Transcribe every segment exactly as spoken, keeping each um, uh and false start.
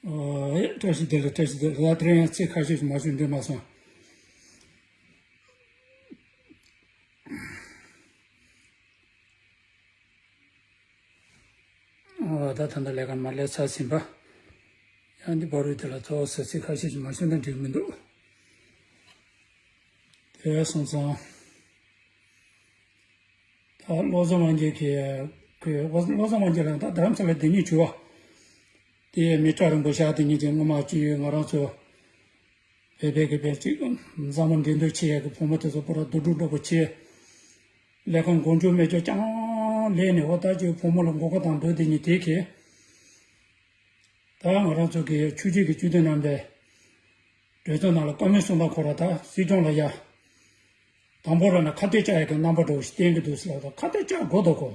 ཨ། བཀྲ་ཤིས་བདེ་ལེགས། བཀྲ་ཤིས་བདེ་ལེགས། ད་དེ་རིང་ཡང་ཚིག་ཁ་ཤས་ཤིག་མ་ཞུས་འགྲིག་མ་སོང་། ཨ། ད་ད་ལྟ་ལས་ཀ་མར་ལས་ཚར་ཟིན་པ། ཡང་འདི་བར་དུ་དེ་ལ་གཙོ་བོ་ཟེར་ཚིག་ཁ་ཤས་ཤིག་མ་ཞུས་ན་འགྲིག་མི་འདུག། དེ་སོང་ཙང་། ད་བློ་བཟང་དབང་རྒྱལ་གྱིས། ཁོས་བློ་བཟང་དབང་རྒྱལ་ལ་ད་རྡ་རམ་ས་ལ་བསྡད་མཁན་བྱུང་བ། དེ་མི་གྲལ་རིང་པོ་བཞག་བསྡད་མཁན་དེ། སྔོན་མ་ཅིག་ང་རང་ཚོ་བོད་པའི་གི་བན་ཅིག་བཟང་མོ་འགྲན་བསྡུར་བྱེད་ཡག་གི་བུ་མོ་དེ་ཚོ་པུ་ར་རྡོ་གྲུབ་འདྲ་པོ་བྱས། ལས་ཁུངས་མགོ་མཇུག་མེད་ཅོག་རྐྱང་ལས་ནས། འོ་ད་ཅིག་བུ་མོ་ལ་མགོ་སྐོར་བཏང་འགྲོ་བསྡད་མཁན་དེ་གིས། ད་ང་རང་ཚོ་གི་ཆོས་བརྒྱུད་ཀྱི་བཅུད་ལྡན་རྣམ་པའི་གྲོས་ཚོགས་ནང་ལ་བཀའ་མོལ་གསུངས་པ་ཁོ་ར། ད་སྲིད་སྐྱོང་ལ་ཡ། དང་པོ་ར་ན་ཁ་གཏད་བཅག་ཡག་གི་རྣམ་པ་འདྲ་བོ་ཞིག་བསྟན་གྱི་འདུག་ཟེར་ལབ། ད་ཁ་གཏད་བཅག་དགོས་དོ་གོ།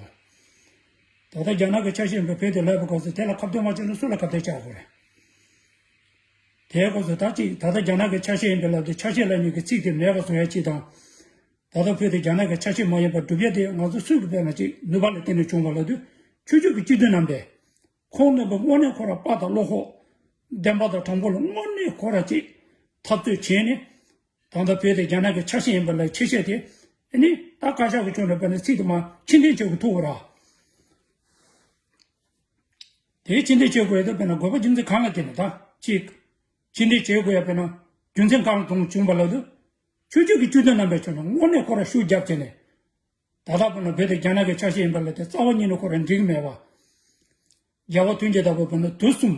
ད་ལྟ་རྒྱ་ནག་གི་ཆ་ཤས་ཡིན་པའི་བོད་དེ་ལབ་པའི་སྐབས་སུ་དེ་ལ་ཁ་གཏད་མ་བཅག་ན་སུ་ལ་ཁ་གཏད་བཅག་དགོས་རེད། དེའི་སྐབས་སུ་ད་ཅིག་ད་ལྟ་རྒྱ་ནག་གི་ཆ་ཤས་ཡིན་པའི་ལབ་དུས། ཆ་ཤས་ལབ་མཁན་གྱི་ཚིག་དེ་མེད་པ་བཟོ་ཡ་གཅིག་དང་། ད་ལྟ་བོད་དེ་རྒྱ་ནག་གི་ཆ་ཤས་མ་ཡིན་པར་སྒྲུབ་ཡ་དེ་ང་ཚོ་སུས་ཀྱི་དཔེར་ན་ཅིག་ནུས་པ་ལ་བརྟེན་ནས་བྱུང་བ་ལབ་དུས། ཆོས་བརྒྱུད་ཀྱི་སྤྱི་འཐུས་རྣམ་པས་ཁོང་རྣམ་པ་དངོས་གནས་ཁོ་ར་དཔའ་དང་བློ་ཁོག། བདེན་པ་དང་དྲང་པོ་ལ་དངོས་གནས་ཁོ་ར་ཅིག་འཐབ་རྩོད་བྱས་ནས། ད་ལྟ་བོད་དེ་རྒྱ་ནག་གི་ཆ་ཤས་ཡིན་པ་ལ་ཆེ་ཤས་དེ། ཨ་ནི་ད་བཀའ་ཤག་གི་ཕྱོགས་ནས་དཔེར་ན་ཚིག་དེ་མར་ཕྱིར་འཐེན་བྱེད་དགོས་ཐུག་གོ་ར། དེའི་ཕྱིར་འཐེན་བྱེད་དགོས་ཡ་དེ་དཔེར་ན་དགོས་པ་རྒྱུ་མཚན་གང་ལ་བརྟེན་ནས། ད་ཅིག་ཕྱིར་འཐེན་བྱེད་དགོས་ཡ་དཔེར་ན་རྒྱུ་མཚན་གང་ལ་བརྟེན་བྱུང་བ་ལབ་དུས། ཆོས་བརྒྱུད་ཀྱི་སྤྱི་འཐུས་རྣམ་པའི་ཕྱོགས་ནས་དངོས་གནས་ཁོ་ར་ཤུགས་རྒྱབ་བྱས་ནས། ད་ལྟ་བར་ན་བོད་དེ་རྒྱ་ནག་གི་ཆ་ཤས་ཡིན་པ་ལ་དེ་རྩ་བ་ཉིད་ནས་ཁོ་ར་འགྲིག་མེད་པ། རྒྱལ་བ་དོན་གྱི་བདག་པོས་བོད་ནང་དུས་གསུམ་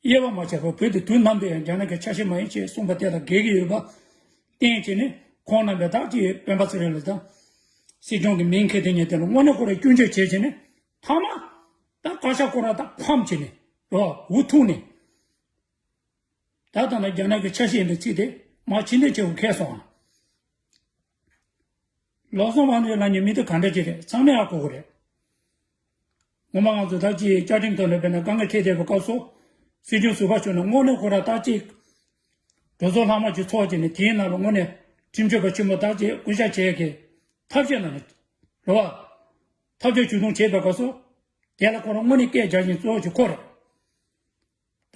དབྱེ་བ་མ་ཕྱེ་བར་བོད་དེ་དུས་ནམ་དུ་ཡང་རྒྱ་ནག་གི་ཆ་ཤས་མ་ཡིན་ཞེས་གསུངས་པ་དེ་དང་འགལ་གྱི་ཡོད་པ་བསྟན་བྱས་ནས། ཁོང་རྣམ་པས་ད་ཅིག་སྤེན་པ་ཚེ་རིང་ལགས་དང་སྲིད་སྐྱོང་གི་མིང་འཁྱེར་དེ་ཉིད་དེ་ལ་དངོས་གནས་ཁོ་ར་སྐྱོན་བརྗོད་བྱས་བྱས་ནས། མཐའ་མ་ད་བཀའ་ཤག་ཁོ་ར་ད་ཕམ་བྱས་ནས། རོ་འུ་ཐུག་ནས། ད་ལྟ་ན་རྒྱ་ནག་གི་ཆ་ཤས་ཡིན་པའི་ཚིག་དེ་མར་ཕྱིར་འཐེན་བྱེད་དགོས་ཁེལ་སོང་ཨ། བློ་བཟང་དབང་རྒྱལ་ལབ་མཁན་མི་དེ་ག་འདྲ་ཅིག་རེད། ཚང་མས་ཧ་གོ་གི་རེད། ངོ་མ་ང་ཚོ་ད་ཅིག་བཅའ་ཁྲིམས་ཐོག་ནས་དཔེར་ན་དཀའ་ངལ་འཕྲད་བསྡད་པའི་སྐབས་སུ། སྲིད་སྐྱོང་ཟུར་པ་ཕྱོགས་ནས་དངོས་གནས་ཁོ་ར་ད་ཅིག་གྲོས་ཚོགས་ལྷག་མ་ཅིག་ཚོགས་བྱས་ནས། དེའི་ནང་ལ་དངོས་གནས་ཁྲིམས་གཅོད་པ་ཆེན་མོ་ད་ཅིག་བསྐོ་བཞག་བྱེད་ཡག་གི་ཐབས་ཤེས་གནང་ནས། རེད་བ། ཐབས་ཇུས་ཇུས་གཏོང་བྱེད་པའི་སྐབས་སུ། དེ་ལ་ཁོ་ར་དངོས་གནས་སྐད་རྒྱག་མཁན་གཙོ་བོ་ཅིག་ཁོ་རེད།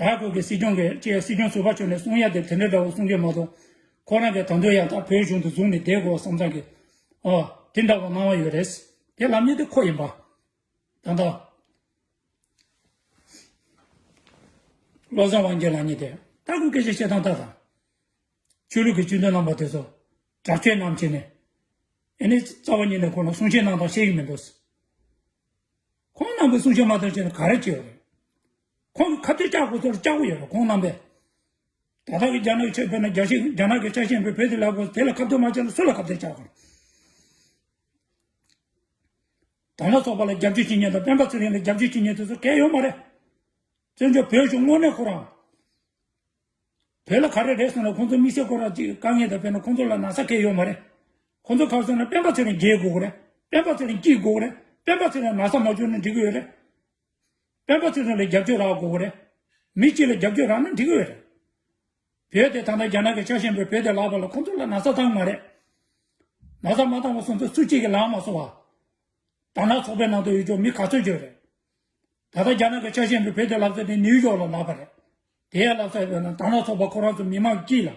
ད་ཁོ་གི་སྲིད་སྐྱོང་གི་ཅེས་སྲིད་སྐྱོང་ཟུར་པ་ཕྱོགས་ནས་གསུང་ཡ་དེ་དེ་འདྲ་འདྲ་བོ་གསུང་གི་མ་གཏོགས། ཁོ་རང་གིས་ད་དུང་ཡང་ད་བོད་གཞུང་དུ་བཟུང་ནས་བསྡད་དགོས་བསམ་བསམ་གི། ཨོ། དེ་འདྲ་བོ་གནང་བ་ཡོད་རེད། དེ་ལབ་མཁན་དེ་ཁོ་ཡིན་པ། ད་ལྟ་བློ་བཟང་དབང་རྒྱལ་ལབ་མཁན་དེ། ད་ཁོ་སྐད་ཆ་བཤད་སྟངས་ལྟ་དང་། ཆོས་ལུགས་ཀྱི་སྤྱི་འཐུས་རྣམ་པ་དེ་ཚོ་དྲག་སྤྱོད་གནང་བྱས་ནས། ཨེ་ནི་རྩ་བ་ཉིད་ནས་ཁོང་ལ་གསུང་བཤད་གནང་སྟངས་ཤེས་ཀྱི་མི་འདུག། ཁོང་རྣམ་པས་གསུང་བཤད་མ་གཏོང་བྱས་ན་ག་རེ་བྱེད་ཡོད་རེད། ཁོང་གིས་ཁ་གཏད་བཅག་དགོས་ཚོར་བཅག་གི་ཡོད་རེད། ཁོང་རྣམ་པས། ད་ལྟ་གི་རྒྱ་ནག་གི་ཆ་ཤས། དཔེར་ན་རྒྱ་ཤི་རྒྱ་ནག་གི་ཆ་ཤས་ཡིན་པའི་བོད་དེ་ལབ་དགོས། དེ་ལ་ཁ་གཏད་མ་བཅག་ན་སུ་ལ་ཁ་གཏད་བཅག་དགོས། དར་ནག་ཚོགས་པ་ལ་རྒྱབ་སྐྱོར་བྱེད་མཁན་དང་སྤེན་པ་ཚེ་རིང་ལ་རྒྱབ་སྐྱོར་བྱེད་མཁན་དེ་ཚོ་གལ་ཡོད་མ་རེད། བཙན་བྱོལ་བོད་གཞུང་དངོས་གནས་ཁོ་རང་བོད་ལ་ག་རེ་རེད་ཟེར་ན། ཁོང་ཚོ་དམིགས་བསལ་ཁོ་རང་ཅིག་དཀའ་ངལ་དང་། དཔེར་ན་ཁོང་ཚོ་ལ་ན་ཚ་གལ་ཡོད་མ་རེད། ཁོང་ཚོ་ག་རེ་ཟེར་ན། སྤེན་པ་ཚེ་རིང་རྒྱལ་དགོས་ཀྱི་རེད། སྤེན་པ་ཚེ་རིང་སྐྱིད་དགོས་ཀྱི་རེད། སྤེན་པ་ཚེ་རིང་ན་ཚ་མ་བྱུང་ན་འགྲིག་གི་ཡོད་རེད། སྤེན་པ་ཚེ་རིང་ལ་རྒྱབ་སྐྱོར་རག་དགོས་ཀྱི་རེད། མི་གཅིག་ལ་རྒྱབ་སྐྱོར་རག་ན་འགྲིག་གི་ཡོད་རེད། བོད་དེ་ད་ལྟ་རྒྱ་ནག་གི་ཆ་ཤས་ཡིན་པའི་བོད་དེ་ལབ་པ་ལ་ཁོང་ཚོ་ལ་ན་ཚ་བཏང་མ་རེད། ན་ཚ་མ་བཏང་བ་སོང་ཙང་སུ་གཅིག་གིས་ལབ་མ་སོང་བ། དར་ནག་ཚོགས་པའི་ནང་དུ་ཡོད་ཆོག་མི་ག་ཚོད་ཡོད་རེད། ད་ལྟ་རྒྱ་ནག་གི་ཆ་ཤས་ཡིན་པའི་བོད་དེ་ལབ་ས་དེ་ནིའུ་ཡོག་ལ་ལབ་པ་རེད། དེ་ཡང་ལབ་ས་ཡོད་ན་དར་ནག་ཚོགས་པ་ཁོ་རང་ཚོ་མི་མང་གི་དཀྱིལ་ལ།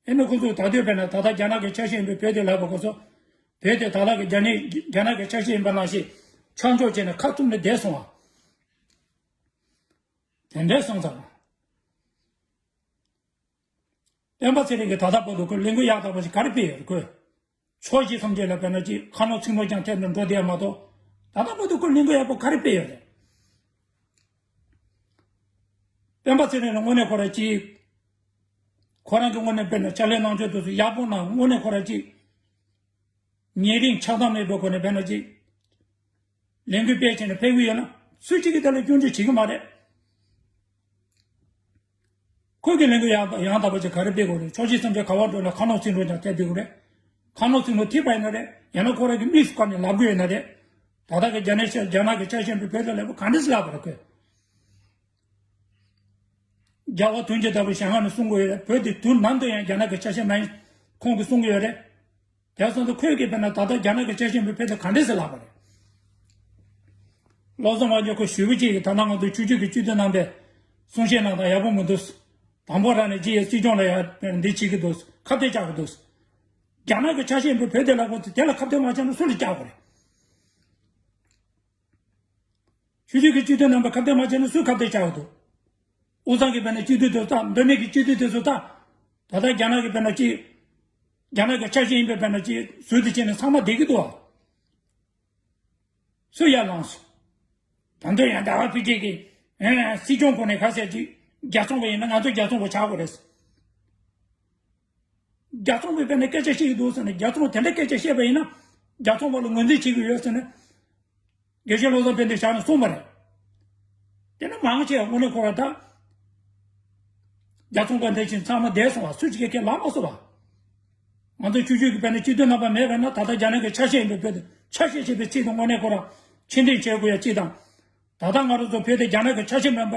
ཨེ་ནི་ཁོ་ཚོས་ད་དུང་དཔེར་ན་ད་ལྟ་རྒྱ་ནག་གི་ཆ་ཤས་ཡིན་པའི་བོད་དེ་ལབ་པ་ཁོ་ཚོ། བོད་དེ་ད་ལྟ་གི་རྒྱ་ནག་རྒྱ་ནག་གི་ཆ་ཤས་ཡིན་པ་ནང་བཞིན་ཆང་འཇོག་བྱས་ནས་ཁ་བཙུམ་ནས་བསྡད་སོང་བ། དེ་འདྲས་སོང་ཙང་། སྤེན་པ་ཚེ་རིང་གིས་ད་ལྟ་བར་དུ་ཁོས་ལས་འགུལ་ཡག་དག་པ་ཞིག་ག་རེ་སྤེལ་ཡོད་རེད། ཁོས་ཕྱོགས་བཞི་མཚམས་བརྒྱད་ལ་དཔེར་ན་ཅིག་ཁ་ནོར་ཚིག་ནོར་རྐྱང་ཐེབས་ནས་འགྲོ་བསྡད་མ་གཏོགས། ད་ལྟ་བར་དུ་ཁོས་ལས་འགུལ་ཡག་པོ་ག་རེ་སྤེལ་ཡོད་རེད། སྤེན་པ་ཚེ་རིང་ལ་དངོས་གནས་ཁོ་རང་ཅིག་ཁོ་རང་གི་དངོས་གནས་དཔེར་ན་ཕྱག་ལས་གནང་ཕྱོགས་དེ་ཚོ་ཡག་པོ་ན། དངོས་གནས་ཁོ་རང་ཅིག་ཉེ་རིང་ཆགས་སྡང་མེད་པའི་སྒོ་ནས་དཔེར་ན་ཅིག་ལས་འགུལ་སྤེལ་བྱས་ནས་ཕེབས་ཀྱི་ཡོད་ན། སུ་གཅིག་གིས་དེ་ལ་སྐྱོན་བརྗོད་བྱེད་ཀྱི་མ་རེད། ཁོས་ཀྱི་ལས་འགུལ་ཡང་ཡང་དག་པ་ཅིག་ག་རེ་སྤེལ་དགོས་རེད། ཕྱོགས་བཞི་མཚམས་བརྒྱད་ག་པར་འགྲོ་ན་ཁ་ནོར་ཚིག་ནོར་རྐྱང་ཐེབས་བསྡད་དགོས་རེད། ཁ་ནོར་ཚིག་ནོར་ཐེབས་པ་ཡིན་ན་རེད། ཡང་ན་ཁོ་རང་གི་མིག་སུ་བཀར་ནས་ལབ་དགོས་ཡིན་ན་རེད། ད་ལྟ་གི་རྒྱ་ནག་ཆ་རྒྱ་ནག་གི་ཆ་ཤས་པའི་བོད་དེ་ལབ་པ་ག་འདྲས་སེ་ལབ་པ་རེད་ཁོས། རྒྱལ་བ་དོན་གྱི་བདག་པོས་ཞལ་སྔ་ནས་གསུང་གི་ཡོད་རེད། བོད་དེ་དུས་ནམ་དུ་ཡང་རྒྱ་ནག་གི་ཆ་ཤས་མ་ཡིན། ཁོང་གིས་གསུང་གི་ཡོད་རེད། དེ་སོང་ཙང་ཁོས་ཀྱིས་དཔེར་ན་ད་ལྟ་རྒྱ་ནག་གི་ཆ་ཤས་པའི་བོད་དེ་ག་འདྲས་སེ་ལབ་པ་རེད། བློ་བཟང་དབང་རྒྱལ་ཁོ་ཞུ་བ་ཅིག་གིས་ད་ལྟ་ང་ཚོ་ཆོས་བརྒྱུད་ཀྱི་སྤྱི་འཐུས་རྣམ་པས་ གསུང་བཤད་གནང་སྟངས་ཡག་པོ་མི་འདུག་དང་པོ་རང་ནས་ཅི་ཡ་སྲིད་སྐྱོང་ལ་ཡ་འདི་བྱེད་ཀྱི་འདུག་ཁ་གཏད་བཅག་གི་འདུག་རྒྱ་ནག་གི་ཆ་ཤས་ཡིན་པའི་བོད་དེ་ལ་ཁོ་ཚོས་དེ་ལ་ཁ་གཏད་མ་བཅག་ན་སུ་ལ་བཅག་དགོས་རེད། ཆོས་བརྒྱུད་ཀྱི་སྤྱི་འཐུས་རྣམ་པ་ཁ་གཏད་མ་བཅག་ན་སུས་ཁ་གཏད་བཅག་གི་འདུག་དབུས་གཙང་གི་དཔེར་ན་སྤྱི་འཐུས་དེ་ཚོ་ད་མདོ་སྨད་ཀྱི་སྤྱི་འཐུས་དེ་ཚོ་ད། ད་ལྟ་རྒྱ་ནག་གི་དཔེར་ན་ཅི། རྒྱ་ནག་གི་ཆ་ཤས་ཡིན་པའི་དཔེར་ན་ཅི་ཟུར་དུ་བྱས་ནས་ཚང་མ་བསྡད་ཀྱི་འདུག་ཨ། སུ་ཡར་ལངས་སོང་། ད་འདོད་ཡང་ཟླ་བ་ཕུད་ཅེས་ཀྱི། ཨེ། སྲིད་སྐྱོང་གོ་ནས་ཁ་གསལ་ཅིག་རྒྱ་ཚོང་པ་ཡིན་ན་ང་ཚོ་རྒྱ་ཚོང་པ་ཆགས་དགོས་རེད། རྒྱ་ཚོང་པའི་དཔེར་ན་སྐད་ཆ་བཤད་ཀྱི་འདུག་ཟེར་ནས་རྒྱ་ཚོང་དེ་འདྲ་སྐད་ཆ་བཤད་པ་ཡིན་ན། རྒྱ་ཚོང་པ་ལ་ངོས་འཛིན་བྱེད་ཀྱི་ཡོད་ཟེར་ནས། དགེ་བཤེས་བློ་བཟང་དཔལ་ལྡན་ཞལ་ནས་གསུངས་པ་རེད། དེ་ནི་མང་ཆེ་བ་དངོས་གནས་ཁོ་ར་ད། རྒྱ་ཚོང་པ་འདི་བཞིན་ཚང་མ་བསྡད་སོང་བ་སུ་གཅིག་གིས་ཁས་ལེན་མ་སོང་བ། ང་ཚོ་ཆོས་བརྒྱུད་ཀྱི་དཔེར་ན་སྤྱི་འཐུས་རྣམ་པ་མེད་པས་ན་ད་ལྟ་རྒྱ་ནག་གི་ཆ་ཤས་ཡིན་པའི་བོད་དུ་ཆ་ཤས་ཞེས་པའི་ཚིག་དེ་དངོས་གནས་ཁོ་ར་ཕྱིར་འཐེན་བྱེད་དགོས་ཡ་གཅིག་དང་། ད་ལྟ་ང་རང་ཚོ་བོད་དེ་རྒྱ་ནག་གི་ཆ་ཤས་མིན་པ་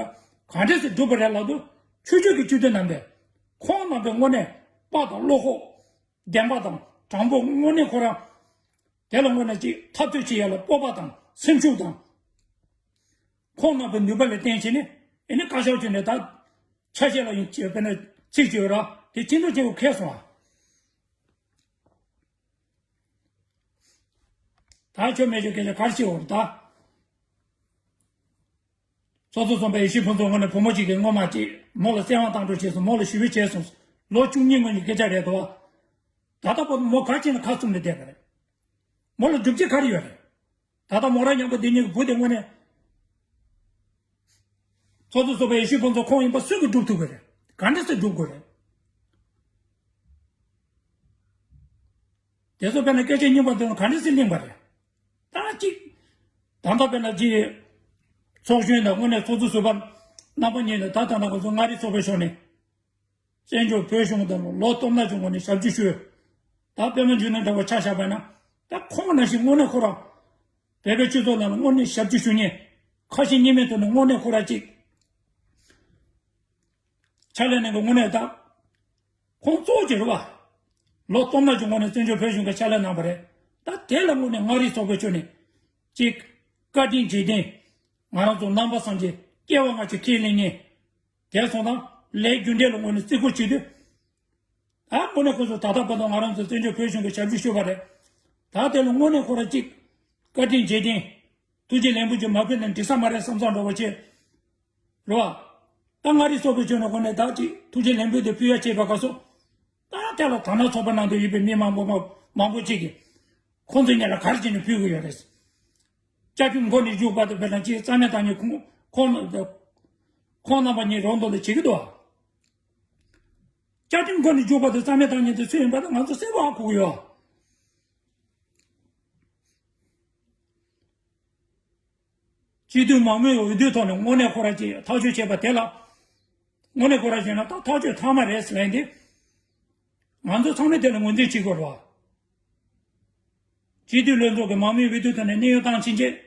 ག་འདྲས་སེ་སྒྲུབ་པ་རེད་ལབ་དུས་ཆོས་བརྒྱུད་ཀྱི་སྤྱི་འཐུས་རྣམ་པས་ཁོང་རྣམ་པས་དངོས་གནས་དཔའ་དང་བློ་ཁོག་བདེན་པ་དང་དྲང་པོ་དངོས་གནས་ཁོ་རང་། དེ་ལ་དངོས་གནས་ཅིག་འཐབ་རྩོད་བྱེད་ཡ་ལ་སྤོབས་པ་དང་སེམས་ཤུགས་དང་། ཁོང་རྣམ་པའི་ནུས་པ་ལ་བརྟེན་བྱས་ནས་ཨེ་ནི་བཀའ་ཤག་བཅོས་ནས་ད་ཆ་ཤས་ལ་ཡིན་ཅེས་དཔེར་ན་ཚིག་བརྗོད་ར་དེ་ཅི་འདྲ་ཅིག་ཁེལ་སོང་ཨ། ད་ཆོ་མེད་ཆོ་སྐད་ཆ་ག་རེ་བྱེད་འོང་ད། ཚོགས་གཙོ་གསུམ་པ་ཡེ་ཤེས་ཕུན་ཚོགས་ངོས་ནས་བུ་མོ་གཅིག་གིས་སྔོན་མ་ཅིག་མོ་ལ་བཙན་དབང་བཏང་འགྲོ་བྱས་སོང་མོ་ལ་ཞུ་བའི་བྱས་སོང་། ལོ་བཅུ་གཉིས་སྔོན་གྱི་སྐད་ཆ་རེད་དོ། ད་ལྟ་བར་དུ་མོ་ག་ཅིག་ན་ཁ་བཙུམ་ནས་བསྡད་པ་རེད། མོ་ལ་སྒྲུབ་བྱེད་ག་རེ་ཡོད་རེད། ད་ལྟ་མོ་རང་མཉམ་པོ་འདི་གཉིས་ཀྱི་བུ་དེ་དངོས་གནས། ཚོགས་གཙོ་གསུམ་པ་ཡེ་ཤེས་ཕུན་ཚོགས་ཁོང་ཡིན་པ་སུས་ཀྱིས་སྒྲུབ་ཐུབ་ཀྱི་རེད། ག་འདྲ་སེ་སྒྲུབ་དགོས་རེད། དེ་ཚོ་དཔེར་ན་སྐད་ཆ་རྙིང་པ་འདི་ལ་ག་འདྲ་སེ་གླེང་བ་རེད། ད་གཅིག་ད་ལྟ་དཔེར་ན་གཅིག་ཚོགས་གཞོན་དང་དངོས་གནས་ཚོགས་གཙོ་ཟུར་པ་རྣམ་པ་གཉིས་ནས་ད་ལྟ་ན་ང་ཚོ་མངའ་རིས་ཚོགས་པའི་ཕྱོགས་ནས་བཙན་བྱོལ་བོད་གཞུང་དང་ལོ་སྟོང་ཕྲག་གི་སྔོན་ནས་ཞབས་ཕྱི་ཞུས། ད་པད་མ་འབྱུང་གནས་འདྲ་བོ་ཆ་བཞག་པ་ན་ད་ཁོང་ནང་བཞིན་དངོས་གནས་ཁོ་རང་བོད་པའི་སྤྱི་ཚོགས་ནང་ལ་དངོས་གནས་ཞབས་ཕྱི་ཞུ་མཁན་ཁ་ཞེ་གཉིས་མེད་ཐོག་ནས་དངོས་གནས་ཁོ་རང་གཅིག་ཕྱག་ལས་གནང་གི་དངོས་གནས་ད། ཁོང་གཙོ་བོ་གཅིག་རེད་བ། ལོ་སྟོང་ཕྲག་གི་སྔོན་ནས་བཙན་བྱོལ་བོད་གཞུང་གི་ཕྱག་ལས་གནང་བ་རེད། ད་དེ་ལ་དངོས་གནས་མངའ་རིས་ཚོགས་པའི་ཕྱོགས་ནས་གཅིག་བཀའ་དྲིན་རྗེས་དྲན། ང་རང་ཚོ་ནང་པ་སངས་རྒྱས་སྐྱེ་བ་སྔ་ཕྱི་ཁས་ལེན་མཁན། དེ་སོང་ཙང་ལས་རྒྱུ་འབྲས་ལ་དངོས་གནས་བརྩི་བཀུར་བྱེད་དུས། ད་དངོས་གནས་ཁོ་ཚོ་ད་ལྟ་བར་དུ་ང་རང་ཚོ་བཙན་བྱོལ་བོད་གཞུང་གི་ཞབས་ཕྱི་ཞུས་པ་རེད། ད་དེ་ལ་དངོས་གནས་ཁོ་རང་གཅིག་བཀའ་དྲིན་རྗེས་དྲན། ཐུགས་རྗེ་ལེགས་འབུལ་ཅིག་མ་ཕུལ་ན་འགྲིག་ས་མ་རེད་བསམ་བསམ་འདྲ་བོ་བྱས། རེད་བ། ད་མངའ་རིས་ཚོགས་པའི་ཕྱོགས་ནས་ཁོ་ནས་ད་ཅིག་ཐུགས་རྗེ་ལེགས་འབུལ་དེ་ཕུལ་ཡ་བྱས་པ་ག་སོ། ད་དེ་ལ་དར་ནག་ཚོགས་པ་ནང་དུ་ཡོད་པའི་མི་མང་པོ་མང་པོ་ཅིག་གིས། ཁོང་ཚོ་གཉིས་ལ་ག་རེ་བྱས་ནས་ཕུལ་གི་ཡོད་རེད། བཅའ་ཁྲིམས་མགོ་ནས་མཇུག་བར་དུ་བོད་ནང་ཅིག་རྩ་མེད་བཏང་ཉེན་ཁོང་ཁོང་ཁོང་རྣམ་པ་གཉིས་རོགས་འདོགས་ལ་བྱེད་ཀྱི་འདུག་བ། བཅའ་ཁྲིམས་མགོ་ནས་མཇུག་བར་དུ་རྩ་མེད་བཏང་ཉེན་དེ་སུ་ཡིན་པ་ད་ང་ཚོ་གསལ་པོ་ཧ་གོ་གི་ཡོད། སྤྱི་འཐུས་མང་མོས་འོས་བསྡུའི་ཐོག་ནས་དངོས་གནས་ཁོ་ར་ཅིག་ཐག་གཅོད་བྱས་པ་དེ་ལ། དངོས་གནས་ཁོ་ར་བྱས་ན་ད་ཐག་གཅོད་ཐག་མ་རེད་ཟེར་ཡིན་ཏེ། ང་ཚོ་ཚང་མས་དེ་ལ་ངོས་འཛིན་བྱེད་དགོས་རེད་བ། སྤྱི་འཐུས་ལྷན་ཚོགས་ཀྱི་མང་མོས་འོས་བསྡུའི་ཐོག་ནས་གནས་དབྱུང་བཏང་ཕྱིན་ཆད།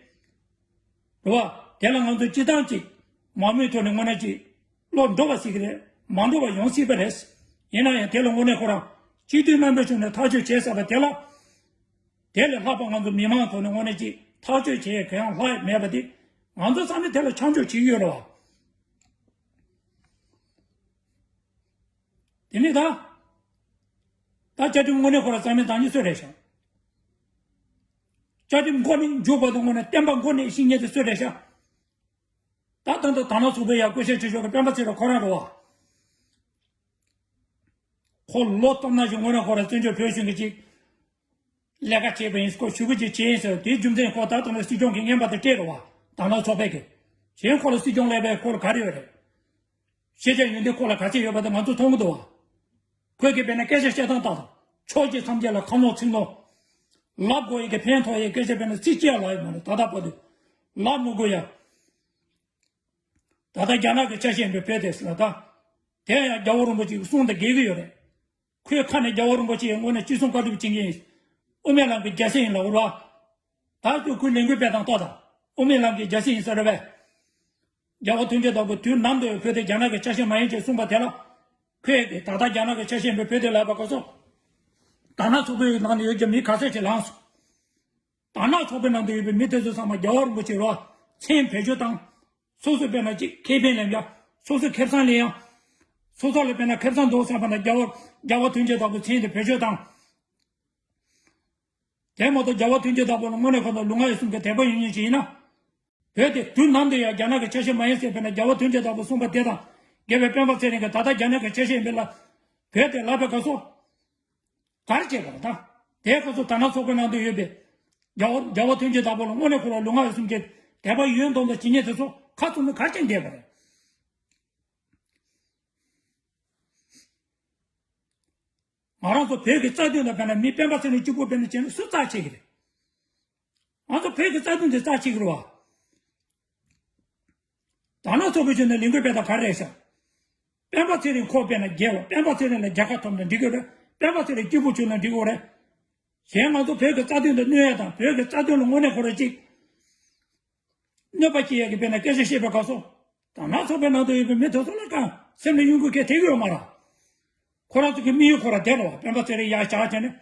རེད་བ། དེ་ལ་ང་ཚོ་སྤྱི་བཏང་ཅིག་མང་མོས་ཐོག་ནས་དངོས་གནས་ཅིག་བློ་འགྲོ་བ་སྲིད་ཀྱི་རེད། མ་འགྲོ་བ་ཡོང་སྲིད་པ་རེད། ཡིན་ན་ཡང་དེ་ལ་དངོས་གནས་ཁོ་རང་སྤྱི་འཐུས་རྣམ་པའི་ཕྱོགས་ནས་ཐག་གཅོད་བྱས་ཚར་བ་དེ་ལ། དེ་ལས་ལྷག་པ་ང་ཚོ་མི་མང་ཐོག་ནས་དངོས་གནས་ཅིག་ཐག་གཅོད་བྱེད་ཡས་གང་ཡང་ལྷག་མེད་པ་དེ་ང་ཚོ་ཚང་མས་དེ་ལ་མཆན་འཇོག་བྱེད་ཀྱི་ཡོད་རེད་བ། དེ་ནས་ད། ད་བཅའ་ཁྲིམས་དངོས་གནས་ཁོ་ར་རྩ་མེད་བཏང་ཉེན་སུས་རེད་ཤག་བཅའ་ཁྲིམས་མགོ་ནས་མཇུག་བར་དུ་དངོས་གནས་བསྟན་པ་མགོ་ནས་བཤིག་ཉེན་དེ་སུས་རེད་ཤག་ད་ད་ལྟ་དར་ནག་ཚོགས་པའི་ཡ་སྐུ་ཞབས་ཆེ་ཤོས་ཀྱི་སྤེན་པ་ཚེ་རིང་ཁོ་རང་རེད་བ། ཁོ་ལོ་སྟོང་ཕྲག་གི་སྔོན་ལ་ཁོ་རང་བཙན་བྱོལ་བོད་གཞུང་གི་ཅིག་ལས་ཀ་བྱས་པ་ཡིན། ཁོ་ཞུ་སྐུལ་ཅིག་བྱས་ཡིན་ཟེར། དེའི་རྒྱུ་མཚན་ཁོ་ད་དུང་ནས་སྲིད་སྐྱོང་གི་རྔན་པ་དེ་སྤྲད་རེད་བ། དར་ནག་ཚོགས་པས་ཀྱི། གཞན་ཁོ་ལ་སྲིད་སྐྱོང་ལས་པའི་ཁོ་ལ་ག་རེ་ཡོད་རེད། ཤེས་བྱ་ཡོན་ཏན་ཁོ་ལ་ག་ཚད་ཡོད་པ་དེ་ང་ཚོ་མཐོང་གི་འདུག་བ། ཁོས་ཀྱི་དཔེར་ན་སྐད་ཆ་བཤད་སྟངས་ལྟ་དང་། ཕྱོགས་ཀྱི་མཚམས་བརྒྱད་ལ་ཁ་ལོག་ཚིག་ལོག་ལབ་དགོས་ཡི་གི་ཕན་ཐོགས་ཡི་སྐད་ཆ་དཔེར་ན་ཚིག་གཅིག་ཡང་ལབ་ཡོད་མ་རེད། ད་ལྟ་བར་དུ་ལབ་མི་དགོས་ཡ། ད་ལྟ་རྒྱ་ནག་གི་ཆ་ཤས་ཡིན་པའི་བོད་དེ་ཟེར་ལ་ད། དེ་ཡང་རྒྱལ་བ་རིན་པོ་ཆེའི་གསུང་དང་འགལ་གྱི་ཡོད་རེད། ཁོའི་ཁ་ནས་རྒྱལ་བ་རིན་པོ་ཆེའི་ངོས་ནས་ཅི་གསུང་བཀའ་སྒྲུབ་བྱེད་མཁན་ཡིན། དབུ་མའི་ལམ་གྱི་རྒྱལ་སྲས་ཡིན་ལབ་རོགས། ད་དུ་ཁོའི་ལས་འགུལ་སྤེལ་སྟངས་ལྟ་དང་། དབུ་མའི་ལམ་གྱི་རྒྱལ་སྲས་ཡིན་ཟེར་རེད་པས། རྒྱལ་བ་ཐུགས་རྗེ་དྭགས་པོ་དུས་ནམ་དུ་བོད་དེ་རྒྱ་ནག་གི་ཆ་ཤས་མ་ཡིན་ཅེས་གསུངས་པ་དེ་ལ། ཁོས་ཀྱིས་ད་ལྟ་རྒྱ་ནག་གི་ཆ་ཤས་ཡིན་པའི་བོད་དེ་ལབ་པ་ག་སོ། དར་ནག་ཚོགས་པའི་ནང་ནས་ཡོད་ཀྱི་མི་ག་ཚད་ཅིག་ལངས་སོང་། དར་ནག་ཚོགས་པའི་ནང་དུ་ཡོད་པའི་མི་དེ་ཚོ་ཚང་མ་རྒྱལ་བ་རིན་པོ་ཆེ་ལ་མཚན་བེད་སྤྱོད་བཏང་། སོ་སོ་དཔེར་ན་ཅིག་ཁེ་ཕན་ལེན་ཡ། སོ་སོའི་ཁེ་བཟང་ལེན་ཡང་། སོ་སོ་ལ་དཔེར་ན་ཁེ་བཟང་འདུག་བསམ་པ་ན་རྒྱལ་བ་རྒྱལ་བ་དོན་གྱི་བདག་པོའི་མཚན་དེ་བེད་སྤྱོད་བཏང་། དེ་མ་གཏོགས་རྒྱལ་བ་དོན་གྱི་བདག་པོ་ལ་དངོས་གནས་ཁོ་ན་ལུས་ངག་ཡིད་གསུམ་གྱི་དད་པ་ཡོད་མཁན་ཞིག་ཡིན་ན། བོད་དེ་དུས་ནམ་དུ་ཡང་རྒྱ་ནག་གི་ཆ་ཤས་མ་ཡིན་ཟེར་བས་ན་རྒྱལ་བ་དོན་གྱི་བདག་པོས་གསུངས་པ་དེ་དང་། རྒྱལ་བའི་སྤེན་པ་ཚེ་རིང་གིས་ད་ལྟ་རྒྱ་ནག་གི་ཆ་ཤས་ཡིན་པས་ལ། བོད་དེ་ལབ་པའི་སྐབས་སུ། ག་རེ་བྱས་པ་རེད་ད། དེའི་སྐབས་སུ་དར་ནག་ཚོགས་པའི་ནང་དུ་ཡོད་པའི། རྒྱལ་བ་རྒྱལ་བ་དོན་གྱི་བདག་པོ་ལ་དངོས་གནས་ཁོ་རང་ལུས་ངག་ཡིད་གསུམ་གྱི་དད་པ་ཡོད་མདོག་མདོག་བྱེད་མཁན་དེ་ཚོ་ཁ་བཙུམ་ནས་ག་རེ་བྱས་བསྡད་པ་རེད། ང་རང་ཚོ་བོད་ཀྱི་རྩ་དོན་ལ་དཔེར་ན་མི་སྤེན་པ་ཚེ་རིང་གཅིག་པུ་དཔེར་ན་བྱས་ན་སུས་རྩ་ཆེ་གི་རེད། ང་ཚོ་བོད་ཀྱི་རྩ་དོན་དེ་རྩ་ཆེ་གི་རེད་བ། དར་ནག་ཚོགས་པའི་ཆོས་ནས་ལས་འགུལ་སྤེལ་སྟངས་ག་རེ་རེད་ཤག་སྤེན་པ་ཚེ་རིང་ཁོ་དཔེར་ན་རྒྱལ་བ། སྤེན་པ་ཚེ་རིང་ལ་རྒྱལ་ཁ་ཐོབ་ན་འགྲིག་གི་རེད། སྤེན་པ་ཚེ་རིང་སྐྱིད་པོ་བྱུང་ན་འགྲིག་གི་རེད། གཞན་ང་ཚོ་བོད་ཀྱི་རྩ་དོན་དུ་གནོད་ཡ་དང་བོད་ཀྱི་རྩ་དོན་ལ་དངོས་གནས་ཁོ་རང་གཅིག་གནོད་པ་སྐྱེལ་ཡ་གི་དཔེར་ན་སྐད་ཆ་བཤད་པའི་སྐབས་སུ། དར་ནག་ཚོགས་པའི་ནང་དུ་ཡོད་པའི་མི་དེ་ཚོ་ལ་གང་སེམས་ལ་གཡོ་འགུལ་གང་ཡང་ཐེབས་ཀྱི་ཡོད་མ་རེད། ཁོ་རང་ཚོ་གི་དམིགས་ཡུལ་ཁོ་རང་དེ་རེད་བ། སྤེན་པ་ཚེ་རིང་ཡར་བཞག་བྱས་ནས་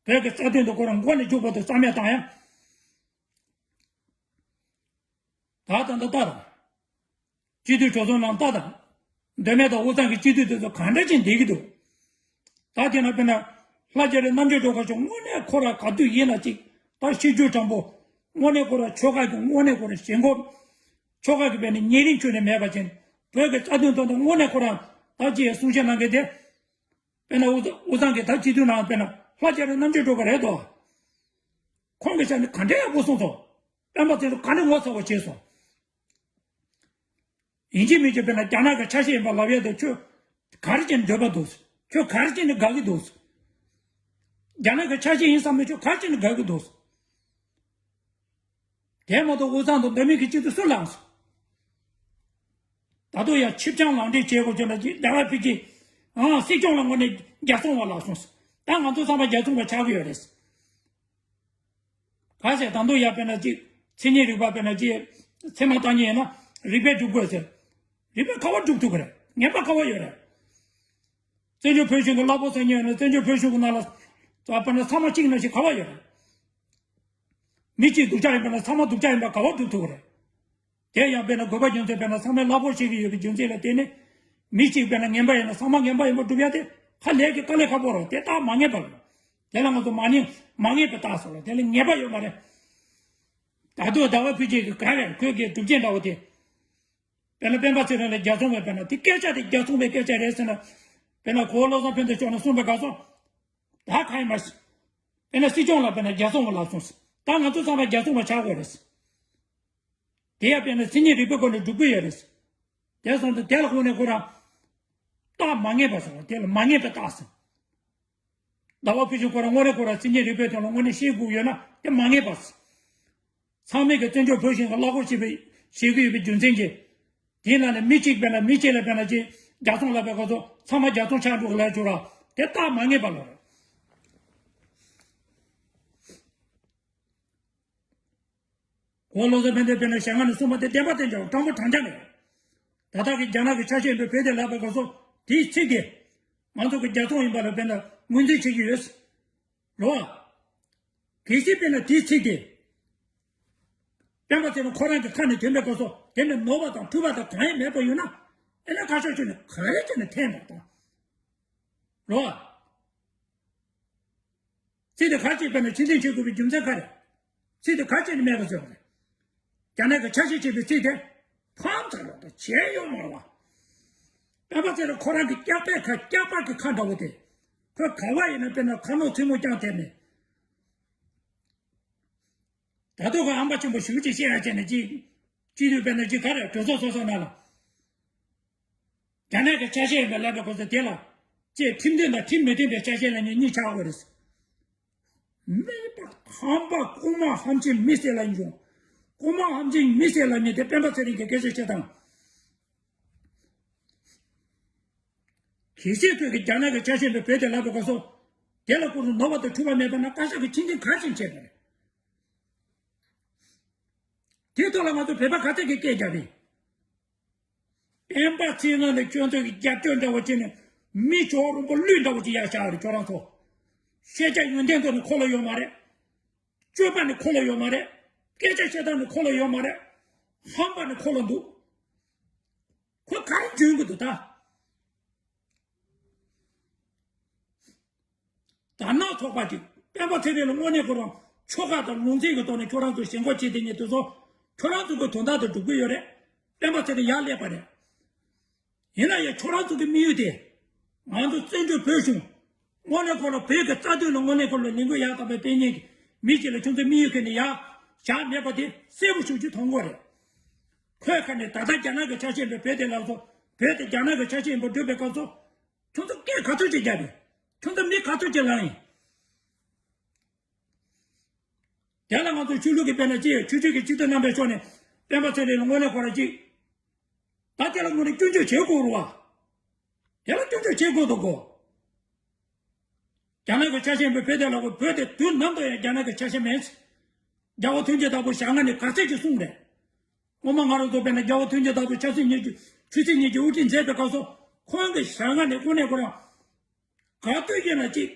བོད་ཀྱི་རྩ་དོན་དུ་ཁོ་རང་མགོ་ནས་མཇུག་བར་དུ་རྩ་མེད་བཏང་ཡ། ད་ད་ད་ལྟ་རང་། སྤྱི་འཐུས་གྲོས་ཚོགས་ནང་ལྟ་དང་། མདོ་སྨད་དང་དབུས་གཙང་གི་སྤྱི་འཐུས་དེ་ཚོ་གང་འདྲ་ཅིག་བསྡད་ཀྱི་འདུག་ད་དེ་ན་དཔེར་ན། ལྷ་རྒྱ་རི་རྣམ་རྒྱལ་སྒྲོལ་དཀར་མཆོག་དངོས་གནས་ཁོ་ར་ག་དུས་ཡིན་ན་ཅིག་ད་ཤི་རྒྱུ་དྲང་པོ། དངོས་གནས་ཁོ་ར་ཆོལ་ཁ་གི་དངོས་གནས་ཁོ་ར་ཞེན་ཁོག་ཆོལ་ཁ་གི་དཔེར་ན་ཉེ་རིང་ཁྱོན་ནས་མེད་པ་ཅན། བོད་ཀྱི་རྩ་དོན་དོན་དུ་དངོས་གནས་ཁོ་ར་ད་ཅིག་གསུང་བཤད་གནང་མཁན་དེ། དཔེར་ན་དབུས་དབུས་གཙང་གི་ད་སྤྱི་འཐུས་ནང་དཔེར་ན་ལྷ་རྒྱ་རི་རྣམ་རྒྱལ་སྒྲོལ་དཀར་རེད་དོ། ཁོང་གི་ཆ་ནས་ག་འདྲའི་ཡག་པོ་གསུངས་སོང་། སྤེན་པ་ཚེ་རིང་ག་འདྲ་ངོ་ཚ་བོ་བྱས་སོང་། ཡིན་གཅིག་མིན་གཅིག་དཔེར་ན་རྒྱ་ནག་གི་ཆ་ཤས་ཡིན་པ་ལབ་ཡས་དེ་ཁྱོད་ག་རེ་བྱས་ནས་འདོད་པ་འདུག་ཁྱོད་ག་རེ་བྱས་ནས་དགའ་གི་འདུག་རྒྱ་ནག་གི་ཆ་ཤས་ཡིན་བསམ་ནས་ཁྱོད་ག་རེ་བྱས་ནས་དགའ་གི་འདུག་དེ་མ་གཏོགས་དབུས་གཙང་དང་མདོ་སྨད་ཀྱི་སྤྱི་འཐུས་སུ་ལངས་སོང་། ད་དུང་ཡང་ཆིབས་རྐྱང་ལངས་འདྲེན་བྱེད་དགོས་བྱུང་ན་ཅིག་ཟླ་བ་ཕུན་སྐྱིད། ཨང་སྲིད་སྐྱོང་ལ་དངོས་གནས་རྒྱལ་སྲུང་བ་ལབ་སོང་། ད་ང་ཚོ་ཚང་མ་རྒྱལ་སྲུང་བ་ཆགས་ཀྱི་ཡོད་རེད། ག་ཟེར་ད་དུང་ཡང་དཔེར་ན་ཅིག་མཚན་ཉིད་རིག་པ་དཔེར་ན་ཅིག་ཚད་མ་བཏང་མཁན་ཡིན་ན་རིག་པས་སྒྲུབ་དགོས་ཟེར། རིག་པས་ག་པར་སྒྲུབ་ཐུབ་ཀྱི་རེད། ངན་པ་ག་པར་ཡོད་རེད། བཙན་བྱོལ་བོད་གཞུང་གི་གླ་ཕོགས་ཟེར་མཁན་ཡོད་ན་བཙན་བྱོལ་བོད་གཞུང་གི་ནང་ལ་དཔེར་ན་ཚང་མ་གཅིག་ནང་བཞིན་ག་པར་ཡོད་རེད། མི་གཅིག་སྡུག་ཅག་ཡིན་པ་ན་ཚང་མ་སྡུག་ཅག་ཡིན་པ་ག་པར་སྒྲུབ་ཐུབ་ཀྱི་རེད། དེ་ཡང་དཔེར་ན་དགོས་པ་རྒྱུ་མཚན་དཔེར་ན་ཚང་མས་གླ་ཕོགས་བྱེད་ཀྱི་ཡོད་པའི་རྒྱུ་མཚན་ལ་བརྟེན་ནས། མི་གཅིག་དཔེར་ན་ངན་པ་ཡིན་ན་ཚང་མ་ངན་པ་ཡིན་པ་སྒྲུབ་ཡ་དེ་ཧ་ལས་ཀྱི་དཀའ་ལས་ཁག་པོ་རེད། དེ་རྟགས་མ་ངེས་པ་རེད། དེ་ལ་ང་ཚོ་མ་ཉེས་མ་ངེས་པའི་རྟགས་ཟེར་བ་དེ་ལ་ངེས་པ་ཡོད་མ་རེད། ད་དུང་ཟླ་བ་ཕུན་སྐྱིད་ཀྱི་ག་རེ་ཁོས་ཀྱི་སྒྲུབ་བྱེད་འདྲ་བོ་དེ། དཔེར་ན་སྤེན་པ་ཚེ་རིང་ལ་རྒྱལ་སྲུང་བས་དཔེར་ན་དེ་སྐད་ཆ་དེ་རྒྱལ་སྲུང་བའི་སྐད་ཆ་རེད་ཟེར་ན། དཔེར་ན་གོ་བོ་བློ་བཟང་ཕུན་ཚོགས་མཆོག་ནས་གསུངས་པའི་སྐབས་སུ། ད་ག་ཡིན་མ་རེད། དཔེར་ན་སྲིད་སྐྱོང་ལ་དཔེར་ན་རྒྱལ་སྲུང་བ་ལབ་སོང་ཟེར། ད་ང་ཚོ་ཚང་མ་རྒྱལ་སྲུང་བ་ཆགས་དགོས་རེད། དེ་ཡང་དཔེར་ན་མཚན་ཉིད་རིག་པའི་སྒོ་ནས་སྒྲུབ་ཀྱི་ཡོད་རེད། དེ་སོང་ཙང་དེ་ལ་དངོས་གནས་ཁོ་རང་རྟགས་མ་ངེས་པ་ཟེར་བ་དེ་ལ་མ་ངེས་པའི་རྟགས་ཟེར། ཟླ་བ་ཕུན་སྐྱིད་ཁོ་རང་དངོས་གནས་ཁོ་རང་མཚན་ཉིད་རིག་པའི་ཐོག་ལ་དངོས་གནས་ཤེས་དགོས་ཡོད་ན་དེ་མ་ངེས་པ་ཟེར། ཚང་མས་ཀྱི་བཙན་བྱོལ་བོད་གཞུང་གི་གླ་ཕོགས་བྱེད་པའི་བྱེད་ཀྱི་ཡོད་པའི་རྒྱུ་མཚན་གྱིས། དེའི་ནང་ནས་མི་གཅིག་དཔེར་ན་མི་གཅིག་ལ་དཔེར་ན་ཅིག་རྒྱལ་སྲུང་ལབ་པའི་སྐབས་སུ་ཚང་མ་རྒྱལ་སྲུང་ཆགས་འགྲོ་གི་ལས་བྱུང་ར་དེ་རྟགས་མ་ངེས་པ་ལ་རེད། གོང་བློ་བཟང་ཕན་བདེ་དཔེར་ན་ཞལ་སྔ་ནས་གསུངས་པ་དེ་བདེན་པ་བདེན་ཀྱང་དྲང་པོ་དྲང་རྐྱང་རེད། ད་ལྟ་གི་རྒྱ་ནག་གི་ཆ་ཤས་ཡིན་པའི་བོད་དེ་ལབ་པའི་སྐབས་སུ་དེའི་ཚིག་དེ། ང་ཚོ་གི་རྒྱལ་སྲུང་ཡིན་པ་ལ་དཔེར་ན་ངོས་འཛིན་བྱེད་ཀྱི་ཡོད། རེད་བ། གལ་སྲིད་དཔེར་ན་དེའི་ཚིག་དེ། སྤེན་པ་ཚེ་རིང་ཁོ་རང་གི་ཁ་ནས་ཐོན་པའི་སྐབས་སུ་དེ་ནི་ནོར་བ་དང་འཁྲུལ་བ་དང་གང་ཡང་མེད་པ་ཡོད་ན། ཨེ་ན་ཁ་ཤས་ཁྱོད་ནི་ག་རེ་བྱས་ནས་འཐེན་པ་དང་། རེད་བ། ཚིག་དེ་ག་ཅིག་དཔེར་ན་ཕྱིར་འཐེན་བྱེད་དགོས་པའི་རྒྱུ་མཚན་ག་རེ། ཚིག་དེ་ག་ཅིག་ནས་མེད་པ་བཟོས་པ་རེད། རྒྱ་ནག་གི་ཆ་ཤས་བྱས་པའི་ཚིག་དེ་ཕམ་ཚར་བ་དང་བྱས་ཡོད་མ་རེད་བ། སྤེན་པ་ཚེ་རིང་ཁོ་རང་གི་སྐྱག་པའི་ཁ་སྐྱག་པ་གི་ཁ་འདྲ་བོ་དེ། ཁོས་ག་བ་ཡིན་ན་དཔེར་ན་ཁ་ནོར་ཚིག་མོ་རྐྱང་དེ་ནས། ད་དུང་ཁོ་ཨམ་པ་ཆེན་པོ་ཞུ་ཅིག་བཤད་ཡ་བྱས་ནས་ཅིག་སྤྱི་འཐུས་དཔེར་ན་ཅིག་ག་རེ་གྲོས་ཚོགས་སོ་སོ་ནང་ལ། རྒྱ་ནག་གི་ཆ་ཤས་ཡིན་པའི་ལབ་པའི་སྐབས་སུ་དེ་ལ། ཅེས་ཁྲིམས་མཐུན་དང་ཁྲིམས་མི་མཐུན་པའི་ཆ་ཤས་ལ་ཉེ་གཉིས་ཆགས་དགོས་རེད། མི་པ་ཧམ་པ་རྐུན་མ་ཧམ་ཆེན་མི་སེར་ལ་འཇོག་རྐུན་མ་ཧམ་ཆེན་མི་སེར་ལ་ཉེ་དེ་སྤེན་པ་ཚེ་རིང་གི་སྐད་ཆ་བཤད་སྟངས། གལ་སྲིད་ཁོས་ཀྱི་རྒྱ་ནག་གི་ཆ་ཤས་པའི་བོད་དེ་ལབ་པའི་སྐབས་སུ། དེ་ལ་ཁོ་ཚོ་ནོར་བ་དང་འཁྲུལ་བ་མེད་པ་ན་བཀའ་ཤག་གི་ཆིངས་འགལ་ག་ཞིག་བྱས་པ་རེད། དེ་ཐོག་ལ་ང་ཚོ་བོད་པ་ག་ཚད་ཀྱི་སྐད་རྒྱག་རེད། སྤེན་པ་ཚེ་རིང་ལ་ཁྱོད་ཚོས་ཀྱི་རྒྱབ་སྐྱོར་འདྲ་བོ་བྱས་ནས་མི་ཇོ་རོང་པོ་ལུད་འདྲ་བོ་ཅིག་ཡར་བཞག་རེད་ཁྱོད་རང་ཚོ། ཤེས་བྱ་ཡོན་ཏན་ཐོག་ནས་ཁོ་ལ་ཡོད་མ་རེད། སྤྱོད་པ་ནི་ཁོ་ལ་ཡོད་མ་རེད། སྐད་ཆ་བཤད་སྟངས་ནི་ཁོ་ལ་ཡོད་མ་རེད། ཧམ་པ་ནི་ཁོ་ལ་འདུག་ཁོ་ག་རེ་འཇོན་ དུ་ད། དར་ནག་ཚོགས་པ་གཅིག་སྤེན་པ་ཚེ་རིང་ལ་དངོས་གནས་ཁོ་རང་ཆོལ་ཁ་དང་ལུང་ཚན་གྱི་ཐོག་ནས་ཁྱོད་རང་ཚོ་ཞེན་ཁོག་བྱེད་དེ་ཉིད་དེ་ཚོ་ཁྱོད་རང་ཚོ་གི་དོན་དག་དང་འགྲུབ་ཀྱི་ཡོད་རེད། སྤེན་པ་ཚེ་རིང་ཡར་སླེབས་པ་རེད། ཡིན་ན་ཡང་ཁྱོད་རང་ཚོ་གི་དམིགས་ཡུལ་དེ། ང་ཚོ་བཙན་བྱོལ་བོད་གཞུང་། དངོས་གནས་ཁོ་ལ་བོད་ཀྱི་རྩ་དོན་ལ་དངོས་གནས་ཁོ་ལ་ལས་འགུལ་ཡག་དང་པའི་དཔེ་ཉིད་ཀྱི་མི་གཅིག་ལ་ཁྱོད་ཚོའི་དམིགས་ཡུལ་ཁྱེར་ནས་ཡར་བཞག་མེད་པ་དེ་གསལ་པོ་ཞེ་པོ་ཅིག་མཐོང་གི་རེད། ཁོའི་ཁ་ནས་ད་ལྟ་རྒྱ་ནག་གི་ཆ་ཤས་པའི་བོད་དེ་ལ་སོགས་བོད་དེ་རྒྱ་ནག་གི་ཆ་ཤས་ཡིན་པར་བརྗོད་པའི་སྐབས་སུ། ཁྱོད་ཚོ་སྐད་ག་ཚོད་ཅིག་རྒྱབ་པས། ཁྱོད་ཚོ་མི་ག་ཚོད་ཅིག་ལངས་ཡིན། དེ་ལ་ང་ཚོ་ཆོས་ལུགས་ཀྱི་དཔེར་ན་ཅི་ཆོས་བརྒྱུད་ཀྱི་སྤྱི་འཐུས་རྣམ་པས་ཕྱོགས་ནས་སྤེན་པ་ཚེ་རིང་ལ་དངོས་གནས་ཁོ་རང་ཅིག་ད་དེ་ལ་དངོས་གནས་སྐྱོན་བརྗོད་བྱེད་དགོས་རེད་བ། དེ་ལ་སྐྱོན་བརྗོད་བྱེད་དགོས་འདུག་གོ། རྒྱ་ནག་གི་ཆ་ཤས་པའི་བོད་དེ་ལ་གོ་བོད་དེ་དུས་ནམ་དུ་ཡང་རྒྱ་ནག་གི་ཆ་ཤས་མེད། རྒྱལ་བ་ཐུབ་བསྟན་དྭགས་པོ་ཞལ་སྔ་ནས་ག་ཚད་ཅིག་གསུངས་རེད། སྔོན་མ་ང་རང་ཚོ་དཔེར་ན་རྒྱལ་བ་ཐུབ་བསྟན་དྭགས་པོ་ཆབ་སྲིད་ཉིད་ཀྱི་ཆོས་སྲིད་ཉིད་ཀྱི་དབུ་ཁྲིད་མཛད་པའི་སྐབས་སུ་ཁོང་གི་ཞལ་སྔ་ནས་དངོས་གནས་ཁོ་རང་ག་དུས་ཡིན་ན་ཅིག་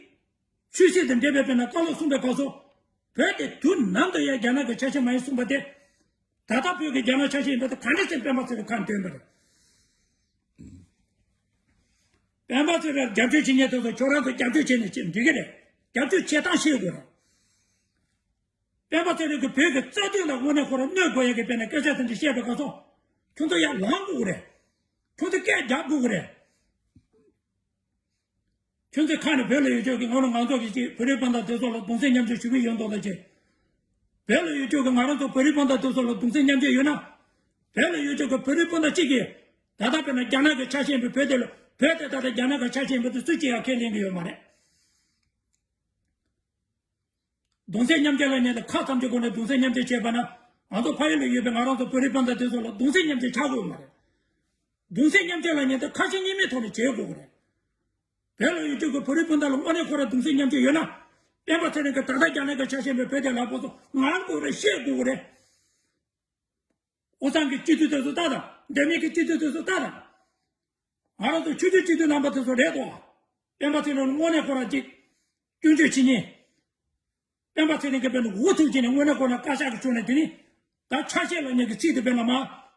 ཆོས་སྲིད་དང་འབྲེལ་བའི་དཔེར་ན་བཀའ་སློབ་གསུངས་པའི་སྐབས་སུ་བོད་དེ་དུས་ནམ་དུ་ཡང་རྒྱ་ནག་གི་ཆ་ཤས་མ་ཡིན་གསུངས་པ་དེ། ད་ལྟ་བོད་ཀྱི་རྒྱ་ནག་ཆ་ཤས་ཡིན་པ་དེ་ག་འདྲ་ཟེར་སྤེན་པ་ཚེ་རིང་ཁ་འདོན་པ་རེད། སྤེན་པ་ཚེ་རིང་རྒྱབ་སྐྱོར་བྱེད་མཁན་དེ་ཚོ་ཁྱོད་རང་ཚོ་རྒྱབ་སྐྱོར་བྱས་ནས་ཅིག་འགྲིག་གི་རེད། རྒྱབ་སྐྱོར་བྱེད་སྟངས་ཤེས་དགོས་རེད། སྤེན་པ་ཚེ་རིང་གིས་བོད་ཀྱི་རྩ་དོན་ལ་དངོས་གནས་ཁོ་རང་གནོད་དགོས་ཡ་གི་དཔེར་ན་སྐད་ཆ་དེ་འདྲ་བཤད་པའི་སྐབས་སུ། ཁྱོད་ཚོ་ཡར་ལངས་དགོས་རེད། ཁྱོད་ཚོ་སྐད་རྒྱག་དགོས་རེད། ཁྱོད་ཚོའི་ཁ་ནས་བོད་ལ་ཡོད་ཆོག་གི་ང་རང་ང་ཚོ་གི་ཅིག་བོད་རིགས་སྤུན་ཟླ་དེ་ཚོ་ལ་གདུང་སེམས་མཉམ་སྐྱེད་ཞུ་གི་ཡོད་མདོག་ལ་ཅིག་བོད་ལ་ཡོད་ཆོག་གི་ང་རང་ཚོ་བོད་རིགས་སྤུན་ཟླ་དེ་ཚོ་ལ་གདུང་སེམས་མཉམ་སྐྱེད་ཡོད་ན། བོད་ལ་ཡོད་ཆོག་གི་བོད་རིགས་སྤུན་ཟླ་གཅིག་གིས་ད་ལྟ་བོད་ན་རྒྱ་ནག་གི་ཆ་ཤས་ཡིན་པའི་བོད་དེ་ལ་བོད་དེ་ད་ལྟ་རྒྱ་ནག་གི་ཆ་ཤས་ཡིན་པ་དེ་སུ་གཅིག་ཡང་ཁས་ལེན་གི་ཡོད་མ་རེད། གདུང་སེམས་མཉམ་སྐྱེད་ལབ་མཁན་དེ་ཁ་ཙམ་གྱི་སྒོ་ནས་གདུང་སེམས་མཉམ་སྐྱེད་བྱས་པ་ན་ང་ཚོ་ཕ་ཡུལ་ལ་ཡོད་པའི་ང་རང་ཚོ་བོད་རིགས་སྤུན་ཟླ་དེ་ཚོ་ལ་གདུང་སེམས་མཉམ་སྐྱེད་ཆགས་དགོས་མ་རེད། གདུང་སེམས་མཉམ་སྐྱེད་ལབ་མཁན་དེ་ཁ་ཞེ་གཉིས་མེད་ཐོག་ནས་བྱེད་དགོས་ཀྱི་རེད། བོད་ལ་ཡོད་ཆོག་གི་བོད་རིགས་སྤུན་ཟླ་ལ་དངོས་གནས་ཁོ་རང་གདུང་སེམས་མཉམ་སྐྱེད་ཡོད་ན། སྤེན་པ་ཚེ་རིང་གིས་ད་ལྟ་རྒྱ་ནག་གི་ཆ་ཤས་པའི་བོད་དེ་ལ་ཕོག་སོང་ངང་དགོས་རེད་བཤད་དགོས་རེད། དབུས་གཙང་གི་སྤྱི་འཐུས་དེ་ཚོ་ལྟ་དང་འབྲས་སྨད་ཀྱི་སྤྱི་འཐུས་དེ་ཚོ་ལྟ་དང་། ང་རང་ཚོ་ཆོས་བརྒྱུད་སྤྱི་འཐུས་རྣམ་པ་དེ་ཚོ་རེད་དོ། སྤེན་པ་ཚེ་རིང་དངོས་གནས་ཁོ་རང་ཅིག་སྐྱོན་བརྗོད་བྱེད་མཁན། སྤེན་པ་ཚེ་རིང་གིས་དཔེར་ན་འུ་ཐུག་ཅིག་ནས་དངོས་གནས་ཁོ་རང་བཀའ་ཤག་གི་ཕྱོགས་ནས་དེ་ནི། ད་ཆ་ཤས་ལབ་མཁན་གྱི་ཚིག་དེ་དཔེར་ན་མ་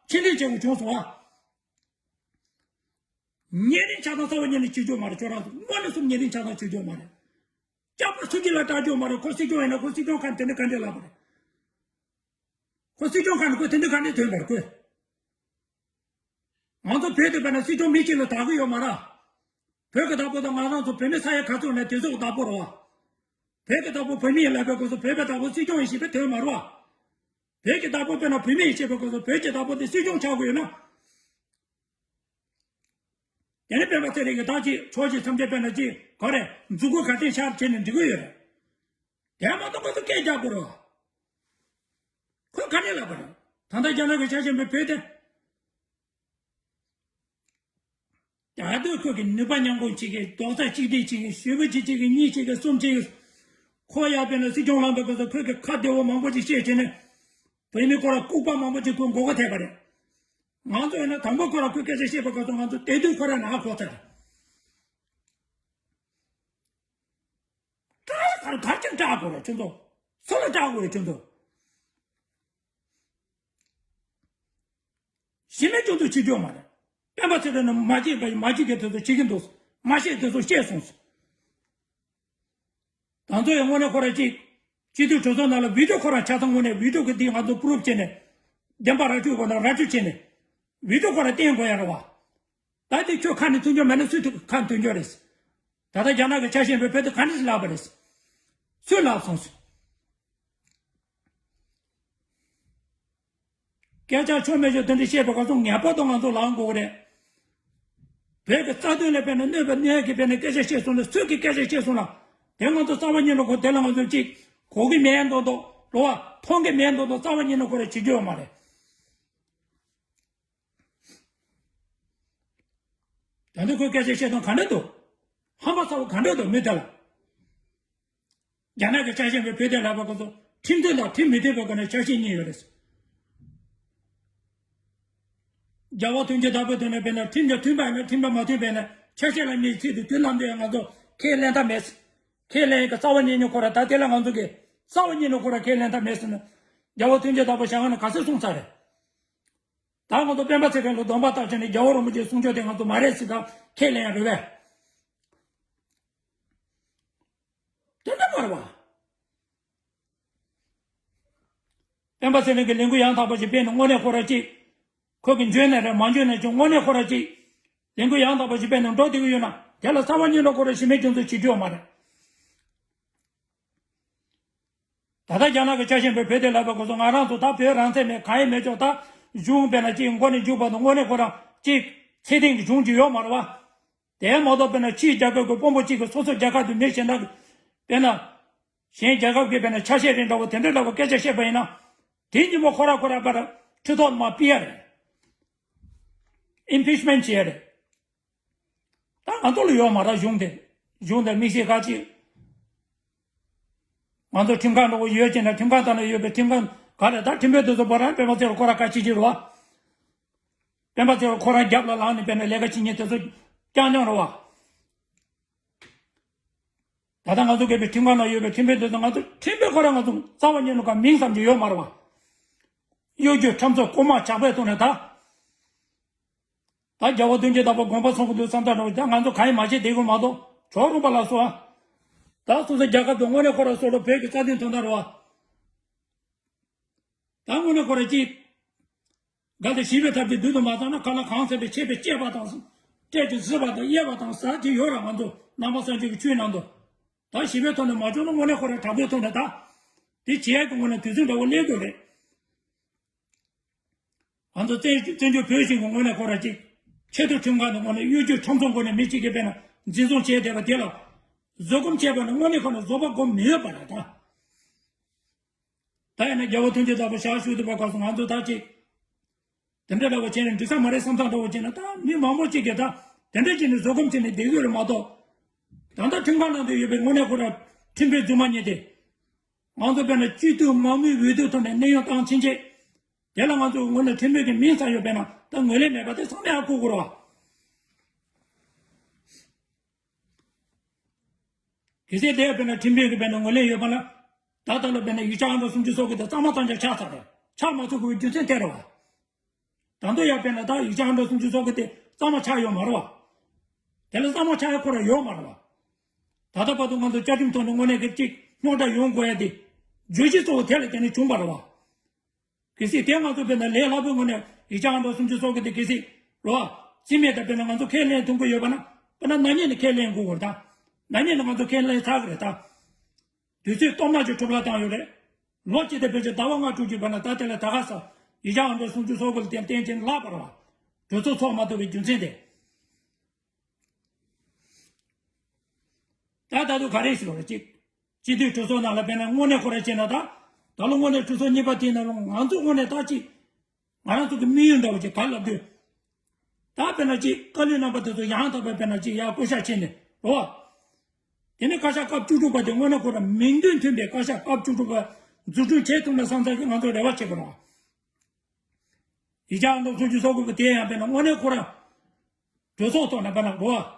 ཕྱིར་འཐེན་བྱེད་དགོས་བྱུང་སོང་ཨ། ཉེ་རིང་ཆགས་སྡང་རྩ་བ་ཉིད་ནས་བྱེད་རྒྱུ་མ་རེད། ཁྱོད་རང་ཚོ་དངོས་གནས་སུ་ཉེ་རིང་ཆགས་སྡང་བྱེད་རྒྱུ་མ་རེད། སྐྱག་པ་སུ་གཅིག་ལ་སྐྲག་རྒྱུ་མ་རེད། ཁོ་སྲིད་སྐྱོང་ཡིན་ན་ཁོ་སྲིད་སྐྱོང་ཁ་ནས་དེ་འདྲ་ག་འདྲས་ལབ་པ་རེད། ཁོ་སྲིད་སྐྱོང་ཁ་ནས་ཁོ་དེ་འདྲ་ག་འདྲས་ཐོན་པ་རེད་ཁོས། ང་ཚོ་བོད་དེ་བས་ན་སྲིད་སྐྱོང་མི་གཅིག་ལ་བདག་གི་ཡོད་མ་རེད། བོད་ཀྱི་བདག་པོ་དང་ང་རང་ཚོ་བོད་མི་ས་ཡ་ག་ཚོད་ནས་དེ་ཚོ་གི་བདག་པོ་རེད་བ། བོད་ཀྱི་བདག་པོ་བོད་མི་ཡིན་ལབ་པའི་སྐབས་སུ་བོད་པའི་བདག་པོ་སྲིད་སྐྱོང་ཡིན་ཞེས་པའི་དོན་མ་རེད་བ། བོད་ཀྱི་བདག་པོ་དཔེར་ན་བོད་མི་ཡིན་ཞེས་པའི་སྐབས་སུ་བོད་ཀྱི་བདག་པོ་དེ་སྲིད་སྐྱོང་ཆགས་དགོས་ཡོད་ན། དེ་ནི་སྤེན་པ་ཚེ་རིང་གི་བདག་ཅིག་ཕྱོགས་ཀྱི་མཚམས་སྦྱོར་དཔེར་ན་ཅིག་ག་རེ་མཛུབ་གུ་ག་སྟེང་ཤར་བྱས་ནས་འགྲིག་གི་ཡོད་རེད། དེ་མ་གཏོགས་ཁོ་ཚོ་སྐད་རྒྱག་དགོས་རེད་བ། ཁོས་ག་ནས་ལབ་པ་རེད། ད་ལྟ་རྒྱ་ནག་གི་ཆ་ཤས་པའི་བོད་དེ། ད་དུང་ཁོས་ཀྱི་ནུས་པ་མཉམ་སྤུངས་བྱེད་ཀྱི་རྡོག་རྩ་གཅིག་སྒྲིལ་བྱེད་ཀྱི་ཞེ་པོ་གཅིག་བྱེད་ཀྱི་གཉིས་བྱེད་ཀྱི་གསུམ་བྱེད་ཀྱི། ཁོ་ཡར་དཔེར་ན་སྲིད་སྐྱོང་ལངས་པའི་སྐབས་སུ་ཁོས་ཀྱི་ཁ་བདེ་བོ་མང་པོ་ཅིག་བཤད་བྱས་ནས། བོད་མི་ཁོ་ར་ལྐུགས་པ་མང་པོ་ཅིག་ཁོས་མགོ་སྐོར་ཐེབས་པ་རེད། ང་ཚོ་ཡིན་ན་དང་པོ་ཁོ་ར་ཁོས་སྐད་ཆ་བཤད་པའི་སྐབས་སུ་ང་ཚོ་དེ་དུས་ཁོ་ར་ནང་གོ་ཚར། སྐྲག་གར་གར་ཅིག་སྐྲག་དགོས་རེད་ཁྱོད་ཚོ། སུ་ལ་སྐྲག་དགོས་རེད་ཁྱོད་ཚོ། གཞི་མེད་སྐྱོན་འཛུགས་བྱེད་རྒྱུ་མ་རེད། སྤེན་པ་ཚེ་རིང་ནི་མ་བརྗེད་པ་ཡིན་མ་བརྗེད་མཁན་དེ་ཚོ་བྱེད་ཀྱི་འདུག་མ་བཤད་དེ་ཚོ་བཤད་སོང་། ང་ཚོ་ཡང་དངོས་གནས་ཁོ་ར་ཅིག་སྤྱི་འཐུས་གྲོས་ཚོགས་ནང་ལ་བི་ཌིའོ་ཁོ་ར་ཆ་ཚང་དངོས་གནས་བི་ཌིའོ་གི་འདི་ང་ཚོ་པུ་རུབ་བྱས་ནས། བདེན་པ་ར་སྤྲོད་དགོས་ན་ར་སྤྲོད་བྱས་ནས། བི་ཌིའོ་ཁོ་ར་བསྟན་དགོས་ཡ་རེད་བ། ད་དེ་ཁྱོད་ཁ་ནས་ཐོན་རྒྱུ་མེད་ན་སུས་ཐུག་ཁ་ནས་ཐོན་རྒྱུ་རེད། ད་ལྟ་རྒྱ་ནག་གི་ཆ་ཤས་པའི་བོད་དུ་ག་འདྲས་ལབ་པ་རེད། སུས་ལབ་སོང་ཟེར། སྐད་ཆ་ཆོ་མེད་ཆོ་དེ་འདྲ་བཤད་པའི་སྐབས་སུ་ངེས་པར་དུ་ང་ཚོ་ལངས་དགོས་ཀྱི་རེད། བོད་ཀྱི་རྩ་དོན་ལ་དཔེར་ན་གནོད་པ་གནོད་ཀྱི་དཔེར་ན་སྐད་ཆ་བཤད་སོང་ན་སུས་ཀྱི་སྐད་ཆ་བཤད་སོང་ན། དེ་ང་ཚོ་རྩ་བ་ཉིད་ནས་ཁོ་དེ་ལ་ང་ཚོ་གཅིག་གོ་གི་མེད་མདོག་མདོག་རེད་བ། མཐོང་གི་མེད་མདོག་མདོག་རྩ་བ་ཉིད་ནས་ཁོ་ར་བྱེད་རྒྱུ་ཡོད་མ་རེད། ད་ནི་ཁོས་སྐད་ཆ་བཤད་སྟངས་ག་འདྲ་འདུག་ཧམ་པ་ཚ་བོ་ག་འདྲ་འདུག་མི་དེ་ལ། རྒྱ་ནག་གི་ཆ་ཤས་པའི་བོད་དེ་ལབ་པ་ཁོ་ཚོ་ཁྲིམས་མཐུན་དང་ཁྲིམས་མི་མཐུན་པའི་སྒོ་ནས་ཆ་ཤས་གཉིས་ཡོད་རེད། རྒྱལ་བ་ཐུགས་རྗེ་དྭགས་པོའི་དོན་ནས་དཔེར་ན་ཁྲིམས་དང་མཐུན་པ་ཡིན་ན་ཁྲིམས་དང་མ་མཐུན་པ་ཡིན་ན་ཆ་ཤས་ལ་མིའི་ཚིག་དེ་དུས་ནམ་དུ་ཡང་ང་ཚོ་ཁས་ལེན་ཐབས་མེད། ཁས་ལེན་གྱི་རྩ་བ་ཉིད་ནས་ཁོ་ར་ད་དེ་ལ་ང་ཚོ་གི་རྩ་བ་ཉིད་ནས་ཁོ་ར་ཁས་ལེན་ཐབས་མེད་ཟེར་ན། རྒྱལ་བ་ཐུགས་རྗེ་དྭགས་པོ་ཞལ་སྔ་ནས་ག་ཚོད་གསུངས་ཚར་རེད། ད་ང་ཚོ་སྤེན་པ་ཚེ་རིང་ལ་གདོང་པ་བཏགས་བྱས་ནས་རྒྱལ་བ་རིན་པོ་ཆེའི་གསུང་ཆོས་དེ་ང་ཚོ་མ་རེད་ཟེར། ད་ཁས་ལེན་ཡ་རེད་པས། དེ་འདྲ་མ་རེད་པ། སྤེན་པ་ཚེ་རིང་གིས་ལས་འགུལ་ཡང་དག་པ་ཞིག་སྤེལ་ནས་དངོས་གནས་ཁོ་རང་གཅིག་ཁོ་གིས་འཇོན་ནའི་རེད། མ་འཇོན་ནའི་ཆོག་དངོས་གནས་ཁོ་རང་གཅིག་ལས་འགུལ་ཡང་དག་པ་ཞིག་སྤེལ་ནས་འགྲོ་བསྡད་ཀྱི་ཡོད་ན། དེ་ལ་རྩ་བ་ཉིད་ནས་ཁོ་རང་གཞི་མེད་སྐྱོན་འཛུགས་བྱེད་རྒྱུ་ཡོད་མ་རེད། ད་ལྟ་རྒྱ་ནག་གི་ཆ་ཤས་པའི་བོད་དེ་ལབ་པའི་སྐོར་སོགས། ང་རང་ཚོ་ད་བོད་རང་བཙན་མེད། གང་ཡང་མེད་ཆོག་ད་གཞུང་དཔེར་ན་གཅིག་མགོ་ནས་མཇུག་བར་དུ་དངོས་གནས་ཁོ་རང་གཅིག་ཚད་ལྡན་གྱི་གཞུང་ཅིག་ཡོད་མ་རེད་པ། དེ་མ་གཏོགས་དཔེར་ན་ཕྱིའི་རྒྱལ་ཁབ་ཀྱི་དཔོན་པོ་གཅིག་གིས་སོ་སོའི་རྒྱལ་ཁབ་ཏུ་མི་གཞན་དག་གི་དཔེར་ན་གཞན་རྒྱལ་ཁབ་ཀྱི་དཔེར་ན་ཆ་ཤས་རེད་འདྲ་བོ་དེ་འདྲ་འདྲ་བོ་སྐད་ཆ་བཤད་པ་ཡིན་ན། དེ་གཉིས་པོ་ཁོ་ར་ཁོ་ར་པར་ཁྲི་ཐོག་མར་ཕུད་ཡ་རེད། ཨིམ་པིཆ་མེན་ཊི་བྱེད་ཡ་རེད། ད་ང་ཚོ་ལ་ཡོད་མ་རེད་གཞུང་དེ། གཞུང་དེ་དམིགས་བསལ་ག་ཅིག་ང་ཚོ་ཁྲིམས་ཁང་འདྲ་བོ་ཡོད་ཅེ་ན། ཁྲིམས་ཁང་དག་ན་ཡོད་པའི་ཁྲིམས་ཁང་ག་རེ། ད་ཁྲིམས་དཔོན་དེ་ཚོ་པོ་རང་སྤེན་པ་ཚེ་རིང་ཁོ་ར་ཁ་ཆེ་ཆེ་རེད་པ། སྤེན་པ་ཚེ་རིང་ཁོ་རང་རྒྱབ་ལ་ལངས་ནས་དཔེར་ན་ལས་ཀ་བྱེད་མཁན་དེ་ཚོ་རྐྱང་རྐྱང་རེད་པ། ད་ལྟ་ང་ཚོ་གི་པའི་ཁྲིམས་ཁང་ནང་ཡོད་པའི་ཁྲིམས་དཔོན་དེ་ཚོ། ང་ཚོ་ཁྲིམས་དཔོན་ཁོ་རང་ང་ཚོ་རྩ་བ་ཉིད་ནས་ག་མིང་ཙམ་གྱི་ཡོད་མ་རེད་པ། གཡོ་སྒྱུ་ཁྲམ་ཚོགས་རྐུན་མ་ཇག་པའི་ཐོག་ནས་ད། ད་རྒྱལ་བ་དོན་གྱི་བདག་པོ་དགོངས་པ་ཚོམ་གྱི་འདུག་བསམ་ཚར་འགྲོ། ད་ང་ཚོ་གང་ཡང་མ་བྱེད་བསྡད་དགོས་མ་གཏོགས་ཇོ་རུ་པ་ལ་སོགས། ད་སོ་སོ་རྒྱལ་ཁབ་ཏུ་དངོས་གནས་ཁོ་ར་སོ་སོ་བོད་ཀྱི་རྩ་དོན་དོན་དག་རེད་པ། ད་དངོས་གནས་ཁོ་ར་གཅིག་གལ་ཏེ་ཞི་བའི་ཐབས་ཀྱིས་བདུད་དུ་མ་བཏང་ན། གང་ལ་གང་འཚམ་པའི་ཆད་པས་བཅད་པ་དང་། སྤྲད་དེ་གཟིར་བ་དང་གཡས་པ་དང་ཟ་དེ་ཡོད་ར། ང་ཚོ་ནང་པ་སངས་རྒྱས་ཀྱི་ཆོས་ནང་དུ། ད་ཞི་བའི་ཐོག་ནས་མ་བྱུང་ན་དངོས་གནས་ཁོ་ར་དྲག་པོའི་ཐོག་ནས་ད། དེ་བྱེད་ཡག་གི་དངོས་གནས་དུས་ཚོད་འདྲ་བོ་སླེབས་དགོས་རེད། ང་ཚོ་བཙན་བཙན་བྱོལ་བོད་གཞུང་གི་ངོས་ནས་ཁོ་ར་གཅིག་ཆེས་མཐོའི་ཁྲིམས་ཁང་གི་ངོས་ནས་གཡོ་སྒྱུ་ཁྲིམས་སྲུང་སྒོ་ནས་མི་གཅིག་གིས་དཔེར་ན་འཛིན་བཟུང་བྱས་བསྡད་པ་དེ་ལ་བཟོད་སྒོམ་བྱས་པ་ནི་དངོས་གནས་ཁོ་ནས་བཟོད་པ་སྒོམ་མི་ཡོད་པ་རེད་ད། ད་ཡིན་ན་རྒྱལ་བ་དོན་གྱི་བདག་པོ་ཞལ་བཞུགས་བསྡད་པའི་སྐབས་སུ་ང་ཚོ་ད་ཅིག་དེ་འདྲ་འདྲ་བོ་བྱས་ནས་འགྲིག་ས་མ་རེད་བསམ་སྟངས་འདྲ་བོ་བྱས་ན། ད་མི་མང་པོ་གཅིག་གིས་ད་དེ་འདྲ་བྱས་ནས་བཟོད་སྒོམ་བྱས་ནས་བསྡད་ཡོད་རེད་མ་གཏོགས། ད་ལྟ་ཁྲིམས་ཁང་ནང་དུ་ཡོད་པའི་དངོས་གནས་ཁོ་ར་ཁྲིམས་དཔོན་རྫུན་མ་གཉིས་དེ། ང་ཚོ་དཔེར་ན་སྤྱི་འཐུས་དམངས་མིའི་འོས་བསྡུའི་ཐོག་ནས་གནས་དབྱུང་བཏང་ཕྱིན་ཆད། དེ་ལ་ང་ཚོ་ངོས་ནས་ཁྲིམས་དཔོན་གྱི་མིང་ཙམ་ཡོད་པས་ན་ད་ངོས་ལེན་མེད་པ་དེ་ཚང་མས་ཧ་གོ་དགོས་རེད་པ། གལ་སྲིད་དེ་དཔེར་ན་ཁྲིམས་དཔོན་གྱི་དཔེར་ན་ངོས་ལེན་ཡོད་པ་ན། ད་ལྟ་ལ་དཔེར་ན་ཡིག་ཆ་ཨང་གྲངས་སུམ་ཅུ་སོ་དགུ་དེ་གཙང་མ་གཙང་རྐྱང་ཆགས་ཚར་རེད། ཆགས་མ་ཐུབ་དགོས་པའི་རྒྱུ་མཚན་དེ་རེད་པ། ད་དུང་ཡང་དཔེར་ན་ད་ཡིག་ཆ་ཨང་གྲངས་སུམ་ཅུ་སོ་དགུ་དེ་གཙང་མ་ཆགས་ཡོད་མ་རེད་པ། དེ་ལ་གཙང་མ་ཆགས་ཡ་ཁོ་རང་ཡོད་མ་རེད་པ། ད་ལྟ་བར་དུ་ང་ཚོ་བཅའ་ཁྲིམས་ཐོག་ནས་དངོས་གནས་ཀྱི་གཅིག་རྙོག་དྲ་ཡོང་དགོས་ཡ་དེ་བརྗོད་གཞི་གཙོ་བོ་དེ་ལ་བརྟེན་ནས་བྱུང་བ་རེད་པ། གལ་སྲིད་དེ་ང་ཚོ་དཔེར་ན་ལས་སླ་པོའི་ངོས་ནས་ཡིག་ཆ་ཨང་གྲངས་སུམ་ཅུ་སོ་དགུ་དེ་གལ་སྲིད་རེད་པ། རྩིས་མེད་དང་དཔེར་ན་ང་ཚོ་ཁས་ལེན་ཐུབ་ཀྱི་ཡོད་པ་ན། དཔེར་ན་ནག་ཉེས་ནས་ཁས་ལེན་དགོས་པ་རེད་ད། ནག་ཉེས་ནས་ང་ཚོ་ཁས་ལེན་ཚར་གི་རེད་ད། དུས་ཚོད་སྟོང་མ་ཅིག་གྲུབ་ལ་བཏང་ཡོད་རེད། ལོ་གཅིག་དང་ཕལ་ཆེར་ཟླ་བ་ལྔ་དྲུག་ཅིག་བར་ན་ད་དེ་ལ་ད་ག་ས་ཡིག་ཆ་ཨང་གྲངས་སུམ་ཅུ་སོ་དགུ་ལ་བརྟེན་བརྟེན་བྱས་ནས་ལྷག་པ་རེད་པ། གྲོས་ཚོགས་ཚོགས་མ་ཐུབ་པའི་རྒྱུ་མཚན་དེ། ད་ད་དུང་ག་རེ་ཞིག་རེད་གཅིག་སྤྱི་འཐུས་གྲོས་ཚོགས་ནང་ལ་དཔེར་ན་དངོས་གནས་ཁོ་ར་བྱས་ན་ད། ད་ལོ་དངོས་གནས་གྲོས་ཚོགས་གཉིས་པ་དེའི་ནང་ལ་ང་ཚོ་དངོས་གནས་ད་ཅིག་ང་རང་ཚོ་གི་དམིགས་ཡུལ་འདྲ་བོ་ཅིག་ག་ལབ་དུས། ད་དཔེར་ན་ཅིག་བཀའ་བློན་རྣམ་པ་དེ་ཚོ་ཡང་དག་པའི་དཔེར་ན་ཅིག་ཡར་བསྐོ་བཞག་བྱས་ནས་རེད་པ། དེ་ནས་བཀའ་ཤག་སྐབས་བཅུ་དྲུག་པ་དེ་དངོས་གནས་ཁོ་ར་མིང་དོན་མཐུན་པའི་བཀའ་ཤག་སྐབས་བཅུ་དྲུག་པ་འཛུགས་སྐྲུན་བྱེད་ཐུབ་ན་བསམ་ཚར་གི་ང་ཚོ་རེ་བ་བྱེད་དགོས་རེད་པ། ཡིག་ཆ་ཨང་གྲངས་སུམ་ཅུ་སོ་དགུ་པ་དེ་ཡང་དཔེར་ན་དངོས་གནས་ཁོ་ར་གྲོས་ཚོགས་ཐོག་ནས་དཔེར་ན་རེད་པ།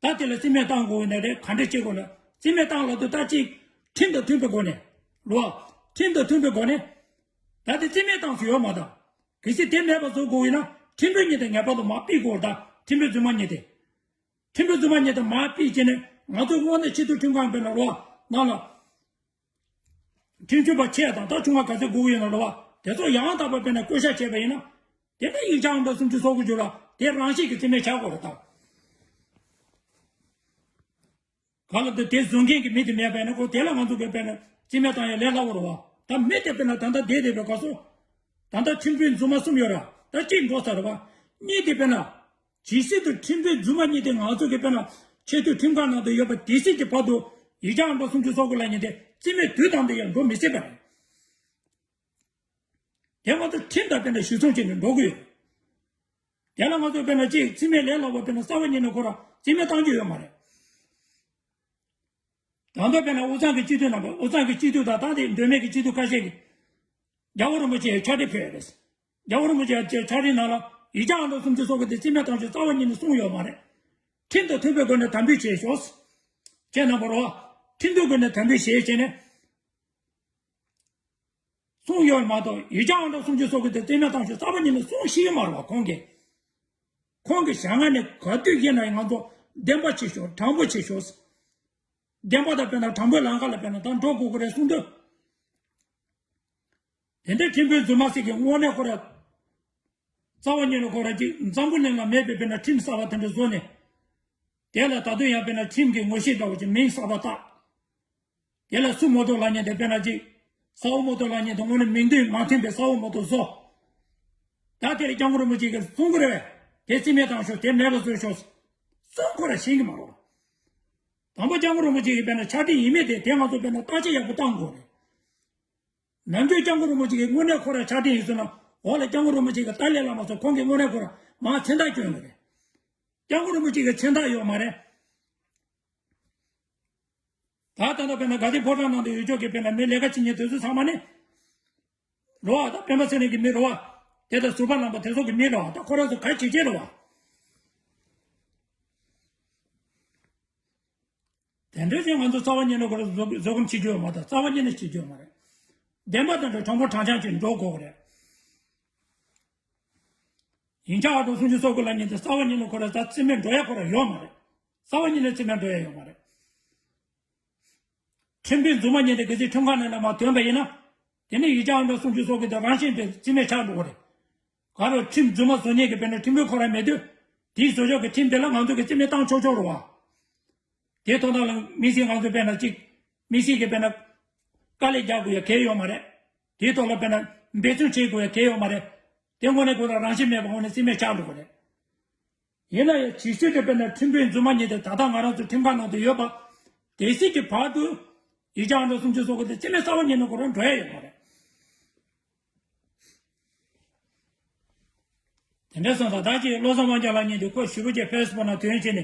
ད་དེ་ལ་རྩིས་མེད་བཏང་དགོས་ནའི་རེད། ག་འདྲ་བྱེད་དགོས་ན་རྩིས་མེད་བཏང་ལབ་དུས་ད་ཅིག་ཁྲིམས་དང་མཐུན་པའི་སྒོ་ནས་རེད་པ། ཁྲིམས་དང་མཐུན་པའི་སྒོ་ནས། ད་དེ་རྩིས་མེད་བཏང་ས་ཡོད་མ་རེད་ད། གལ་སྲིད་དེ་མེད་པ་བཟོ་དགོས་ཡིན་ན་ཁྲིམས་དཔོན་གཉིས་དེ་ངེས་པར་དུ་མར་ཕུད་དགོས་རེད་ད། ཁྲིམས་དཔོན་རྫུན་མ་གཉིས་དེ། ཁྲིམས་དཔོན་རྫུན་མ་གཉིས་དེ་མར་ཕུད་བྱས་ནས་ང་ཚོ་དངོས་གནས་སྤྱི་འཐུས་ཁྲིམས་ཁང་དཔེར་ན་རེད་པ་ནང་ལ། ཁྲིམས་ཞིབ་པ་ཆེ་དང་ད་ཆུང་བ་ག་ཚོད་དགོས་ཀྱི་ཡོད་ན་རེད་པ། དེ་ཚོ་ཡང་དག་པ་དཔེར་ན་བསྐོ་བཞག་བྱས་པ་ཡིན་ན། དེ་ནས་ཡིག་ཆ་ཨང་གྲངས་སུམ་ཅུ་སོ་དགུ་བརྒྱུད་ལ་དེ་རང་བཞིན་གྱིས་རྩིས་མེད་ཆགས་དགོས་རེད་ད། ག་ལ་དེ་དེ་བཟོ་མཁན་གྱི་མི་དེ་མེད་པ་ཡིན་ན་ཁོ་དེ་ལ་ང་ཚོ་གིས་དཔེར་ན་རྩིས་མེད་བཏང་ཡ་ལས་སླ་བོ་རེད་པ། ད་མི་དེ་དཔེར་ན་ད་ལྟ་བསྡད་བསྡད་པའི་སྐབས་སུ། ད་ལྟ་ཁྲིམས་དཔོན་རྫུན་མ་གསུམ་ཡོད་ར། ད་གཅིག་འགྲོ་ཚར་རེད་པ། གཉིས་དེ་དཔེར་ན། ཇི་སྲིད་དུ་ཁྲིམས་དཔོན་རྫུན་མ་གཉིས་དེ་ང་ཚོ་གི་དཔེར་ན་ཆེས་མཐོའི་ཁྲིམས་ཁང་ནང་དུ་ཡོད་པ་དེ་སྲིད་ཀྱི་བར་དུ་ཡིག་ཆ་ཨང་གྲངས་སུམ་ཅུ་སོ་དགུ་ལབ་མཁན་དེ་རྩིས་མེད་དུས་དང་དུ་ཡང་འགྲོ་མི་སྲིད་པ་རེད། དེ་ང་ཚོ་ཁྲིམས་དང་དཔེར་ན་གཞི་བཟུང་བྱས་ནས་འགྲོ་གི་ཡོད། དེ་ལ་ང་ཚོ་དཔེར་ན་ཅིག་རྩིས་མེད་ལས་སླ་བོ་དཔེར་ན་རྩ་བ་ཉིད་ནས་ཁོ་རང་རྩིས་མེད་བཏང་རྒྱུ་ཡོད་མ་རེད། ད་ལྟ་དཔེར་ན་དབུས་གཙང་གི་སྤྱི་འཐུས་རྣམ་པ་དབུས་གཙང་གི་སྤྱི་འཐུས་དང་ད་ལྟའི་མདོ་སྨད་ཀྱི་སྤྱི་འཐུས་ཁ་ཤས་ཀྱིས། རྒྱལ་བ་རིན་པོ་ཆེའི་ཕྱག་བྲིས་ཕུལ་ཡོད་རེད། རྒྱལ་བ་རིན་པོ་ཆེའི་ཕྱག་བྲིས་ནང་ལ་ཡིག་ཆ་ཨང་གྲངས་སུམ་ཅུ་སོ་དགུ་དེ་རྩིས་མེད་བཏང་རྒྱུ་རྩ་བ་ཉིད་ནས་གསུངས་ཡོད་མ་རེད། ཁྲིམས་དང་མཐུན་པའི་སྒོ་ནས་དམ་འབུལ་བྱས་ཤོག་ཁྱེད་རྣམ་པ་རོ། ཁྲིམས་མཐུན་སྒོ་ནས་དམ་འབུལ་བྱས་བྱས་ནས། གསུང་ཡོད་མ་གཏོགས་ཡིག་ཆ་ཨང་གྲངས་སུམ་ཅུ་སོ་དགུ་དེ་རྩིས་མེད་བཏང་ཤོག་རྩ་བ་ཉིད་ནས་གསུང་ཤེས་ཀྱི་མ་རེད་བ། ཁོང་གིས་ཁོང་གི་ཞལ་སྔ་ནས་ག་དུས་ཡིན་ན་ཡང་ང་ཚོ་བདེན་པ་བྱེད་ཤོག་དྲང་པོ་བྱེད་ཤོག་བདེན་པ་དང་དཔེར་ན་དྲང་པོའི་ལམ་ཁ་ལ་དཔེར་ན་ད་འགྲོ་དགོས་ཀྱི་རེད་གསུང་དུས། དེ་འདྲའི་ཁྲིམས་དཔོན་རྫུན་མ་ཞིག་གིས་དངོས་གནས་ཁོ་ར་རྩ་བ་ཉིད་ནས་ཁོ་ར་ཅིག་འཛམ་བུ་གླིང་ལ་མེད་པའི་དཔེར་ན་ཁྲིམས་གསར་བ་དེ་འདྲ་བཟོས་ནས། དེ་ལ་ད་དུང་ཡང་དཔེར་ན་ཁྲིམས་ཀྱི་ངོ་ཤེས་འདྲ་བོ་ཅིག་མིང་གསར་བ་བཏགས། དེ་ལ་སུ་མོ་ཏོ་ལབ་མཁན་དེ་དཔེར་ན་ཅིག་སའོ་མོ་ཏོ་ལབ་མཁན་དེ་དངོས་གནས་མིང་དོན་མ་མཐུན་པའི་སའོ་མོ་ཏོ་བཟོ། ད་དེ་ལ་སྐྱབས་མགོན་རིན་པོ་ཆེ་གིས་གསུང་གི་རེད་པས། དེ་རྩིས་མེད་བཏང་ཤོག་དེ་མེད་པ་བཟོས་ཤོག་གསུང་ཁོ་ར་ཤེས་ཀྱི་མ་རེད། དང་པོ་སྐྱབས་མགོན་རིན་པོ་ཆེ་གིས་དཔེར་ན་ཕྱག་བྲིས་ཡིན་མིན་དེ་དེ་ང་ཚོ་དཔེར་ན་བརྟག་དཔྱད་ཡག་པོ་བཏང་དགོས་རེད། ནམ་རྒྱུན་སྐྱབས་མགོན་རིན་པོ་ཆེ་གིས་དངོས་གནས་ཁོ་ར་ཕྱག་བྲིས་ཡིན་ཟེར་ན་འོག་ལ་སྐྱབས་མགོན་རིན་པོ་ཆེ་གི་ཏཱ་ལའི་བླ་མ་ཚོ་ཁོང་གིས་དངོས་གནས་ཁོ་ར་མར་མཚན་རྟགས་བསྐྱོན་གི་རེད། སྐྱབས་མགོན་རིན་པོ་ཆེ་གི་མཚན་རྟགས་ཡོད་མ་རེད། ད་ད་ལྟ་དཔེར་ན་དགའ་ལྡན་ཕོ་བྲང་ནང་དུ་ཡོད་ཆོག་གི་དཔེར་ན་མི་ལས་ཀ་བྱེད་མཁན་དེ་ཚོ་ཚང་མ་ནི། རོ་བ་དང་སྤེན་པ་ཚེ་རིང་གི་མི་རོ་བ། དེ་དང་ཟུར་པ་ལམ་པ་དེ་ཚོ་གི་མི་རོ་བ་ད་ཁོ་རང་ཚོ་ག་བྱེད་ཀྱི་རོ་བ། དེ་འདྲ་ཞིག་ང་ཚོ་རྩ་བ་ཉིད་ནས་ཁོ་རང་བཟོ་བཟོད་སྒོམ་བྱེད་རྒྱུ་ཡོད་མ་རེད། རྩ་བ་ཉིད་ནས་བྱེད་རྒྱུ་ཡོད་མ་རེད། བདེན་པ་དང་འདྲ་དྲང་པོ་དྲང་རྐྱང་ཅིག་འགྲོ་དགོས་ཀྱི་རེད། ཡིག་ཆ་ཨང་གྲངས་སུམ་ཅུ་སོ་དགུ་ལབ་མཁན་དེ་རྩ་བ་ཉིད་ནས་ཁོ་རང་ད་རྩིས་མེད་འགྲོ་ཡ་ཁོ་རང་ཡོད་མ་རེད། རྩ་བ་ཉིད་ནས་རྩིས་མེད་འགྲོ་ཡ་ཡོད་མ་རེད། ཁྲིམས་དཔོན་རྫུན་མ་ཉིད་དེ་གལ་སྲིད་ཁྲིམས་ཁང་ནང་ལ་མར་ཐོན་པ་ཡིན་ན། དེ་ནི་ཡིག་ཆ་ཨང་གྲངས་སུམ་ཅུ་སོ་དགུ་དེ་རང་བཞིན་གྱིས་རྩིས་མེད་ཆགས་འགྲོ་གི་རེད། ག་རེ་ཁྲིམས་རྫུན་མ་བཟོ་མཁན་གྱི་དཔེར་ན་ཁྲིམས་དཔོན་ཁོ་རང་མེད་དུས། དེའི་བཟོ་ཕྱོགས་ཀྱི་ཁྲིམས་དེ་ལ་ང་ཚོ་གིས་རྩིས་མེད་བཏང་ཆོག་ཆོག་རེད་བ། དེའི་ཐོག་ནང་ལ་དམིགས་བསལ་ང་ཚོ་དཔེར་ན་གཅིག་དམིགས་བསལ་གྱི་དཔེར་ན་དཀའ་ལས་རྒྱག་དགོས་ཡ་གལ་ཡོད་མ་རེད། དེའི་ཐོག་ལ་དཔེར་ན་འབད་བརྩོན་བྱེད་དགོས་ཡ་གལ་ཡོད་མ་རེད། དེ་དངོས་གནས་ཁོ་རང་རང་བཞིན་མེད་པ་དངོས་གནས་རྩིས་མེད་ཆགས་འགྲོ་གི་རེད། ཡིན་ན་ཡང་ཇི་སྲིད་དུ་དཔེར་ན་ཁྲིམས་དཔོན་རྫུན་མ་ཉིད་དེ་ད་ལྟ་ང་རང་ཚོ་ཁྲིམས་ཁང་ནང་དུ་ཡོད་པ། དེ་སྲིད་ཀྱི་བར་དུ་ཡིག་ཆ་ཨང་གྲངས་སུམ་ཅུ་སོ་དགུ་དེ་རྩིས་མེད་རྩ་བ་ཉིད་ནས་ཁོ་རང་འགྲོ་ཡ་ཡོད་མ་རེད། དེ་འདྲ་སོང་ཙང་ད་ཅི་བློ་བཟང་དབང་རྒྱལ་ལགས་ཉིད་དུ་ཁོ་ཞེ་པོ་ཅིག་ཕེ་སི་བུག་ནང་དོན་བྱས་ནས།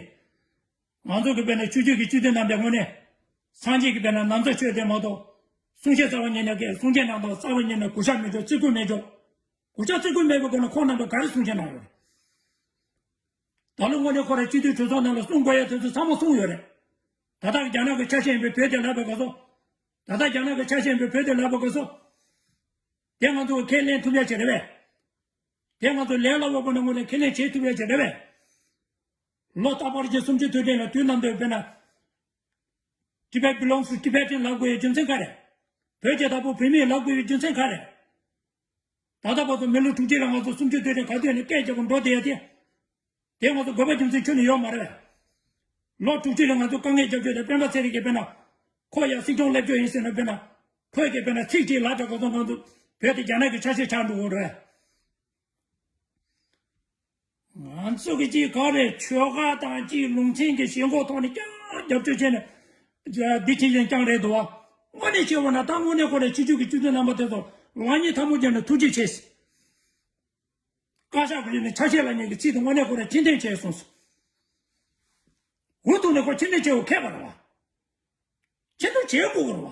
ང་ཚོ་གི་དཔེར་ན་ཆོས་བརྒྱུད་ཀྱི་སྤྱི་འཐུས་རྣམ་པའི་ངོས་ནས། སངས་རྒྱས་ཀྱི་དཔེར་ན་ན་བཟའ་ཆོས་དེ་མ་གཏོགས། གསུང་བཤད་རྩ་བ་ཉིད་ནས་ཀྱི་གསུང་བཤད་གནང་སྟངས་རྩ་བ་ཉིད་ནས་གུས་ཞབས་མི་འཇོག་བརྩི་བཀུར་མི་འཇོག་གུས་ཞབས་བརྩི་བཀུར་མེད་པའི་སྒོ་ནས་ཁོང་རྣམ་པས་ག་རེ་གསུང་བཤད་གནང་ཡོད་རེད། ད་ལོ་དངོས་གནས་ཁོ་རང་སྤྱི་འཐུས་གྲོས་ཚོགས་ནང་ལ་གསུང་དགོས་ཡ་དེ་ཚོ་ཚང་མ་གསུངས་ཡོད་རེད། ད་ལྟ་རྒྱ་ནག་གི་ཆ་ཤས་ཡིན་པའི་བོད་དེ་ལབ་པའི་སྐབས་སུ། ད་ལྟ་རྒྱ་ནག་གི་ཆ་ཤས་ཡིན་པའི་བོད་དེ་ལབ་པའི་སྐབས་སུ། དེ་ང་ཚོ་ཁས་ལེན་ཐུབ་ཡ་ཅིག་རེད་པས། དེ་ང་ཚོ་ལས་སླ་བོ་པོ་ནས་དངོས་གནས་ཁས་ལེན་བྱེད་ཐུབ་ཡ་ཅིག་རེད་པས། ལོ་རྟག་པར་གྱི་གསུམ་བཅུ་དུས་དྲན་ལ་དུས་ནམ་དུ་དཔེར་ན། Tibet belongs to Tibetan ལབ་དགོས་ཡའི་རྒྱུ་མཚན་ག་རེ། བོད་ཀྱི་བདག་པོ་བོད་མི་ལབ་དགོས་ཡའི་རྒྱུ་མཚན་ག་རེ། ད་ལྟ་བར་དུ་མི་ལོ་དྲུག་ཅུ་ལ་ང་ཚོ་གསུམ་བཅུ་དུས་དྲན་ག་དུས་ནས་སྐད་རྒྱག་པར་འགྲོ་བསྡད་ཡ་དེ། དེ་ང་ཚོ་དགོས་པ་རྒྱུ་མཚན་ཁྱོན་ནས་ཡོད་མ་རེད། ལོ་དྲུག་ཅུ་ལ་ང་ཚོ་དཀའ་ངལ་རྒྱབ་ཆོག་དེ་སྤེན་པ་ཚེ་རིང་གིས་དཔེར་ན། ཁོ་ཡ་སྲིད་སྐྱོང་སླེབས་ཆོག་ཡིན་ཟེར་ན་དཔེར་ན། ཁོས་ཀྱིས་དཔེར་ན་ཚིག་གཅིག་ལབ་དྲག་ག་ཚོད་ང་ཚོ་བོད་དེ་རྒྱ་ནག་གི་ཆ་ཤས་ཆགས་འགྲོ་གི་རེད། ང་ཚོ་གི་ཅིག་ག་རེ་ཆོལ་ཁ་དང་ཅིག་ལུང་ཚན་གྱི་ཞེན་ཁོག་ཐོག་ནས་ཀྱང་རྒྱབ་སྐྱོར་བྱས་ནས། འདི་ཕྱིན་ཅན་རྐྱང་རེད་འདུག་བ། དངོས་གནས་བྱས་པ་ན་ད་དངོས་གནས་ཁོ་རང་སྤྱི་འཐུས་ཀྱི་སྤྱི་འཐུས་རྣམ་པ་དེ་ཚོ་ལག་གཉིས་ཐལ་མོ་སྦྱར་ནས་ཐུགས་རྗེ་ཆེ། བཀའ་ཤག་གི་ནས་ཆ་ཤས་ལ་ཉན་གྱི་ཚིག་དེ་དངོས་གནས་ཁོ་རང་ཕྱིར་འཐེན་བྱས་སོང་། འུ་ཐུག་ནས་ཁོ་ཕྱིར་འཐེན་བྱས་འོ་ཁས་པ་རེད་བ། ཕྱིར་འཐེན་བྱས་དགོས་ཀྱི་རེད་བ།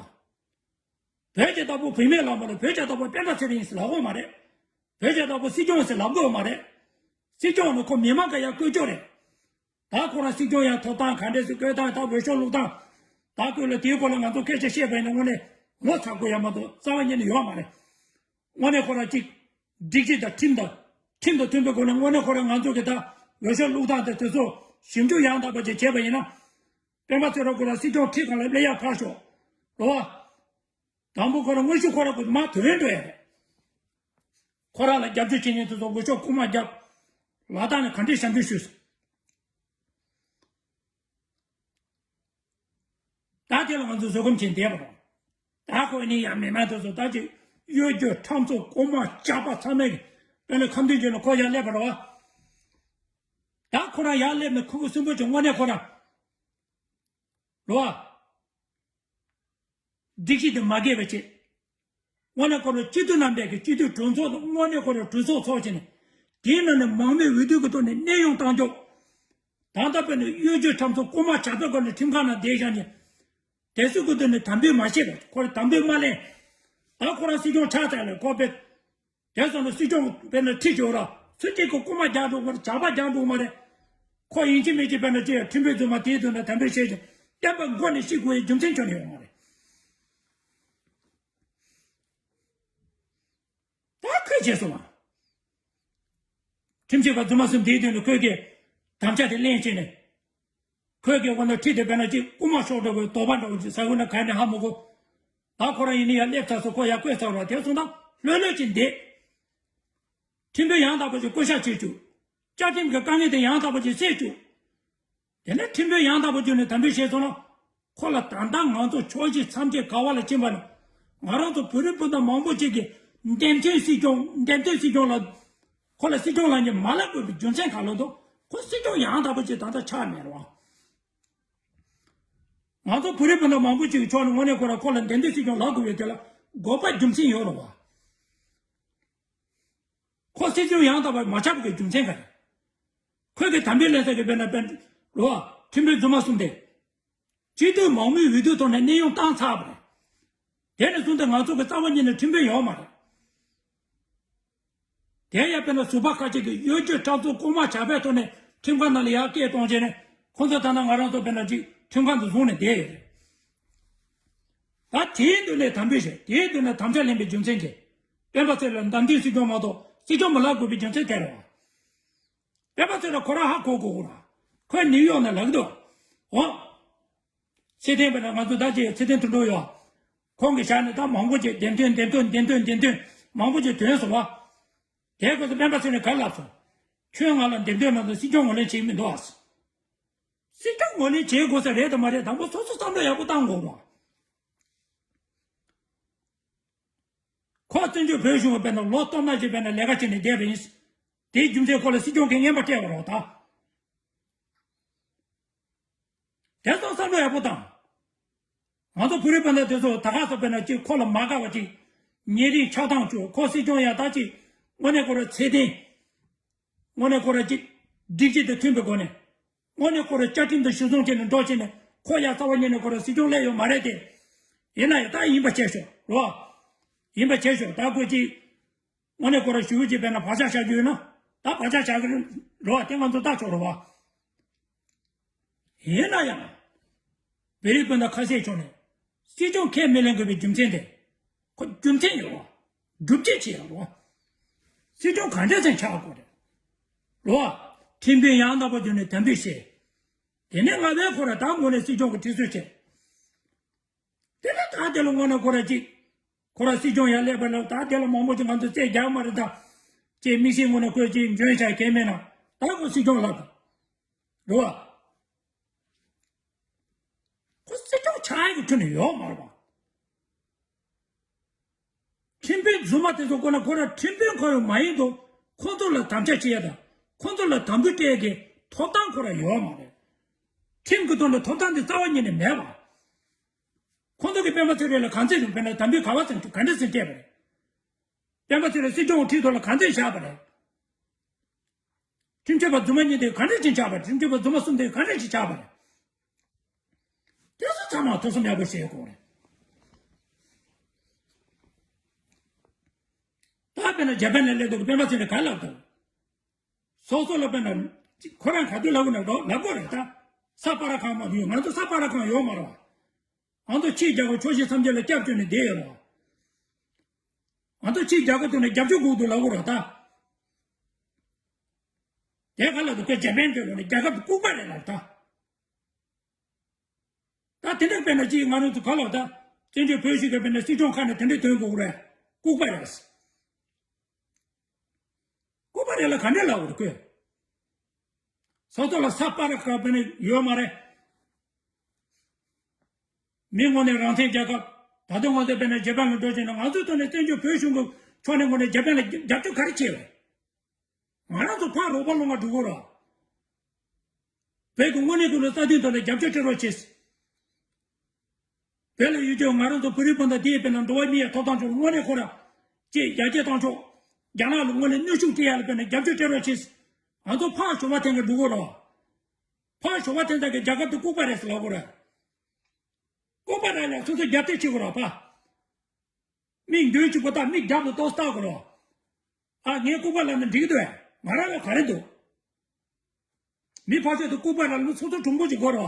བོད་ཀྱི་བདག་པོ་བུད་མེད་ལབ་པ་ལ་བོད་ཀྱི་བདག་པོ་སྤེན་པ་ཚེ་རིང་ཟེར་ལབ་དགོས་མ་རེད། བོད་ཀྱི་བདག་པོ་སྲིད་སྐྱོང་ཟེར་ལབ་དགོས་མ་རེད། སྲིད་སྐྱོང་ནི་ཁོ་མི་མང་གི་ཡར་བསྐོས་ཕྱོགས་རེད། ད་ཁོ་རང་སྲིད་སྐྱོང་ཡར་ཐོབ་སྟངས་ག་འདྲས་སེ་བསྐོས་སྟངས་ད་འོས་ཤོག་བླུགས་སྟངས། ད་སྐོར་ལ་དེའི་སྐོར་ལ་ང་ཚོ་སྐད་ཆ་བཤད་པ་ཡིན་ན་དངོས་གནས་ངོ་ཚ་དགོས་ཡ་མ་གཏོགས་རྩ་བ་ཉིད་ནས་ཡོད་མ་རེད། དངོས་གནས་ཁོ་རང་གཅིག་སྒྲིག་གཞི་དང་ཁྲིམས་དང་། ཁྲིམས་དང་མཐུན་པའི་སྒོ་ནས་དངོས་གནས་ཁོ་རང་ང་ཚོ་གི་ད་འོས་ཤོག་བླུགས་སྟངས་དེ་དེ་ཚོ་ཞིབ་འཇུག་ཡང་དག་པ་ཅིག་བྱས་པ་ཡིན་ན། སྤེན་པ་ཚེ་རིང་ཁོ་རང་སྲིད་སྐྱོང་ཁྲི་སྒང་ལ་སླེབས་ཡ་ཕར་ཞོག་རེད་བ། དང་པོ་ཁོ་རང་དངོས་གཞི་ཁོ་རང་ཁོ་མར་ཐོན་འགྲོ་ཡ་རེད། ཁོ་རང་ལ་རྒྱབ་སྐྱོར་བྱེད་མཁན་དེ་ཚོ་འོས་ཤོག་རྐུ་མ་བརྒྱབ། ལ་དྭགས་ནས་ག་འདྲས་ཞབས་འདྲེན་ཞུས་སོང་། ད་དེ་ལ་ང་ཚོ་བཟོད་སྒོམ་བྱས་བསྡད་པ་རེད། ད་ཁོ་ནི་ཡང་མི་མང་དེ་ཚོ་ད་ཅིག་གཡོ་སྒྱུ་ཁྲམ་ཚོ་རྐུ་མ་ཇག་པ་ཚང་མས་དཔེ་ལ་ཁ་མདུན་གྱི་ནས་ཁོ་ཡར་སླེབས་པ་རེད་བ། ད་ཁོ་རང་ཡར་སླེབས་ནས་ཁུ་བོ་སུན་པོ་ཅིག་དངོས་གནས་ཁོ་རང་རེད་བ། སྒྲིག་གཞི་དེ་མ་འགལ་བ་བྱེད། དངོས་གནས་ཁོ་རང་སྤྱི་འཐུས་རྣམ་པས་ཀྱི་སྤྱི་འཐུས་གྲོས་ཚོགས་དང་དངོས་གནས་ཁོ་རང་གྲོས་ཚོགས་ཚོགས་བྱས་ནས། དེའི་ནང་ནས་མང་མོས་འོས་བསྡུ་གི་ཐོག་ནས་གནས་དབྱུང་བཏང་ཆོག་ད་ལྟ་བོད་ནས་གཡོ་སྒྱུ་ཁྲམ་ཚོ་རྐུ་མ་ཇག་པའི་སྒང་ནས་ཁྲིམས་ཁང་ནང་བསྡད་བཞག་ནས། དེ་ཚོ་གི་ཐོག་ནས་དམ་འབུལ་མ་བྱེད་པ་ཁོ་རང་དམ་འབུལ་མ་ལེན། ད་ཁོ་རང་སྲིད་སྐྱོང་ཆགས་ཚར་ལ་ཁོ་བོད། དེ་སོང་ནས་སྲིད་སྐྱོང་དཔེར་ན་ཁྲི་ཆོག་ར་སུ་གཅིག་གིས་རྐུ་མ་རྒྱག་འགྲོ་མ་རེད། ཇག་པ་རྒྱག་འགྲོ་མ་རེད། ཁོ་ཡིན་གཅིག་མིན་གཅིག་དཔེར་ན་ཅིག་ཁྲིམས་དཔོན་རྫུན་མ་དེའི་དོན་དུ་དམ་འབུལ་བྱེད་ཅིང་བསྟན་པ་མགོ་ནས་བཤིག་དགོས་ཡའི་རྒྱུ་མཚན་ཁྱོན་ནས་ཡོད་མ་རེད། བྱས་སོང་བ། ཁྲིམས་ཞིབ་པ་རྫུན་མ་གསུམ་དེའི་དོན་དུ་ཁོས་ཀྱི་དམ་བཅའ་དེ་ལེན་བྱས་ནས། ཁོས་ཀྱི་དབང་དུ་ཁྲིད་དེ་བས་ན་ཅིག་རྐུ་མ་ཤོར་འགྲོ་བའི་དོགས་པ་འདྲ་བོ་ཅིག་ཟ་དགོས་ན་ག་ནས་ཧ་མི་གོ། ད་ཁོ་རང་ཡིན་ནི་ཡ་སླེབས་ཚར་སོང་། ཁོ་ཡ་བསྐོས་ཚར་བ་དེ་སོང་ད་ལྷོད་ལྷོད་ཅིག་བསྡད། ཁྲིམས་དཔོན་ཡང་དག་པོ་ཅིག་བསྐོ་བཞག་བྱེད་བཅུག་བཅའ་ཁྲིམས་ཀྱི་དཀའ་ངལ་དེ་ཡང་དག་པོ་ཅིག་སེལ་བཅུག་དེ་ནས་ཁྲིམས་དཔོན་ཡང་དག་པོ་བརྒྱུད་ནས་དམ་འབུལ་བྱས་སོང་ན། ཁོ་ལ་ད་ལྟ་ང་ཚོ་ཕྱོགས་བཞི་མཚམས་བཅད་ག་བ་ལ་ཕྱིན་པ་ནས། ང་རང་ཚོ་བོད་རིགས་སྤུན་ཟླ་མང་པོ་ཅིག་གིས་འདེམས་ཐོན་སྲིད་སྐྱོང་འདེམས་ཐོན་སྲིད་སྐྱོང་ལ། ཁོ་ལ་སྲིད་སྐྱོང་ལངས་ནས་མ་ལབ་དགོས་པའི་རྒྱུ་མཚན་ག་ལ་འདུག་ཁོ་སྲིད་སྐྱོང་ཡང་དག་པོ་ཅིག་ད་ལྟ་ཆགས་མེད་རེད་བ། ང་ཚོ་བོད་རིགས་སྤུན་ཟླ་མང་པོ་ཅིག་གི་ཕྱོགས་ནས་དངོས་གནས་ཁོ་ར་ཁོ་ལ་འདེམས་ཐོན་སྲིད་སྐྱོང་ལངས་དགོས་པའི་དེ་ལ་དགོས་པ་རྒྱུ་མཚན་ཡོད་རེད་བ། ཁོ་སྲིད་སྐྱོང་ཡང་དག་པར་མ་ཆགས་པའི་རྒྱུ་མཚན་ག་རེ། ཁོས་ཀྱི་དམ་འབུལ་ལེན་ས་གི་དཔེར་ན་དཔེར་རོ། ཁྲིམས་དཔོན་རྫུན་མ་གསུམ་དེ། སྤྱི་འཐུས་མང་མོས་འོས་བསྡུ་ཐོག་ནས་གནས་དབྱུང་བཏང་ཚར་བ་རེད། དེ་ནས་བཟུང་སྟེ་ང་ཚོ་གི་རྩ་བ་ཉིད་ནས་ཁྲིམས་དཔོན་ཡོད་མ་རེད། དེ་ཡང་དཔེར་ན་ཟུར་པ་ཁ་ཅིག་གིས་གཡོ་སྒྱུ་སྐྲག་འཛུགས་ལྐོག་མ་བྱ་བའི་ཐོག་ནས་ཁྲིམས་ཁང་ནང་ལ་ཡར་སྐད་གཏོང་བྱས་ནས། ཁོང་ཚོ་ད་ལྟ་ང་རང་ཚོ་དཔེར་ན་ཅིག་ཁྲིམས་ཁང་དུ་བཟུང་ནས་བསྡད་ཡོད་རེད། ད་དེའི་མདུན་ནས་དམ་འབུལ་བྱས། དེའི་མདུན་ནས་དམ་བཅའ་ལེན་པའི་རྒྱུ་མཚན་གྱིས། སྤེན་པ་ཚེ་རིང་ལ་འདེམས་ཐོན་སྲིད་སྐྱོང་མ་གཏོགས་སྲིད་སྐྱོང་མི་ལངས་དགོས་པའི་རྒྱུ་མཚན་དེ་རེད་བ། སྤེན་པ་ཚེ་རིང་ཁོ་རང་ཧ་གོ་དགོས་ར། ཁོས་ནིའུ་ཡོག་ནས་ལབ་འདུག་འོ། ཚེ་བརྟན་པ་ན་ང་ཚོ་ད་ཅིག་ཚེ་བརྟན་དོན་གྲུབ་ཡོད། ཁོང་གི་ཞལ་ནས་ད་མང་པོ་ཅིག་འདེམས་ཐོན་འདེམས་ཐོན་འདེམས་ཐོན་འདེམས་ཐོན་མང་པོ་ཅིག་ཐོན་སོང་བ། དེའི་སྐབས་སུ་སྤེན་པ་ཚེ་རིང་ག་ལབ་སོང་། ཁྱོད་ང་ལ་འདེམས་ཐོན་མ་གཏོགས་སྲིད་སྐྱོང་ངོས་ལེན་བྱེད་ཀྱི་མི་འདུག་ཨ། སྲིད་སྐྱོང་ངོས་ལེན་བྱེད་དགོས་ས་རེད་དམ་མ་རེད་དང་པོ་སོ་སོ་བསམ་བློ་ཡག་པོ་བཏང་དགོས་ར། ཁོ་བཙན་བྱོལ་བོད་གཞུང་གི་དཔེར་ན་ལོ་སྟོང་ཕྲག་ཅིག་དཔེར་ན་ལས་ཀ་བྱས་ནས་བསྡད་པ་ཡིན། དེའི་རྒྱུ་མཚན་ཁོ་ལ་སྲིད་སྐྱོང་གི་རྔན་པ་སྤྲད་པ་རེད་ད། དེ་ཚོ་བསམ་བློ་ཡག་པོ་བཏང་། ང་ཚོ་བོད་རིགས་སྤུན་ཟླ་དེ་ཚོ་ད་ག་ཚོད་དཔེར་ན་ཅིག་ཁོ་ལ་མ་དགའ་བ་ཅིག་ཉེ་རིང་ཆགས་སྡང་བྱུང་། ཁོ་སྲིད་སྐྱོང་ཡ་ད་ཅིག་དངོས་གནས་ཁོ་ར་ཚད་ལྡན། དངོས་གནས་ཁོ་ར་ཅིག་སྒྲིག་གཞི་དང་མཐུན་པའི་སྒོ་ནས། དངོས་གནས་ཁོ་ར་བཅའ་ཁྲིམས་དང་གཞི་བཟུང་བྱས་ནས་འགྲོ་བྱས་ནས་ཁོ་ཡ་རྩ་བ་ཉིད་ནས་ཁོ་ར་སྲིད་སྐྱོང་སླེབས་ཡོད་མ་རེད་དེ། ཡིན་ན་ཡང་ད་ཡིན་པ་བྱས་ཤོག་རོ། ཡིན་པ་བྱས་ཤོག་ད་ཁོ་ཅིག་དངོས་གནས་ཁོ་ར་ཞུ་གི་ཅིག་དཔེར་ན་བག་ཆགས་བཞག་རྒྱུ་ཡོད་ན་ད་བག་ཆགས་བཞག་གི་རོ། དེ་ང་ཚོ་ལྟ་ཆོག་རོ་བ། ཡིན་ན་ཡང་། བོད་རིགས་སྤུན་ཟླ་ཁ་ཤས་ཕྱོགས་ནས་སྲིད་སྐྱོང་ཁས་མི་ལེན་དགོས་པའི་རྒྱུ་མཚན་དེ། ཁོ་རྒྱུ་མཚན་ཡོད་བ། སྒྲུབ་བྱེད་ཆེ་ཡང་རོ། སྲིད་སྐྱོང་ག་འདྲ་ཅན་ཆགས་དགོས་རེད། རོ། ཁྲིམས་དཔོན་ཡང་དག་པོ་བརྒྱུད་ནས་དམ་འབུལ་བྱས། དེ་ནས་ང་བས་ཁོ་ར་ད་ངོ་ནས་སྲིད་སྐྱོང་གི་ཁྲི་ཟུར་བྱས། དེ་ལ་ད་དེ་ལ་ངོ་ནས་ཁོ་ར་ཅིག་ཁོ་ར་སྲིད་སྐྱོང་ཡར་སླེབས་པ་ལ་ད་དེ་ལ་མང་པོ་ཅིག་ང་ཚོ་རྩེ་རྒྱག་མ་རེད་ད། ཅེས་མིག་ཤེལ་ངོ་ནས་ཁོས་ཅིག་འཇོན་ཤག་གལ་མེད་ན་ད་ཁོ་སྲིད་སྐྱོང་ལབ་དང་། རེད་བ། ཁོ་སྲིད་སྐྱོང་ཆགས་ཡག་གི་ཁྱོན་ནས་ཡོད་མ་རེད་བ། ཁྲིམས་དཔོན་རྫུན་མ་དེ་ཚོ་ཁོ་ན་ཁོ་ར་ཁྲིམས་དཔོན་ཁོ་ར་མ་ཡིན་དུ་ཁོ་ཚོ་ལ་དམ་བཅའ་བྱེད་ཡ་དང་ཁོ་ཚོ་ལ་དམ་འབུལ་སྤྲད་ཡ་གི་ཐོབ་ཐང་ཁོ་ར་ཡོད་མ་རེད། ཁྲིམས་ཀྱི་ཐོག་ནས་ཐོབ་ཐང་དེ་རྩ་བ་ཉིད་ནས་མེད་བ། ཁོང་ཚོ་གིས་སྤེན་པ་ཚེ་རིང་ལ་གང་ཚད་ཅིག་དཔེར་ན་དམ་འབུལ་ག་བ་ཙམ་ག་འདྲ་ཙམ་སྤྲད་པ་རེད། སྤེན་པ་ཚེ་རིང་སྲིད་སྐྱོང་ཁྲི་ཐོག་ལ་གང་ཚད་བཞག་པ་རེད། ཁྲིམས་ཆད་པ་རྫུན་མ་གཉིས་དེ་ག་འདྲ་ཅིག་བཞག་པ་རེད། ཁྲིམས་ཆད་པ་རྫུན་མ་གསུམ་དེ་ག་འདྲ་ཅིག་བཞག་པ་རེད། དེ་ཚོ་ཚང་མ་ཐུགས་བསམ་ཡག་པོ་བཞེས་དགོས་རེད། ད་དཔེར་ན་འཇར་པན་ལ་སླེབས་དུས་སྤེན་པ་ཚེ་རིང་ག་ལབ་འདུག་སོ་སོ་ལ་དཔེར་ན་ཁོ་རང་ག་དུས་ལབ་དགོས་ན་ལབ་དགོས་རེད་ད། ས་པ་ར་ཁང་མ་ཡོད། ང་ཚོ་ས་པ་ར་ཁང་ཡོད་མ་རེད་བ། ང་ཚོ་ཕྱིའི་རྒྱལ་ཁབ་ཕྱོགས་བཞི་མཚམས་བརྒྱད་ལ་སྐྱབས་བཅོལ་ནས་བསྡད་ཡོད་རེད་བ། ང་ཚོ་ཕྱིའི་རྒྱལ་ཁབ་དེ་ནས་རྒྱབ་སྐྱོར་དགོས་འདུག་ལབ་དགོས་རེད་ད། དེ་ག་ལ་དུ་ཁོས་འཇར་པན་དེ་ལོ་ནས་རྒྱལ་ཁབ་ཏུ་ལྐུགས་པ་རེད་ལབ་ད། ད་དེ་འདྲ་དཔེར་ན་ཅིག་ང་རང་ཚོ་ག་ལ་ད་བཙན་བྱོལ་བོད་ཞིག་གི་དཔེར་ན་སྲིད་སྐྱོང་ཁ་ནས་དེ་འདྲ་ཐོན་དགོས་རེད། ལྐུགས་པ་རེད། ལྐུགས་པ་རེད་ལ་ག་འདྲ་ལབ་དགོས་རེད་ཁོས། སོ་སོ་ལ་ས་པ་ར་ཁ་དཔེར་ན་ཡོད་མ་རེད། མི་དངོས་གནས་རང་བཙན་རྒྱལ་ཁབ། ད་དུང་ང་ཚོ་དཔེར་ན་འཇར་པན་ལ་འགྲོ་བྱས་ན་ང་ཚོའི་ཐོག་ནས་བཙན་བྱོལ་བོད་གཞུང་གི་ཕྱོགས་ནས་ངོས་ནས་འཇར་པན་ལ་རྒྱབ་སྐྱོར་ག་རེ་བྱས་པ་རེད། ང་རང་ཚོ་ཕར་རོགས་པ་སློང་ག་འགྲོ་གི་རེད། བོད་ཀྱི་དངོས་གནས་ཀྱི་ལོ་རྩ་དོན་ཐོག་ནས་རྒྱབ་སྐྱོར་སྤྲད་རོགས་བྱས། བོད་ལ་ཡོད་ཀྱང་ང་རང་ཚོ་བོད་རིགས་སྤུན་ཟླ་དེའི་དཔེར་ན་འགྲོ་བ་མིའི་ཐོབ་ཐང་ཕྱོགས་དངོས་གནས་ཁོ་ར་ཅེས་རྒྱ་སྐྱེད་བཏང་ཆོག་རྒྱ་ནག་ལ་དངོས་གནས་གནོན་ཤུགས་སྤྲད་ཡ་ལ་དཔེར་ན་རྒྱབ་སྐྱོར་སྤྲད་རོགས་བྱས། ང་ཚོ་ཕར་ཞོགས་པ་འཐེན་ག་འགྲོ་གི་རེད། ཕར་ཞོགས་པ་འཐེན་ས་གི་རྒྱལ་ཁབ་དེ་ལྐུགས་པ་རེད་ཟེར་ལབ་དགོས་རེད། ལྐུགས་པ་རེད་ལ་སོ་སོ་རྒྱབ་གཏད་བྱེད་དགོས་རེད་པ། མིག་མདུན་གཅིག་པོ་ལྟ། མིག་རྒྱབ་ཏུ་ཏོག་ཙམ་ལྟ་དགོས་རེད། ཨ་ངས་ལྐུགས་པ་ལབ་ན་འགྲིག་གི་འདུག་ཨེ། ང་རང་ལ་ག་རེ་འདུག་མི་ཕར་ཕྱོགས་དུ་ལྐུགས་པ་ལབ་ན་སོ་སོ་གྲུང་པོ་ཅིག་དགོས་རེད་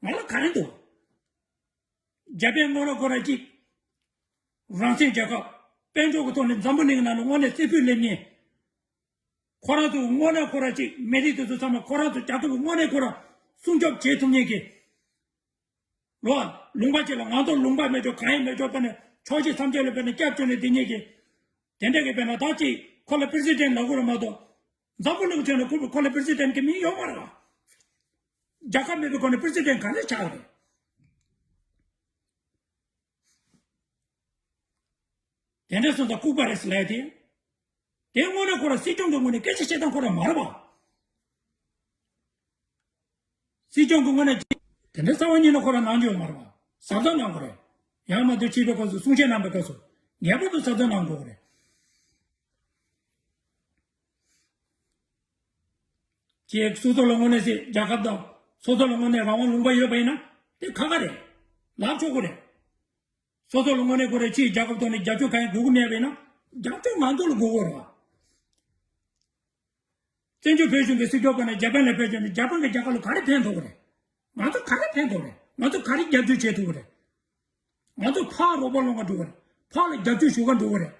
པ། ང་ལ་ག་རེ་འདུག་རྒྱ་བལ་ངོ་ར་སྒོ་ར་གཅིག་རང་བཙན་རྒྱལ་ཁབ། དཔལ་འབྱོར་གྱི་ཐོག་ནས་འཛམ་བུ་གླིང་གི་ནང་ལ་དངོས་གནས་རྩེ་ཕུད་སླེབས་མཁན། ཁོ་རང་ཚོ་དངོས་གནས་ཁོ་རང་ཅིག་མི་རིགས་དེ་ཚོ་ཚང་མ་ཁོ་རང་ཚོ་རྒྱལ་ཁབ་ཀྱི་དངོས་གནས་ཁོ་རང་སྲུང་སྐྱོབ་བྱེད་ཐུབ་མཁན་གྱི། ལོ། ལུང་པ་ཅིག་ལ་ང་ཚོ་ལུང་པ་མེད་ཆོག་གང་ཡང་མེད་ཆོག་དཔེར་ན་ཕྱོགས་གཅིག་མཚམས་གཅིག་ལ་དཔེར་ན་སྐྱབས་བཅོལ་ནས་བསྡད་མཁན་གྱི། དེ་འདྲ་གི་དཔེར་ན་ད་ཅིག་ཁོ་ལ་པི་རེ་སི་ཌེན་ཊི་ལབ་དགོས་རེད་མ་གཏོགས། འཛམ་བུ་གླིང་ཁྱོན་ནས་ཁོ་ཁོ་ལ་པི་རེ་སི་ཌེན་ཊི་གི་མིང་ཡོད་མ་རེད་བ། རྒྱལ་ཁབ་མེད་པའི་སྒོ་ནས་པི་རེ་སི་ཌེན་ཊི་ག་འདྲ་ཆགས་ཡོད་རེད། དེ་འདྲ་སོང་ཙང་ལྐུགས་པ་རེད་ཟེར་ལབ་ཡ་དེ། དེ་དངོས་གནས་ཁོ་རང་སྲིད་སྐྱོང་གི་ངོས་ནས་སྐད་ཆ་བཤད་སྟངས་ཁོ་རང་མ་རེད་བ། སྲིད་སྐྱོང་གི་ངོས་ནས་དེ་འདྲ་རྩ་བ་ཉིད་ནས་ཁོ་རང་གནང་རྒྱུ་ཡོད་མ་རེད་བ། གཟབ་གཟབ་གནང་དགོས་རེད། ཡང་མ་གཏོགས་ཆོས་པའི་སྐབས་སུ་གསུང་བཤད་གནང་པའི་སྐབས་སུ་ངེས་པར་དུ་གཟབ་གཟབ་གནང་དགོས་རེད། ཅེས་སོ་སོ་ལ་དངོས་གནས་སྲིད་རྒྱལ་ཁབ་དང་སོ་སོ་ལ་དངོས་གནས་རང་དབང་ལུང་པ་ཡོད་པ་ཡིན་ན་དེ་ཁག་ཁག་རེད། ལབ་ཆོག་གི་རེད། སོ་སོ་ལ་དངོས་གནས་ཁོ་རང་ཕྱིའི་རྒྱལ་ཁབ་ཐོག་ནས་རྒྱབ་སྐྱོར་གང་ཡང་དགོས་ཀྱི་མེད་པ་ཡིན་ན་རྒྱབ་སྐྱོར་ང་ཚོ་ལ་དགོས་ཀྱི་རེད་བ། བཙན་བྱོལ་བོད་གཞུང་གི་སྲིད་སྐྱོང་སྐབས་ནས་འཇར་པན་ལ་ཕེབས་བྱུང་ནས་འཇར་པན་གྱི་རྒྱལ་ཁབ་ལ་ག་རེ་ཕན་ཐོགས་ཀྱི་རེད། ང་ཚོ་ག་རེ་ཕན་ཐོགས་རེད། ང་ཚོ་ག་རེ་རྒྱབ་སྐྱོར་བྱེད་ཐུབ་ཀྱི་རེད། ང་ཚོ་ཕར་རོགས་པ་སློང་ག་འགྲོ་གི་རེད། ཕར་ལ་རྒྱབ་སྐྱོར་ཞུ་ག་འགྲོ་གི་རེད།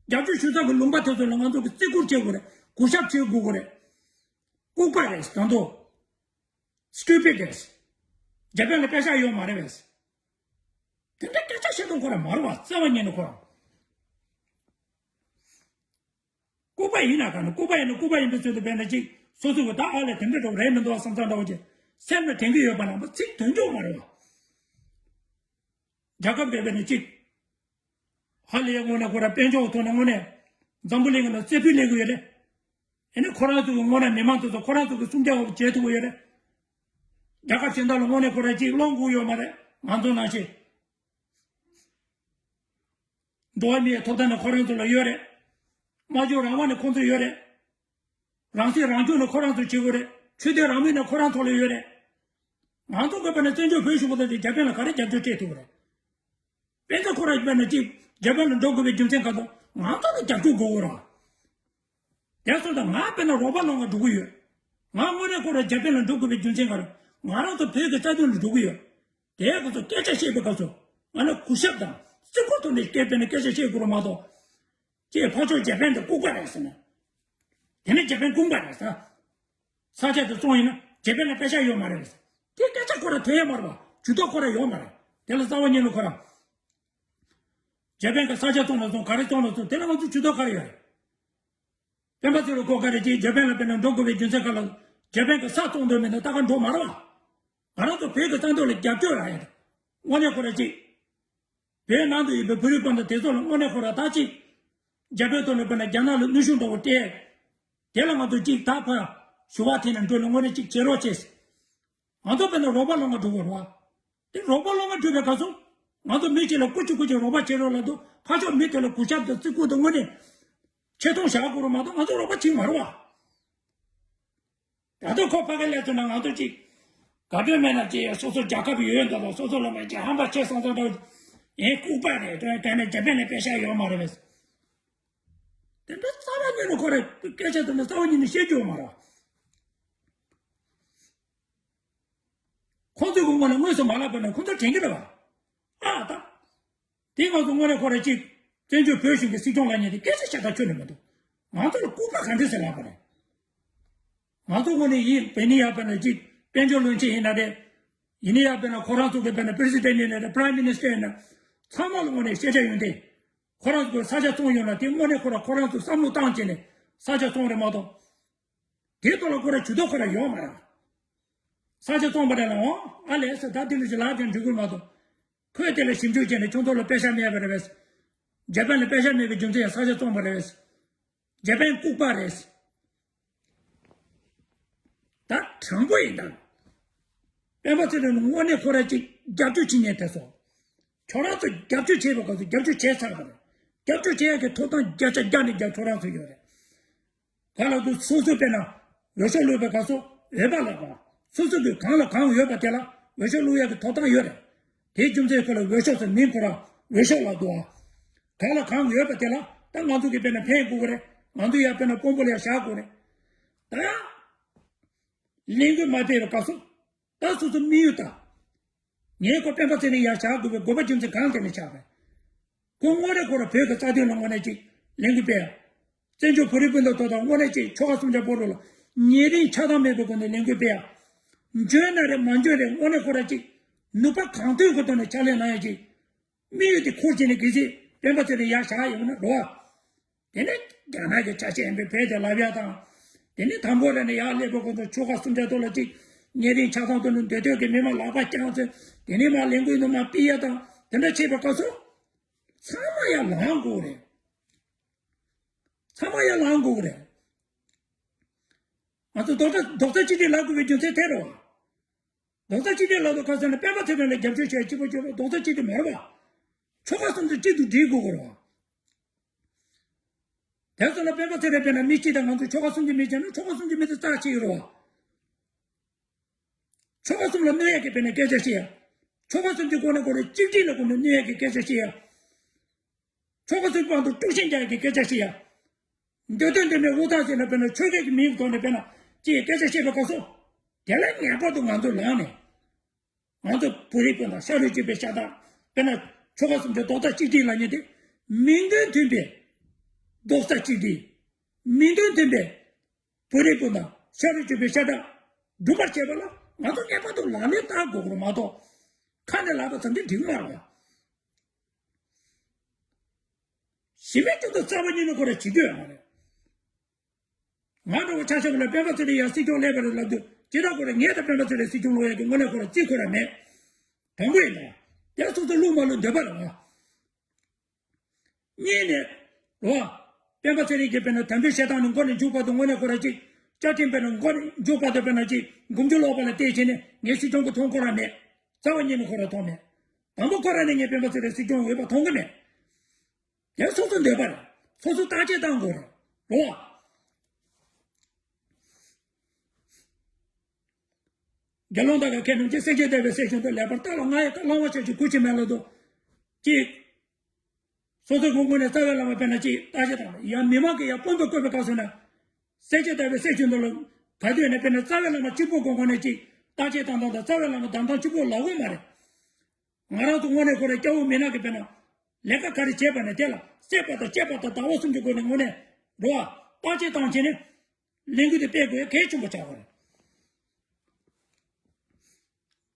རྒྱབ་སྐྱོར་ཞུ་ས་གི་ལུང་པ་དེ་ཚོ་ལ་ང་ཚོ་གི་བརྩི་བཀུར་བྱེད་དགོས་རེད། གུས་ཞབས་བྱེད་དགོས་གི་རེད། ལྐུགས་པ་རེད་ད་དུང་། སི་ཊུ་པིཌ་རེད། འཇར་པན་ལ་པེ་ཤག་ཡོད་མ་རེད་པས། དེ་འདྲ་སྐད་ཆ་བཤད་སྟངས་ཁོ་རང་མ་རེད་བ། རྩ་བ་ཉིད་ནས་ཁོ་རང་ལྐུགས་པ་ཡིན་ན་ག་ནི་ལྐུགས་པ་ཡིན་ན་ལྐུགས་པ་ཡིན་པའི་ཚུལ་དུ་བས་ན་ཅིག་སོ་སོ་གི་ད་ཨ་ལས་དེ་འདྲ་འགྲོ་རེད་མི་འདུག་བསམ་ཚང་འདྲ་བོ་ཅིག་སེམས་ལ་དྲན་གི་ཡོད་པ་ན་མ་ཚིག་དོན་འཇོག་མ་རེད་བ། རྒྱལ་ཁབ་འདྲ་བས་ན་ཅིག་ཧ་ལས་ཡ་དངོས་གནས་ཁོ་རང་དཔལ་འབྱོར་ཐོག་ནས་དངོས་གནས་འཛམ་བུ་གླིང་གི་ནང་རྩེ་ཕུད་ལེན་གི་ཡོད་རེད། ཨེ་ནི་ཁོ་རང་ཚོ་གི་དངོས་གནས་མི་མང་ཚོ་ཚོ་ཁོ་རང་ཚོ་གི་སྲུང་སྐྱོབ་བྱེད་ཐུབ་གི་ཡོད་རེད། རྒྱལ་ཁབ་གཞན་དག་ལ་དངོས་གནས་ཁོ་རང་ཅིག་བློ་འགུག་ཡོད་མ་རེད། ང་ཚོ་ནང་བཞིན། འགྲོ་བ་མིའི་ཐོབ་ཐང་ནི་ཁོ་རང་ཚོ་ལ་ཡོད་རེད། སྨྲ་བརྗོད་རང་དབང་ནི་ཁོང་ཚོ་ཡོད་རེད། རང་སྲིད་རང་སྐྱོང་ནི་ཁོ་རང་ཚོ་བྱེད་དགོས་རེད། ཆོས་དད་རང་མོས་ནི་ཁོ་རང་ཚོ་ལ་ཡོད་རེད། ང་ཚོ་གི་བར་ནས་བཙན་བྱོལ་བོད་གཞུང་གི་ཐོག་ནས་རྒྱ་བལ་ལ་ག་རེ་རྒྱབ་སྐྱོར་སྤྲད་ཐུབ་རེད། དཔེ་མཚོན་ཁོ་རང་བར་ནས་ཅིག་རྒྱ་བལ་ལ་འགྲོ་དགོས་པའི་རྒྱུ་མཚན་ག་ཚོད་ང་ཚོ་ལ་རྒྱབ་སྐྱོར་དགོས་རེད། དེ་སོང་ཙང་ང་དཔེར་ན་རོགས་པ་སློང་ག་འགྲོ་གི་ཡོད། ང་དངོས་གནས་ཁོ་རང་རྒྱ་བལ་ལ་འགྲོ་དགོས་པའི་རྒྱུ་མཚན་ག་རེ། ང་རང་ཚོ་བོད་ཀྱི་རྩ་དོན་ལ་འགྲོ་གི་ཡོད། དེའི་སྐབས་སུ་སྐད་ཆ་བཤད་པའི་སྐབས་སུ་ང་ལ་གུས་ཞབས་དང་བརྩི་བཀུར་ཐོག་ནས་སྐད་དཔེར་ན་སྐད་ཆ་བཤད་དགོས་རེད་མ་གཏོགས། ཅེས་ཕར་ཕྱོགས་འཇར་པན་དེ་ལྐུགས་པ་རེད་ཟེར་ན། དེ་ནས་འཇར་པན་ལྐུགས་པ་རེད་ཟེར། ས་ཆ་དེ་བཙོང་ཡིན་ན་འཇར་པན་ལ་པེ་ཤག་ཡོད་མ་རེད་ཟེར། དེ་སྐད་ཆ་ཁོ་རང་ཐོན་ཡ་མ་རེད་བ། ཇུས་གཏོགས་ཁོ་རང་ཡོད་མ་རེད། དེ་ལ་རྩ་བ་ཉིད་ནས་ཁོ་རང་། འཇར་པན་གྱི་ས་ཆ་བཙོང་ན་བཙོང་ག་རེ་བཙོང་ན་བཙོང་དེ་ལ་ང་ཚོ་ཇུས་གཏོགས་ག་རེ་ཡོད་རེད། སྤེན་པ་ཚེ་རིང་ཁོ་ག་རེ་ཅིག་འཇར་པན་ལ་དཔེར་ན་འགྲོ་དགོས་པའི་རྒྱུ་མཚན་ག་ལ། འཇར་པན་གྱི་ས་བཙོང་འདོད་མེད་ན་ད་ག་འགྲོ་མ་རེད་བ། ང་རང་ཚོ་བོད་ཀྱི་རྩ་དོན་ལ་རྒྱབ་སྐྱོར་རག་ཡ་དང་། དངོས་གནས་ཁོ་རང་ཅིག་བོད་ནང་དུ་ཡོད་པའི་བོད་རིགས་སྤུན་ཟླ་དེ་ཚོ་ལ་དངོས་གནས་ཁོ་རང་ད་ཅིག་རྒྱ་བོད་ཐོག་ནས་དཔེར་ན་རྒྱ་ནག་ལ་གནོན་ཤུགས་འདྲ་བོ་སྤྲད། དེ་ལ་ང་ཚོ་ཅིག་ད་ཕར་ཞུ་བ་དེ་ནས་འགྲོ་ནས་དངོས་གནས་ཅིག་བྱེད་རོགས་བྱེད། ང་ཚོ་དཔེར་ན་རོགས་པ་སློང་ག་འགྲོ་དགོས་རེད་བ། དེ་རོགས་པ་སློང་ག་འགྲོ་བའི་སྐབས་སུ། ང་ཚོ་མི་གཅིག་ལ་སྐུ་མཁྱེན་སྐུ་མཁྱེན་རོགས་པ་བྱེད་རོགས་ལབ་དུས་ཕར་ཕྱོགས་མི་དེ་ལ་གུས་ཞབས་དང་བརྩི་བཀུར་དང་དངོས་གནས་ཆེ་མཐོང་བཞག་དགོས་རེད་མ་གཏོགས་ང་ཚོ་རོགས་པ་བྱེད་མ་རེད་བ། ད་དུང་ཁོ་ཕ་གི་སླེབས་ཐུབ་ན་ང་ཚོ་ཅིག་དགའ་སྤྲོ་མེད་ན་ཅིག་སོ་སོ་རྒྱལ་ཁབ་ཡོད་ཡོད་འདུག་དང་སོ་སོ་ལ་མ་ཅིག་ཧམ་པ་ཆེ་སོང་སོང་འདྲ། ཡིན་ལྐུགས་པ་རེད་དོན་དེ་ནས་རྒྱ་བལ་ནས་པེ་ཤག་ཡོད་མ་རེད་བས། དེ་འདྲ་རྩ་བ་ཉིད་ནས་ཁོ་རེ་སྐད་ཆ་དེ་འདྲ་རྩ་བ་ཉིད་ནས་བཤད་རྒྱུ་ཡོད་མ་རེད། ཁོང་ཚོའི་གི་ངོས་ནས་དངོས་སུ་མ་ལབ་པ་ན་ཁོང་ཚོ་དྲན་གི་རེད་བ། ཨ་ད། དེ་ང་ཚོ་དངོས་གནས་ཁོ་རང་གཅིག་བཙན་བྱོལ་བོད་གཞུང་གི་སྲིད་སྐྱོང་ལབ་མཁན་དེ་སྐད་ཆ་བཤད་སྟངས་ཁྱོན་ནས་མི་འདུག་ང་ཚོ་ལ་ལྐུགས་པ་ག་འདྲ་ཟེར་ལབ་པ་རེད། ང་ཚོ་དངོས་གནས་ཡིན་བོད་ནི་ཡག་པ་ན་གཅིག་དཔལ་འབྱོར་བློན་ཆེན་ཡིན་ན་རེད། ཡིན་ནི་ཡག་པ་ན་ཁོ་རང་ཚོ་གི་བོད་ནི་པི་རེ་སི་ཌེན་ཊི་ཡིན་ན་རེད། པི་རེམ་མི་ནི་སི་ཊར་ཡིན་ན། ཚང་མ་ལ་དངོས་གནས་ཤེས་བྱ་ཡོད་དེ། ཁོ་རང་ཚོ་གི་ས་ཆ་བཙོང་ཡོད་ན་དེ་དངོས་གནས་ཁོ་རང་ཁོ་རང་ཚོ་བསམ་བློ་བཏང་བྱས་ནས་ས་ཆ་བཙོང་རེད་མ་གཏོགས། དེའི་ཐོག་ལ་ཁོ་རང་ཇུས་གཏོགས་ཁོ་རང་ཡོད་མ་རེད། ས་ཆ་བཙོང་པ་རེད་ལ་འོང་ཨ་ལས་ཟེར་ད་དེ་འདྲ་ཞིག་ལབ་ཀྱང་འགྲིག་གི་མ་གཏོགས། ཁོས་དེ་ལ་ཞིབ་འཇུག་བྱས་ནས་ཁྱོད་ཚོ་ལ་པེ་ཤ་མེད་པ་རེད་བས། འཇར་པན་ལ་པེ་ཤ་མེད་པའི་རྒྱུ་མཚན་ཡང་ས་ཆ་བཙོང་པ་རེད་བས། འཇར་པན་ལྐུགས་པ་རེད། ད་དྲང་པོ་ཡིན་ད། སྤེན་པ་ཚེ་རིང་ལ་དངོས་གནས་ཁོ་རང་ཅིག་རྒྱབ་སྐྱོར་བྱེད་མཁན་དེ་ཚོ། ཁྱོད་རང་ཚོ་རྒྱབ་སྐྱོར་བྱས་པའི་སྐབས་སུ་རྒྱབ་སྐྱོར་བྱས་ཚར་བ་རེད། རྒྱབ་སྐྱོར་བྱེད་ཡག་གི་ཐོབ་ཐང་བརྒྱ་ཆ་བརྒྱ་ནས་བརྒྱ་ཁྱོད་རང་ཚོ་ཡོད་རེད། ག་ལ་དུ་སོ་སོ་དཔེར་ན་འོས་ཤོག་བླུགས་པའི་སྐབས་སུ་འོས་པ་ལ་དགོངས། སོ་སོ་གི་གང་ལ་གང་འོས་པ་དེ་ལ་འོས་ཤོག་བླུགས་ཡག་གི་ཐོབ་ཐང་ཡོད་རེད། དེའི་རྒྱུ་མཚན་ཁོ་ལ་འོས་ཤོག་ཟེར་མིང་ཁོ་རང་འོས་ཤོག་ལ་འདུག་ཨ། གང་ལ་གང་འོས་པ་དེ་ལ་ད་ང་ཚོ་གི་དཔེར་ན་ཕན་དགོས་ཀྱི་རེད། ང་ཚོ་ཡ་དཔེར་ན་དཔོན་པོ་ལ་ཡ་བཞག་དགོས་རེད། ད་ཡ། ལས་འགུལ་མ་སྤེལ་བའི་སྐབས་སུ་ད་སོ་སོ་དམིགས་ཡུལ་ད། ངས་ཁོ་སྤེན་པ་ཚེ་རིང་ཡ་བཞག་དགོས་པའི་དགོས་པ་རྒྱུ་མཚན་གང་དེ་ནས་ཆགས་པས། ཁོ་དངོས་གནས་ཁོ་ར་བོད་ཀྱི་རྩ་དོན་ལ་དངོས་གནས་ཅིག་ལས་འགུལ་སྤེལ་ཡ། བཙན་བྱོལ་བོད་རིགས་སྤུན་ཟླ་ཐོག་དང་དངོས་གནས་ཅིག་ཆོལ་ཁ་གསུམ་ཆ་བོད་རིགས་ལ་ཉེ་རིང་ཆགས་སྡང་མེད་པའི་སྒོ་ནས་ལས་འགུལ་སྤེལ་ཡ། འཇོན་ན་རེད་མ་འཇོན་རེད་དངོས་གནས་ཁོ་ར་ཅིག་ནུས་པ་གང་ཐོན་གྱི་ཐོག་ནས་ཕྱག་ལས་གནང་ཡ་ཅིག་དམིགས་ཡུལ་དེ་འཁུར་བྱས་ནས་གལ་སྲིད་སྤེན་པ་ཚེ་རིང་ཡར་བཞག་ཡོང་ན་རོ། དེ་ནས་རྒྱ་ནག་གི་ཆ་ཤས་ཡིན་པའི་བོད་དེ་ལབ་ཡ་དང་། དེ་ནས་དང་པོ་རེ་ནས་ཡར་སླེབས་པའི་སྐོར་དུ་ཆོལ་ཁ་གསུམ་ཆ་ཐོག་ལ་གཅིག་ཉེ་རིང་ཆགས་སྡང་དུ་ནས་འདོད་འདོད་ཀྱི་མི་མང་ལག་པ་བརྐྱངས་ཚེ་དེ་ནས་མར་ལས་འགུལ་དུ་མར་ཕུད་ཡ་དང་དེ་འདྲ་བྱེད་པའི་སྐབས་སུ། ཚང་མ་ཡར་ལངས་དགོས་རེད། ཚང་མ་ཡར་ལངས་དགོས་རེད། ང་ཚོ་རྡོག་རྩ་རྡོག་རྩ་གཅིག་སྒྲིལ་ལབ་དགོས་པའི་རྒྱུ་མཚན་དེ་རེད་བ། རྡོག་རྩ་གཅིག་སྒྲིལ་ལབ་དུས་ག་ཟེར་ན་སྤེན་པ་ཚེ་རིང་ལ་རྒྱབ་སྐྱོར་བྱས་གཅིག་པ་གཅིག་པ་རྡོག་རྩ་གཅིག་སྒྲིལ་མ་རེད་བ། ཆོལ་ཁ་གསུམ་དུ་གཅིག་ཏུ་སྒྲིལ་དགོས་ཀྱི་རེད་བ། དེ་ཚོ་ལ་སྤེན་པ་ཚེ་རིང་དཔེར་ན་མི་གཅིག་དང་ང་ཚོ་ཆོལ་ཁ་གསུམ་གྱི་མི་བྱས་ན་ཆོལ་ཁ་གསུམ་གྱི་མི་དེ་རྩ་ཆེ་ཡོད་རེད་བ། ཆོལ་ཁ་གསུམ་ལ་གནོད་ཡག་གི་དཔེར་ན་སྐད་ཆ་བཤད་ཡ། ཆོལ་ཁ་གསུམ་གྱི་སྒོ་ནས་སྒོ་རེ་གཅིག་སྒྲིལ་ལ་སྒོ་ནས་གནོད་ཡག་གི་སྐད་ཆ་བཤད་ཡ། ཆོལ་ཁ་གསུམ་དཔང་དུ་དཀྲུག་ཤིང་རྒྱག་ཡག་གི་སྐད་ཆ་བཤད་ཡ། འདོད་དོན་ལྡན་པའི་དབུ་ཐང་ཟེར་ན་དཔེར་ན་ཆོལ་ཁའི་མིང་གི་ཐོག་ནས་དཔེར་ན་ཅིག་སྐད་ཆ་བཤད་པའི་སྐབས་སུ། དེ་ལ་ངེས་པར་དུ་ང་ཚོ་ལངས་ནས། ང་ཚོ་བོད་རིགས་སྤུན་ཟླ་ཤ་རུས་གཅིག་པའི་ཤ་སྟག་དཔེར་ན་ཆོལ་ཁ་གསུམ་གྱི་རྡོག་རྩ་གཅིག་སྒྲིལ་ལབ་མཁན་དེ་མིང་དོན་མཐུན་པའི་རྡོག་རྩ་གཅིག་སྒྲིལ། མིང་དོན་མཐུན་པའི་བོད་རིགས་སྤུན་ཟླ་ཤ་རུས་གཅིག་པའི་ཤ་སྟག་སྒྲུབ་པར་བྱེད་པ་ལ་ང་ཚོ་ངེས་པར་དུ་ལག་ལེན་བསྟར་དགོས་ཀྱི་རེད་མ་གཏོགས་ཁ་ནས་ལབ་པ་ཙམ་གྱིས་འགྲིག་མ་རེད། གཞི་མེད་ཀྱི་ཐོག་རྩ་བ་ཉིད་ནས་ཁོ་ར་བྱེད་རྒྱུ་ཡོད་མ་རེད། ང་འདྲ་བོ་ཆ་བཞག་ལ་སྤེན་པ་ཚེ་རིང་ཡར་སྲིད་སྐྱོང་སླེབས་པ་རེད་ལབ་དུས་ཇི་ལྟར་ཁོ་ར་ངས་ད་སྤེན་པ་ཚེ་རིང་སྲིད་སྐྱོང་ལོག་ཡག་གི་དངོས་གནས་ཁོ་ར་རྩིས་ཁོ་ར་མེད། དང་པོ་ཡིན་ད། དེ་སོ་སོ་བློ་མ་བློ་འདོད་པ་རེད་བ། གཉིས་ནས། རོ། སྤེན་པ་ཚེ་རིང་གིས་དཔེར་ན་དམ་འབུལ་བྱེད་སྟངས་ནི་མགོ་ནས་མཇུག་བར་དུ་དངོས་གནས་ཁོ་ར་གཅིག་བཅའ་ཁྲིམས་དཔེར་ན་མགོ་ནས་མཇུག་བར་དུ་དཔེར་ན་གཅིག་འགུམ་ཆུ་ལོག་པ་ལ་བལྟས་བྱས་ནས་ངས་སྲིད་སྐྱོང་གི་མཐོང་ཁོ་ར་མེད། རྩ་བ་ཉིད་ནས་ཁོ་ར་མཐོང་མེད། དང་པོ་ཁོ་ར་ནས་ངས་སྤེན་པ་ཚེ་རིང་སྲིད་སྐྱོང་འོས་པ་མཐོང་གི་མེད། དེ་སོ་སོ་འདོད་པ་རེད། སོ་སོ་བརྟག་དཔྱད་བཏང་དགོས་རེད། རོ། དགེ་སློང་དག་ག་ཁྱེད་རྣམས་ཀྱིས་སེམས་ཅན་བདེ་བའི་སྲས་ཞིག་ཏུ་ལེགས་པར་བལྟ་ལ། ང་ཡི་བླ་མ་ཆོས་ཀྱི་སྐུ་ཅི་མེད་ལ་དོ། ཅིག་སོ་སོའི་ངོས་ནས་རྩ་བའི་བླ་མ་དཔེར་ན་ཅིག་བརྟག་དཔྱད་དང་ཡང་མི་མང་གིས་ཡང་དཔོན་དུ་བསྐོས་པའི་སྐབས་སུ་ན། སེམས་ཅན་བདེ་བའི་སྲས་ཞིག་ཏུ་ལ་ག་དུས་ནས་དཔེར་ན་རྩ་བའི་བླ་མ་གཅིག་པོ་གི་ངོས་ནས་ཅིག་བརྟག་དཔྱད་བཏང་སྟངས་དང་རྩ་བའི་བླ་མ་བདམས་སྟངས་གཅིག་པོ་ལབ་དགོས་མ་རེད། ང་རང་ཚོ་དངོས་གནས་ཁོ་རང་སྐྱ་བོ་མི་ནག་གི་དཔེར་ན། ལས་ཀ་ག་རེ་བྱས་པ་ནས་དེ་ལ་སྲེད་པ་དང་གཅེས་པ་དང་ཟླ་བ་གསུམ་གྱི་སྒོ་ནས་དངོས་གནས་རོ། བརྟག་དཔྱད་བཏང་བྱས་ནས། ལས་འགུལ་དེ་སྤེལ་དགོས་གལ་ཆེན་པོ་ཆགས་པ་རེད།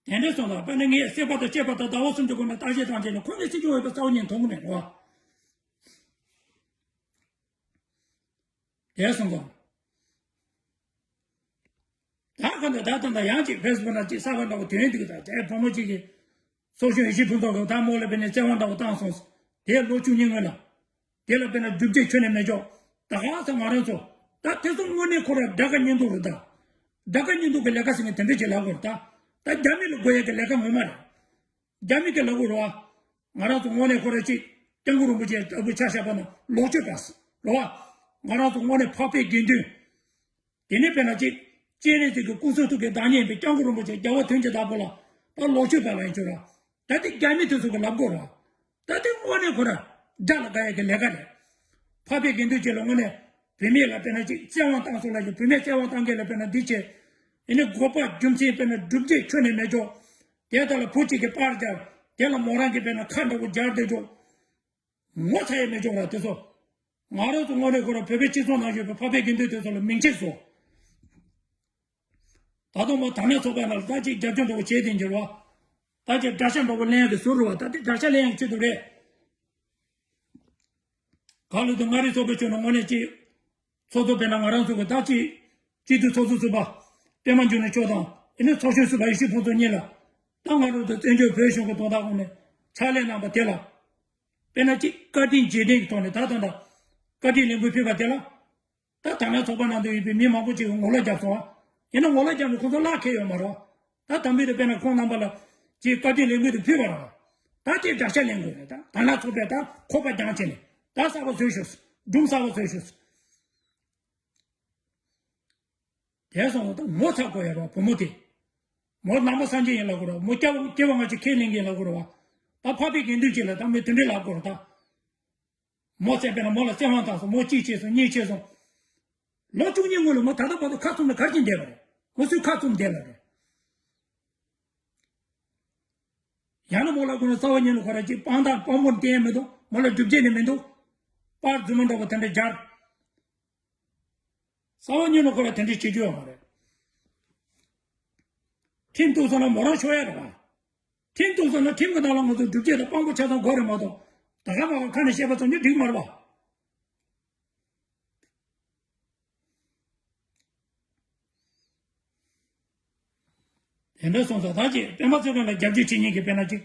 དེ་འདྲ་སོང་ཙང་དཔེར་ན་ངས་སྲེད་པ་དང་གཅེས་པ་དང་ཟླ་བ་གསུམ་གྱི་སྒོ་ནས་བརྟག་དཔྱད་བཏང་བྱས་ནས་ཁོ་ངས་སྲིད་སྐྱོང་འོས་པ་རྩ་བ་ཉིད་མཐོང་གི་མེད་རོ། དེ་སོང་ཙང་། ད་ག་འདྲ་ད་ད་ད་ཡང་ཅིག་ཕེ་སི་བུག་ན་ཅིག་གསར་པ་འདྲ་བོ་དོན་འདུག་ད་དེ་བུ་མོ་གཅིག་གིས་ཚོགས་གཞོན་ཡེ་ཤེས་ཕུན་ཚོགས་ཀྱིས་ད་མོ་ལ་དཔེར་ན་བཙན་དབང་འདྲ་བོ་བཏང་སོང་། དེ་ལོ་བཅུ་གཉིས་སྔོན་ལ། དེ་ལ་དཔེར་ན་སྒྲུབ་བྱེད་ཁྱོན་ནས་མེད་ཆོག་ད་ག་ས་ང་རང་ཚོ། ད་དེ་ཚོ་དངོས་གནས་ཁོ་ར་དགྲ་དགའ་གཉེན་སྡུག་རེད་ད། དགྲ་དགའ་གཉེན་སྡུག་གི་ལས་ཀ་ཟེར་མཁན་དེ་འདྲ་ཅིག་ལབ་དགོས་རེད་ད། ད་རྒྱ་མི་ལ་དགོས་ཡས་ཀྱི་ལས་ཀ་ངོ་མ་རེད། རྒྱ་མི་གི་ལབ་དགོས་རེད་བ། ང་རང་ཚོ་དངོས་གནས་ཁོ་ར་ཅིག་སྐྱབས་མགོན་རིན་པོ་ཆེ་ལྟ་བུ་ཆ་བཞག་པ་ན་ལོག་སྤྱོད་པ་རེད་བ། ང་རང་ཚོ་དངོས་གནས་འཕགས་པའི་དགེ་འདུན། དེ་ནས་དཔེར་ན་ཅིག་སྤྱན་རས་གཟིགས་ཀྱི་སྐུ་གསུང་ཐུགས་ཀྱི་བདག་ཉིད་ཡིན་པའི་སྐྱབས་མགོན་རིན་པོ་ཆེ་རྒྱལ་བ་དོན་གྱི་བདག་པོ་ལ་ད་ལོག་སྤྱོད་པ་ལ་ཡིན་ཆོག་ར། ད་དེ་རྒྱ་མི་དེ་ཚོ་གི་ལབ་དགོས་ར། ད་དེ་དངོས་གནས་ཁོ་ར་དགྲ་ལ་དགའ་ཡས་ཀྱི་ལས་ཀ་རེད། འཕགས་པའི་དགེ་འདུན་ཅིག་ལ་དངོས་གནས་བུད་མེད་ལ་དཔེར་ན་ཅིག་བཙན་དབང་བཏང་སོང་ལབ་ཀྱི་བུད་མེད་བཙན་དབང་བཏང་མཁན་ལ་དཔེར་ན་འདི་བྱས། ཡིན་ནའི་དགོས་པ་རྒྱུ་མཚན་དཔེར་ན་སྒྲུབ་བྱེད་ཁྱོན་ནས་མེད་ཆོག་དེ་ལྟར་ལ་བུ་གཅིག་གིས་པར་སྦྱར། དེ་ལ་མོ་རང་གིས་དཔེར་ན་ཁ་འདྲ་བོ་སྦྱར་བསྡད་ཆོག་ངོ་ཚ་ཡས་མེད་ཆོག་ར་དེ་ཚོ། ང་རང་ཚོ་དངོས་གནས་ཁོ་རང་བོད་པའི་སྤྱི་ཚོགས་ནང་ཡོད་པའི་འཕགས་པའི་དགེ་འདུན་དེ་ཚོ་ལ་མིང་ཆད་སོང་། ད་དུང་མོ་དར་ནག་ཚོགས་པ་ནང་ལ་ད་ཅིག་རྒྱབ་སྐྱོར་འདྲ་བོ་བྱས་ཏེ་འགྱུར་བ། ད་ཅིག་དགྲ་ཤ་འདྲ་བོ་ལེན་ཡག་གི་ཟུར་རུ་བ་ད་དེ་དགྲ་ཤ་ལེན་ཡག་ཆེད་དུ་རེད། ག་ལ་དུ་མངའ་རིས་ཚོགས་པའི་ཕྱོགས་ནས་དངོས་གནས་ཅིག་ཚོགས་གཙོ་དཔེར་ན་ང་རང་ཚོ་གི་ད་ཅིག་སྤྱི་འཐུས་ཚོགས་གཙོ་ཟུར་པ་པད་མ་འབྱུང་གནས་མཆོག་དང་ཨེ་ནི་ཚོགས་གཞོན་ཟུར་པ་ཡེ་ཤེས་ཕུན་ཚོགས་གཉིས་ལ་ད་ང་རང་ཚོ་བཙན་བྱོལ་བོད་གཞུང་གི་དོན་དག་གོང་ནས་ཕྱག་ལས་གནང་པ་དེ་ལ་དཔེར་ན་ཅིག་བཀའ་དྲིན་རྗེས་དྲན་གྱི་ཐོག་ནས་ད་ད་ད་བཀའ་དྲིན་ལན་འབུལ་ཕུལ་བ་དེ་ལ། ད་དར་ནག་ཚོགས་པ་ནང་དུ་ཡོད་པའི་མི་མང་པོ་ཅིག་གིས་ངོ་ལོག་བརྒྱབ་སོང་བ། ཡིན་ན་ངོ་ལོག་བརྒྱབ་ནས་ཁོང་ཚོ་གླགས་འཁེལ་ཡོད་མ་རེད་བ། ད་དམ་འབུལ་དུ་དཔེར་ན་ཁོང་རྣམ་པ་ལ་ཅིག་བཀའ་དྲིན་ལན་འབུལ་དུ་ཕུལ་བ་རེད་བ། ད་དེ་དགྲ་ཤ་ལེན་དགོས་རེད་ད། དར་ནག་ཚོགས་པས་ད་ཁོག་པ་རྒྱང་བྱས་ནས་ད་གསར་པ་བཟོས་ཤོག་སྒྲུང་གསར་པ་བཟོས་ཤོག་དེ་སོང་ཙང་ད་ངོ་ཚ་དགོས་ཡ་རེད་བ་བུ་མོ་དེ། མོ་ནང་པ་སངས་རྒྱས་ཡིན་ལབ་དགོས་རེད་བ། མོ་སྐྱེ་བ་སྐྱེ་བ་སྔ་ཕྱི་ཁས་ལེན་མཁན་ལབ་དགོས་རེད་བ། ད་འཕགས་པའི་དགེ་འདུན་ཅིག་ལ་ད་མི་དེ་འདྲས་ལབ་དགོས་རེད་ད། མོ་བཙན་པས་ན་མོ་ལ་བཙན་དབང་བཏང་སོང་། མོ་གཅིག་བྱས་སོང་གཉིས་བྱས་སོང་། ལོ་བཅུ་གཉིས་སྔོན་ལ་མོ་ད་ལྟ་བར་དུ་ཁ་བཙུམ་ནས་ག་རེ་བྱས་བསྡད་པ་རེད། མོ་སུའི་ཁ་བཙུམ་བསྡད་ལ་རེད། ཡང་ན་མོ་ལ་ཁོ་རང་རྩ་བ་ཉིད་ནས་ཁོ་རང་ཅིག་དཔང་རྟགས་དཔང་པོ་བསྟན་མི་འདུག་མོ་ལ་སྒྲུབ་བྱེད་ནི་མི་འདུག་པར་རྫུན་མ་འདྲ་པོ་དེ་འདྲ་སྦྱར། རྩ་བ་ཉིད་ནས་ཁོ་རང་དེ་འདྲ་བྱེད་རྒྱུ་ཡོད་མ་རེད། ཁྲིམས་གཏུག་སོང་ན་མོ་རང་ཤོར་ཡ་རེད་བ། ཁྲིམས་གཏུག་སོང་ན་ཁྲིམས་ཀྱི་ནང་ལ་ང་ཚོ་སྒྲུབ་བྱེད་དང་དཔང་པོ་ཆ་ཚང་དགོས་རེད་མ་གཏོགས། ད་ག་མ་ག་ཁ་ནས་བཤད་པ་ཙམ་གྱིས་འགྲིག་མ་རེད་བ། དེ་འདྲ་སོང་ཙང་ད་ཅིག་སྤེན་པ་ཚེ་རིང་ལ་རྒྱབ་སྐྱོར་བྱེད་མཁན་གྱི་དཔེར་ན་ཅིག་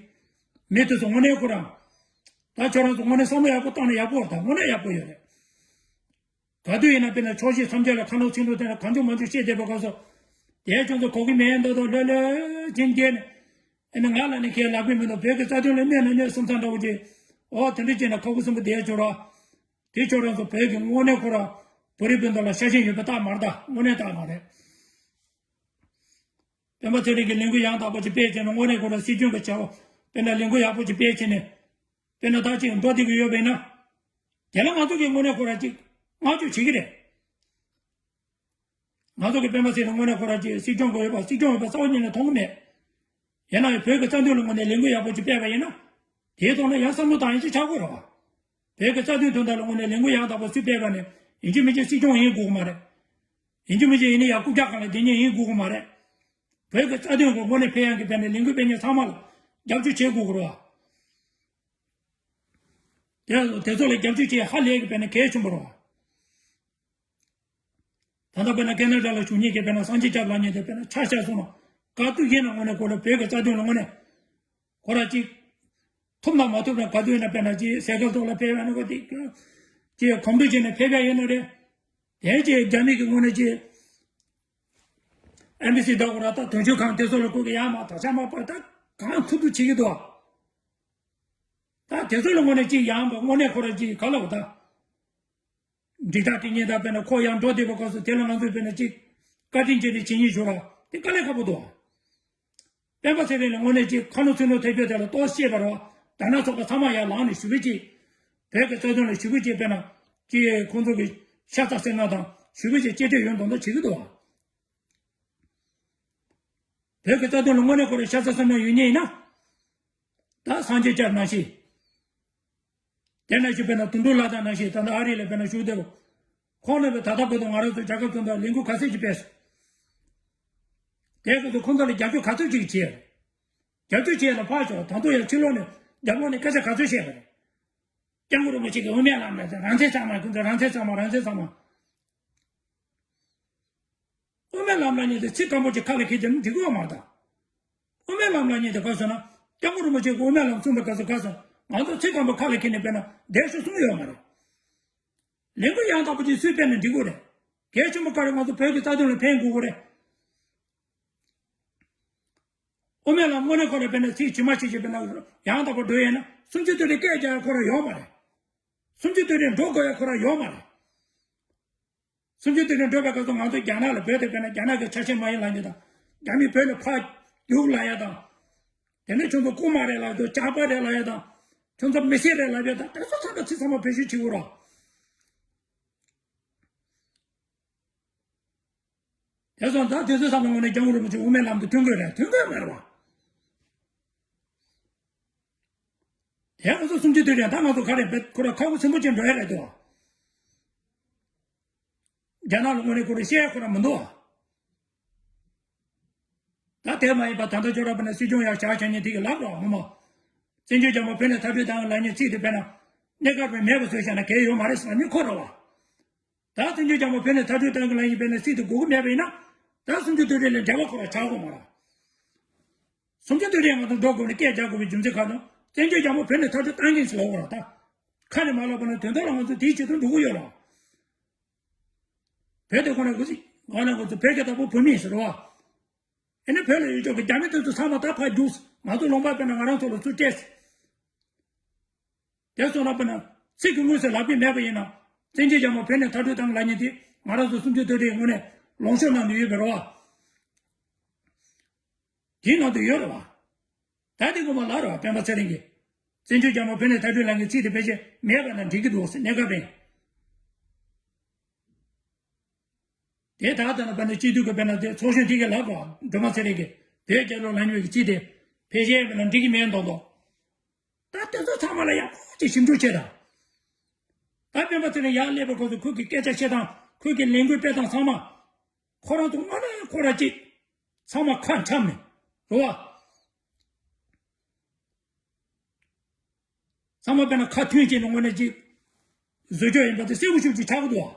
མི་དེ་ཚོ་དངོས་གནས་ཁོ་རང་། ད་ཁྱོད་རང་ཚོ་དངོས་གནས་བསམ་བློ་ཡག་པོ་བཏང་ན་ཡག་པོ་རེད། ད་དངོས་གནས་ཡག་པོ་ཡོད་རེད། ག་དུས་ཡིན་ན་དཔེར་ན་ཕྱོགས་བཞི་མཚམས་བརྒྱད་ལ་ཁ་ནོར་ཚིག་ནོར་དེ་འདྲ་གང་བྱུང་མང་བྱུང་བཤད་བསྡད་པ་ག་སོ། དེ་ཁྱོད་ཚོ་གོ་གི་མེད་འདོད་འདོད་ལྷོད་ལྷོད་ཅན་བསྡད་ནས། ཨེ་ནི་ང་ལ་ནི་ཁས་ལག་པས་མི་འདུག་བོད་ཀྱི་རྩ་དོན་ལ་གནོད་ན་གནོད་བསམ་ཚང་འདྲ་བོ་ཅིག་འོ་དེ་འདྲ་བྱས་ན་ཁ་ཁུ་སིམ་པོ་བསྡད་ཆོག་ར། དེ་ཁྱོད་རང་ཚོ་བོད་ཀྱི་དངོས་གནས་ཁོ་ར་བོད་རིགས་སྤུན་ཟླ་ལ་ཤ་ཞེན་ཡོད་པ་རྟགས་མ་རེད། ད་དངོས་གནས་རྟགས་མ་རེད། སྤེན་པ་ཚེ་རིང་གིས་ལས་འགུལ་ཡང་དག་པ་ཅིག་སྤེལ་བྱས་ན་དངོས་གནས་ཁོ་ར་སྲིད་སྐྱོང་གི་བྱ་བ་དཔེར་ན་ལས་འགུལ་ཡག་པོ་ཅིག་སྤེལ་བྱས་ནས་དཔེར་ན་ད་ཅིག་འགྲོ་བསྡད་ཀྱི་ཡོད་པ་ཡིན་ན། དེ་ལ་ང་ཚོ་གིས་དངོས་གནས་ཁོ་ར་ཅིག་བསྔགས་བརྗོད་བྱེད་ཀྱི་རེད། ང་ཚོ་གི་སྤེན་པ་ཚེ་རིང་དངོས་གནས་ཁོ་རང་ཅིག་སྲིད་སྐྱོང་དགོས་ཡོད་པ་སྲིད་སྐྱོང་ཡོད་པ་རྩ་བ་ཉིད་ནས་མཐོང་གི་མེད། ཡིན་ན་ཡང་བོད་ཀྱི་རྩ་དོན་ལ་དངོས་གནས་ལས་འགུལ་ཡག་པོ་ཅིག་སྤེལ་བ་ཡིན་ན། དེའི་ཐོག་ནས་ཡང་བསམ་བློ་བཏང་ཡིན་ཅིག་ཆགས་དགོས་རེད་བ། བོད་ཀྱི་རྩ་དོན་དོན་དག་ལ་དངོས་གནས་ལས་འགུལ་ཡང་དག་པ་སུས་སྤེལ་ག་ནས་ཡིན་གཅིག་མིན་གཅིག་སྲིད་སྐྱོང་ཡིན་དགོས་ཀྱི་མ་རེད། ཡིན་གཅིག་མིན་གཅིག་ཡིན་ནི་ཡང་རྐུབ་བཀྱག་སྒང་ལ་བསྡད་མཁན་ཡིན་དགོས་ཀྱི་མ་རེད། བོད་ཀྱི་རྩ་དོན་གྱི་དངོས་གནས་སྤེལ་ཡག་གི་ཕན་ནས་ལས་འགུལ་སྤེལ་མཁན་ཚང་མ་ལ་རྒྱབ་སྐྱོར་བྱེད་དགོས་ཀྱི་རེད་བ། དེ་དེ་ཚོ་ལ་རྒྱབ་སྐྱོར་བྱེད་ཧ་ལས་ཀྱི་ཕན་ནས་གལ་ཆེན་པོ་རེད་བ། ད་ལྟ་དཔེར་ན་ཁེ་ན་ཌ་ལ་བཞུགས་མཁན་གྱི་དཔེར་ན་སངས་རྒྱས་སྐྱབས་ལབ་མཁན་དེ་དཔེར་ན་ཆ་བཞག་སོང་ན་ག་དུས་ཡིན་ན་དངོས་གནས་ཁོ་ལ་བོད་ཀྱི་རྩ་དོན་ལ་དངོས་གནས་ཁོ་ར་ཅིག་ཐུབ་ན་མ་ཐུབ་ན་ག་དུས་ཡིན་ན་དཔེར་ན་ཅིག་ཟས་སྐལ་ཐོག་ལ་ཕེབས་ཡ་ན་གོ་དེ་ཅིག་གོམ་བགྲོད་བྱས་ནས་ཕེབས་ཡ་ཡོད་ན་རེད། དེ་ཅིག་རྒྱ་མི་གི་དངོས་གནས་ཅིག་ཨེམ་བྷི་སི་འདྲ་བོ་ར་ད་དོན་གཅོད་ཁང་དེ་ཚོ་ལ་བསྐུར་གི་ཡ་མ་ད་ཆ་མ་པ་ད་གང་ཐུབ་ཐུབ་བྱེད་ཀྱི་འདུག་ད་དེ་ཚོ་ལ་དངོས་གནས་ཅིག་ཡང་པ་དངོས་གནས་ཁོ་ར་ཅིག་ག་ལ་བ་ད། འགྲིག་ཐག་དེ་ཉིད་དང་དཔེར་ན་ཁོ་ཡང་འགྲོ་བསྡད་པ་སྐབས་སུ་དེ་ལ་ང་ཚོས་དཔེར་ན་ཅིག་བཀའ་དྲིན་ཆེ་དེ་བྱེད་སྙིང་བྱུང་ར་དེ་དཀའ་ལས་ཁག་པོ་འདུག་སྤེན་པ་ཚེ་རིང་ལ་དངོས་གནས་ཅིག་ཁ་ནོར་ཚིག་ནོར་ཐེབས་རྒྱུ་དེ་ལ་ཏོག་ཙམ་བཤད་པ་རེད་བ། དར་ནག་ཚོགས་པ་ཚང་མ་ཡར་ལངས་ནས་ཞུ་བ་ཅིག་བོད་ཀྱི་རྩ་དོན་ལ་ཞུ་བ་ཅིག་དཔེར་ན་ཅིག་ཁོང་ཚོ་གི་ཤ་ཚ་སེམས་ནག་དང་ཞུ་བ་ཅིག་གཅེས་སྤྲས་ཡོད་མདོག་མདོག་བྱེད་ཀྱི་འདུག་བ། བོད་ཀྱི་རྩ་དོན་ལ་དངོས་གནས་ཁོ་རང་ཤ་ཚ་སེམས་ནག་ཡོད་མཁན་ཡིན་ན། ད་སངས་རྒྱས་སྐྱབས་ནང་བཞིན། དེ་ནང་བཞིན་དཔེར་ན་དོན་གྲུབ་ལྷ་དང་ནང་བཞིན་ད་ལྟ་ཨ་རི་ལ་དཔེར་ན་བཞུགས་བསྡད་པ། ཁོང་རྣམ་པས་ད་ལྟ་བར་དུ་ང་རང་ཚོ་རྒྱལ་ཁབ་དོན་དག་ལས་འགུལ་ག་ཚད་ཅིག་སྤེལ་སོང་། དེའི་སྐབས་སུ་ཁོང་ཚོ་ལ་རྒྱབ་སྐྱོར་ག་ཚོད་ཅིག་བྱས་རེད། རྒྱབ་སྐྱོར་བྱས་ལ་ཕར་ཞོག་ད་དུང་ཡང་ཕྱི་ལོགས་ནས་རྒྱབ་ལོགས་ནས་སྐད་ཆ་ག་ཚོད་བཤད་པ་རེད། སྐྱབས་མགོན་རིན་པོ་ཆེ་གིས་དབུ་མའི་ལམ་ལ་རང་བཙན་གཙང་མ་ཁོང་ཚོ་རང་བཙན་གཙང་མ་རང་བཙན་གཙང་མ། དབུ་མའི་ལམ་ལབ་མཁན་དེ་ཚིག་སྐམ་པོ་ཅིག་ཁ་ལ་འཁྱེར་ཏེ་འགྲིག་གི་ཡོད་མ་རེད་ད། དབུ་མའི་ལམ་ལབ་མཁན་དེ་ག་ཟེར་ན། སྐྱབས་མགོན་རིན་པོ་ཆེ་གིས་དབུ་མའི་ལམ་གསུངས་པའི་སྐབས་སུ་ག་ཟེར། ང་ཚོ་ཚིག་སྐམ་པོ་ཁ་ལ་འཁྱེར་ནས་དཔེར་ན་བསྡད་ཤོག་གསུངས་ཡོད་མ་རེད། ལས་འགུལ་ཡང་དག་པོ་ཅིག་སུས་སྤེལ་ན་འགྲིག་གི་རེད། གལ་ཆེན་པོ་ག་རེ་ང་ཚོ་བོད་ཀྱི་རྩ་དོན་ལ་ཕན་དགོས་ཀྱི་རེད། དབུ་མའི་ལམ་དངོས་གནས་ཁོ་རང་དཔེར་ན་ཚིག་ཇི་མ་ཇི་བཞིན་དཔེར་ན་ཡང་དག་པོ་འགྲོ་ཡས་ན་གསུམ་བཅུ་དོན་རེ་སྐད་རྒྱག་ཡ་ཁོ་རང་ཡོད་མ་རེད། གསུམ་བཅུ་དོན་རེ་འགྲོ་དགོས་ཡ་ཁོ་རང་ཡོད་མ་རེད། སུམ་ཅུ་དོན་རེ་འགྲོ་བའི་སྐབས་སུ་ང་ཚོ་རྒྱ་ནག་ལ་བོད་དེ་དཔེར་ན་རྒྱ་ནག་གི་ཆ་ཤས་མ་ཡིན་ལབ་མཁན་དང་། རྒྱ་མིས་བོད་ལ་ཕར་རྒྱུགས་ལབ་ཡ་དང་། དེ་ནས་ཁྱོད་ཚོ་རྐུན་མ་རེད་ལབ་ཡ་དང་། ཇག་པ་རེད་ལབ་ཡ་དང་། ཁྱོད་ཚོ་མི་སེར་རེད་ལབ་ཡ་དང་། དེ་ཚོ་ཚང་མ་ཚིག་ཚང་མ་བེད་སྤྱོད་བྱེད་དགོས་རོགས། དེ་སོང་ཙང་དེ་ཚོ་ཚང་མ་དངོས་གནས་སྐྱབས་མགོན་རིན་པོ་ཆེ་དབུ་མའི་ལམ་དུ་མཐུན་དགོས་རེད། མཐུན་དགོས་མ་རེད་བ། དེ་ང་ཚོ་སུམ་ཅུ་དོན་རེ་ད་ང་ཚོ་ག་རེ་བེད་ཁོ་ར་ཁག་པོ་ཆེན་པོ་ཅིག་འགྲོ་ཡ་རེད་དོ། རྒྱ་ནག་ལ་དངོས་གནས་ཁོ་ར་བཤད་ཁོ་ར་མི་འདུག་ཨ། ད་དེ་མ་ཡིན་པ་ད་ལྟ་ཅོག་ར་པ་ན་སྲིད་སྐྱོང་ཡག་བཞག་བྱ་ཉན་དེ་གི་ལབ་རོགས་ངོ་མ། བཙན་བྱོལ་རྒྱལ་ཁབ་བོད་ནས་མཐར་སྐྲོད་བཏང་ལབ་ཉན་ཚིག་དེ་དཔེར་ན། གནས་སྐབས་རིང་མེད་པ་བཟོས་བཞག་ན་གལ་ཡོད་མ་རེད་ཟེར་ནི་ཁོ་ར་བ། ད་བཙན་བྱོལ་རྒྱལ་ཁབ་བོད་ནས་མཐར་སྐྲོད་བཏང་གི་ལབ་ཉན་དཔེར་ན་ཚིག་དེ་དགོས་ཀྱི་མེད་པ་ཡིན་ན། ད་སུམ་ཅུ་དོན་རེ་ལ་འབྲེལ་བ་ཁོ་ར་ཆགས་དགོས་མ་རེད། སུམ་ཅུ་དོན་རེ་ང་ཚོ་འགྲོ་དགོས་ནས་སྐད་རྒྱག་དགོས་པའི་རྒྱུ་མཚན་ག་རེ། བཙན་བྱོལ་རྒྱལ་ཁབ་བོད་ནས་མཐར་སྐྲོད་བཏང་གི་ཡིན་ཟེར་ལབ་དགོས་ར་ད། ཁ་ནས་མ་ལབ་པ་ན་དོན་དག་ལ་ང་ཚོ་དེའི་ཆེད་དུ་འགྲོ་གི་ཡོད་ར། བོད་དེ་ཁོ་ན་གོ་ཟིག་ང་ན་གོ་ཚོ་བོད་སྐད་དང་པོ་བོད་མི་ཟེར་བ། ཨེ་ནི་བོད་ལ་ཡོད་ཆོག་གི་རྒྱ་མི་དེ་ཚོ་ཚང་མ་ད་ཕར་རྒྱུགས། ང་ཚོ་ལུང་པ་དཔེར་ན་ང་རང་ཚོ་ལ་ཚུར་སྤྲད། དེ་སོང་ན་དཔེར་ན་ཚིག་གི་དངོས་སུ་ལབ་ཀྱི་མེད་པ་ཡིན་ན། བཙན་བྱོལ་རྒྱལ་ཁབ་བོད་ནས་མཐར་སྐྲོད་བཏང་ལབ་མཁན་དེ་ང་རང་ཚོ་སུམ་ཅུ་དོན་རེའི་ངོས་ནས་ལོངས་སྤྱོད་གནང་དུ་ཡོད་པ་རེད་བ། དེའི་ནང་དུ་ཡོད་རེད་བ། ད་དེ་ངོ་མ་ལབ་རེད་བ་སྤེན་པ་ཚེ་རིང་གིས། བཙན་བྱོལ་རྒྱལ་ཁབ་བོད་ནས་མཐར་སྐྲོད་ལབ་མཁན་ཚིག་དེ་ཕལ་ཆེར་མེད་པ་ན་འགྲིག་གི་འདུག་ཟེར་གནས་སྐབས་རིང་། དེ་ད་ལྟ་ན་དཔེར་ན་སྤྱི་འཐུས་ཀྱི་དཔེར་ན་དེ་ཚོགས་གཞོན་དེ་གས་ལབ་རོགས། སྒྲོལ་མ་ཚེ་རིང་གིས་བོད་རྒྱལ་ལོ་ལབ་མཁན་གྱི་ཚིག་དེ་ ཕལ་ཆེར་ཡིན་ན་འགྲིག་གི་མེད་མདོག་མདོག་ད་དེ་ཚོ་ཚང་མ་ལ་ཡག་པོ་ཅིག་ཞིབ་འཇུག་བྱེད་དང་། ད་སྤེན་པ་ཚེ་རིང་ཡར་སླེབས་པའི་སྐབས་སུ་ཁོས་ཀྱི་སྐད་ཆ་བཤད་སྟངས། ཁོས་ཀྱི་ལས་འགུལ་སྤེལ་སྟངས་ཚང་མ། ཁོ་རང་ཚོ་དངོས་གནས་ཁོ་རང་ཅིག་ཚང་མ་ཁ་འཆམ་ནས། རེད་བ། ཚང་མ་དཔེར་ན་ཁ་མཐུན་བྱས་ནས་དངོས་གནས་ཅིག་བཟོ་རྒྱུ་ཡིན་པ་དེ་གསལ་པོ་ཤུགས་ཅིག་ཆགས་ཀྱི་འདུག་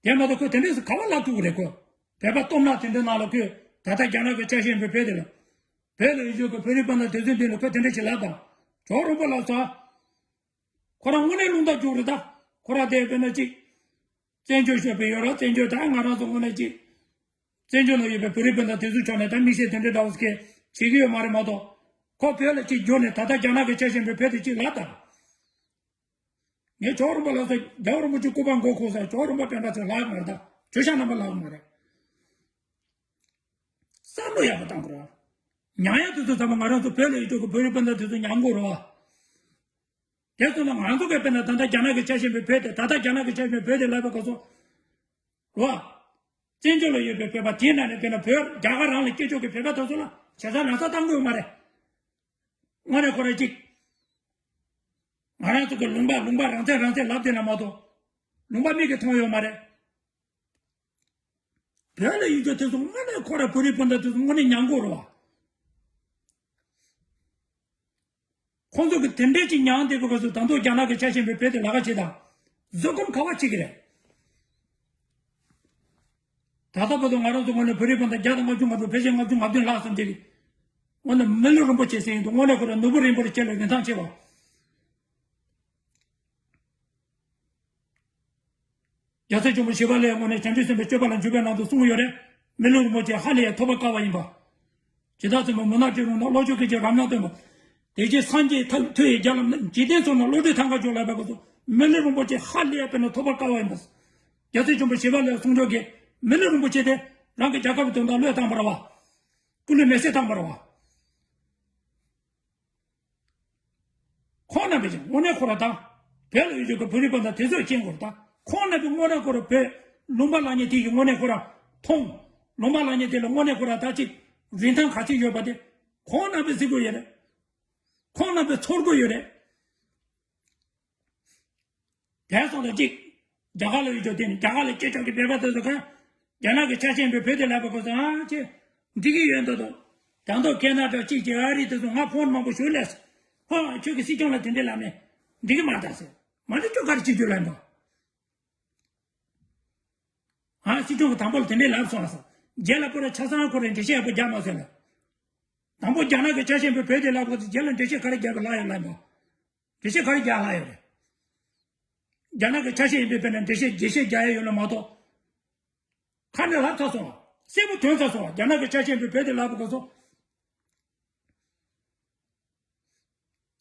བ། དེ་མ་གཏོགས་ཁོས་དེ་འདྲས་སུ་ག་བ་ལབ་ཐུབ་ཀྱི་རེད། ཁོས་བོད་པ་སྟོབས་ནག་དེ་འདྲའི་ནང་ལ་ཁོས་ད་ལྟ་རྒྱ་ནག་གི་ཆ་ཤས་ཡིན་པའི་བོད་དེ་ལ། བོད་ལ་ཡོད་ཀྱི་བོད་རིགས་སྤུན་ཟླ་དེ་ཚོའི་མདུན་ལ་ཁོས་དེ་འདྲ་ཞིག་ལབ་དང་། ཇོ་རིན་པོ་ལགས་སོ། ཁོ་རང་དངོས་གནས་རླུང་རྟ་རྒྱུག་རེད་ད། ཁོ་རང་དེ་དཔེར་ན་ཅིག་བཙན་བྱོལ་ཞེས་པའི་ཡོད་ར། བཙན་བྱོལ་ད་ང་རང་ཚོ་དངོས་གནས་ཅིག་བཙན་བྱོལ་ནང་ཡོད་པའི་བོད་རིགས་སྤུན་ཟླ་དེ་ཚོའི་ཕྱོགས་ནས་ད་དམིགས་བསལ་དེ་འདྲའི་འདྲ་བོ་ཞིག་བྱེད་ཀྱི་ཡོད་མ་རེད་མ་གཏོགས། ཁོ་བོད་ལ་ཅིག་རྒྱུགས་ནས་ད་ལྟ་རྒྱ་ནག་གི་ཆ་ཤས་ཡིན་པའི་བོད་དེ་ཅིག་ལབ་དང་། ངས་ཇོ་རིན་པོ་ལགས་སོ། རྒྱལ་བ་རིན་པོ་ཆེ་སྐུ་པར་མགོ་ཁུག་ས་ཇོ་རིན་པོ་སྤེན་པ་ཚོས་ལབ་ཀྱི་མ་རེད་ད། ཇོ་ཤཱཀ་རྣམ་པ་ལབ་ཀྱི་མ་རེད། བསམ་བློ་ཡག་པོ་བཏང་དགོས་རེད། ཉམས་ཡག་དེ་ཚོ་ཚང་མ་ང་རང་ཚོ་བོད་ལ་ཡོད་ཀྱི་བོད་རིགས་སྤུན་ཟླ་དེ་ཚོ་ཉམས་དགོས་རེད་བ། དེ་ཚོ་ནི་ང་ཚོ་གིས་དཔེར་ན་ད་ལྟ་རྒྱ་ནག་གི་ཆ་ཤས་ཡིན་པའི་བོད་དེ། ད་ལྟ་རྒྱ་ནག་གི་ཆ་ཤས་ཡིན་པའི་བོད་དེ་ལབ་པའི་སྐབས་སུ། རེད་བ། བཙན་བྱོལ་ལ་ཡོད་པའི་བོད་པ་དེའི་ནང་ནས་དཔེར་ན་བོད་རྒྱ་གར་རང་ལ་སྐྱེས་ཕྱོགས་ཀྱི་བོད་པ་དེ་ཚོ་ལ་བྱས་ཙང་ན་ཚ་བཏང་དགོས་ཡོད་མ་རེད། དངོས་གནས་ཁོ་རང་ཅིག་ང་རང་ཚོ་གི་ལུང་པ་ལུང་པ་རང་བཙན་རང་བཙན་ལབ་བསྡད་ན་མ་གཏོགས། ལུང་པ་མིག་གིས་མཐོང་ཡོད་མ་རེད། བོད་ལ་ཡོད་རྒྱུ་དེ་ཚོ་དངོས་གནས་ཁོ་རང་བོད་རིགས་སྤུན་ཟླ་དེ་ཚོ་དངོས་གནས་ཉམས་དགོས་རེད་བ། ཁོང་ཚོ་གི་དེ་འདྲས་ཅིག་མྱངས་བསྡད་པའི་སྐབས་སུ་ད་དུང་རྒྱ་ནག་གི་ཆ་ཤས་ཡིན་པའི་བོད་དེ་ལབ་ཀ་བྱེད་དང་། བཟོད་སྒོམ་ག་བ་བྱེད་ཀྱི་རེད། ད་ལྟ་བར་དུ་ང་རང་ཚོ་དངོས་གནས་བོད་རིགས་སྤུན་ཟླ་བརྒྱ་དང་ལྔ་བཅུ་ང་དྲུག་ཕལ་ཆེར་ལྔ་བཅུ་ང་བདུན་ལྷག་ཙམ་ཅིག་གིས། དངོས་གནས་མི་ལུས་རིན་པོ་ཆེ་ཟེར་ཡིན་དུས་དངོས་གནས་ཁོ་རང་ནོར་བུ་རིན་པོ་ཆེ་ལ་རིན་ཐང་ཆེ་བ། རྒྱལ་སྲས་ཆེན་པོ་ཞི་བ་ལྷས་དངོས་གནས་བྱང་ཆུབ་སེམས་དཔའི་སྤྱོད་པ་ལ་འཇུག་པའི་ནང་དུ་གསུངས་ཡོད་རེད། མི་ལུས་རིན་པོ་ཆེ་ཧ་ལས་ཡ་ཐོབ་པར་དཀའ་བ་ཡིན་པ། ཇི་ལྟར་བཙུན་མོ་མུན་ནག་སྤྲིན་རུམ་ན། བློ་ཆོས་སྐད་ཅིག་རབ་སྙམ་སྟོན་པ། དེ་བཞིན་སངས་རྒྱས་ཐུགས་ཐུགས་ཡི་རྒྱལ་ལ། འཇིག་རྟེན་ཚོགས་རྣམས་བློ་གྲོས་ཐང་ག་འཇོག་ལ་འབད་དགོས་སོ། མི་ལུས་རིན་པོ་ཆེ་ཧ་ལས་ཡ་དཔེར་ན་ཐོབ་པར་དཀའ་བ་ཡིན་པ། རྒྱལ་སྲས་ཆེན་པོ་ཞི་བ་ལྷའི་གསུང་ཆོས་ཀྱི་མི་ལུས་རིན་པོ་ཆེ་དེ་རང་གི་རྒྱལ་ཁབ་ཀྱི་དོན་དག་བློས་བཏང་བ་རེད་བ། སྐུ་ལུས་མེ་སྲེག་བཏང་བ་རེད་བ། ཁོང་རྣམ་པས་ཀྱང་དངོས་གནས་ཁོ་ར་དང་། བོད་ལ་ཡོད་ཀྱི་བོད་རིགས་སྤུན་ཟླ་དེ་ཚོས་མཁྱེན་དགོས་རེད་ད། ཁོང་རྣམ་པས་དངོས་གནས་ཁོ་ར་བོད་ལུང་པ་ལབ་མཁན་དེ་གི་དངོས་གནས་ཁོ་ར་མཐོང་། ལུང་པ་ལབ་མཁན་དེ་ལ་དངོས་གནས་ཁོ་ར་ད་ཅིག་རིན་ཐང་ག་ཚོད་ཡོད་པ་དེ་ཁོང་རྣམ་པས་གཟིགས་དགོས་ཡོད་རེད། ཁོང་རྣམ་པས་ཚོར་དགོས་ཡོད་རེད། དེ་སོང་ཙང་གཅིག་རྒྱ་གར་ལ་ཡོད་ཀྱོག་དེ་ནི་རྒྱ་གར་ལ་སྐྱེས་ཀྱོག་གི་བོད་པ་དེ་ཚོ་ག་རྒྱ་ནག་གི་ཆ་ཤས་པའི་བོད་དེ་ལབ་པའི་སྐབས་སུ་ཨ་ཅེ། འགྲིག་གི་ཡོད་འདུག་དོ། ད་མདོ་ཁེ་ན་ཌ་གཅིག་གི་ཨ་རི་དེ་ཚོ་ང་ཕོན་མང་པོ་ཞུ་ལས། ཧོ་ཁྱོད་ཀྱི་སྲིད་སྐྱོང་ལ་དེ་འདྲས་ལབ་ནས་འགྲིག་གི་མ་རེད་ཟེར། མ་གཞི་ཁྱོད་ག་རེ་བྱེད་རྒྱུ་ལབ་འདུག་ཨ་སྲིད་སྐྱོང་གི་དང་པོ་ལ་དེ་འདྲས་ལབ་སོང་ཨ་ཟེར། རྗེས་ལ་ཁོ་ར་ཆ་ཚང་ཁོ་ར་འགྲེལ་བཤད་ཡག་པོ་རྒྱག་མ་ཟེར་ལ། དང་པོ་རྒྱ་ནག་གི་ཆ་ཤས་པའི་བོད་དེ་ལབ་པའི་སྐབས་སུ་རྗེས་ལ་འགྲེལ་བཤད་ག་རེ་རྒྱག་གི་ལབ་ཡོད་ལབ་འདུག་འགྲེལ་བཤད་ག་རེ་རྒྱག་ལབ་ཡོད་རེད། རྒྱ་ནག་གི་ཆ་ཤས་ཡིན་པའི་དཔེར་ན་འགྲེལ་བཤད་རྒྱས་བཤད་རྒྱག་ཡ་ཡོད་ལ་མ་གཏོགས། ཁ་ནས་ལབ་ཚར་སོང་བ། གསལ་པོ་ཐོན་ཚར་སོང་བ། རྒྱ་ནག་གི་ཆ་ཤས་ཡིན་པའི་བོད་དེ་ལབ་པའི་སྐབས་སུ།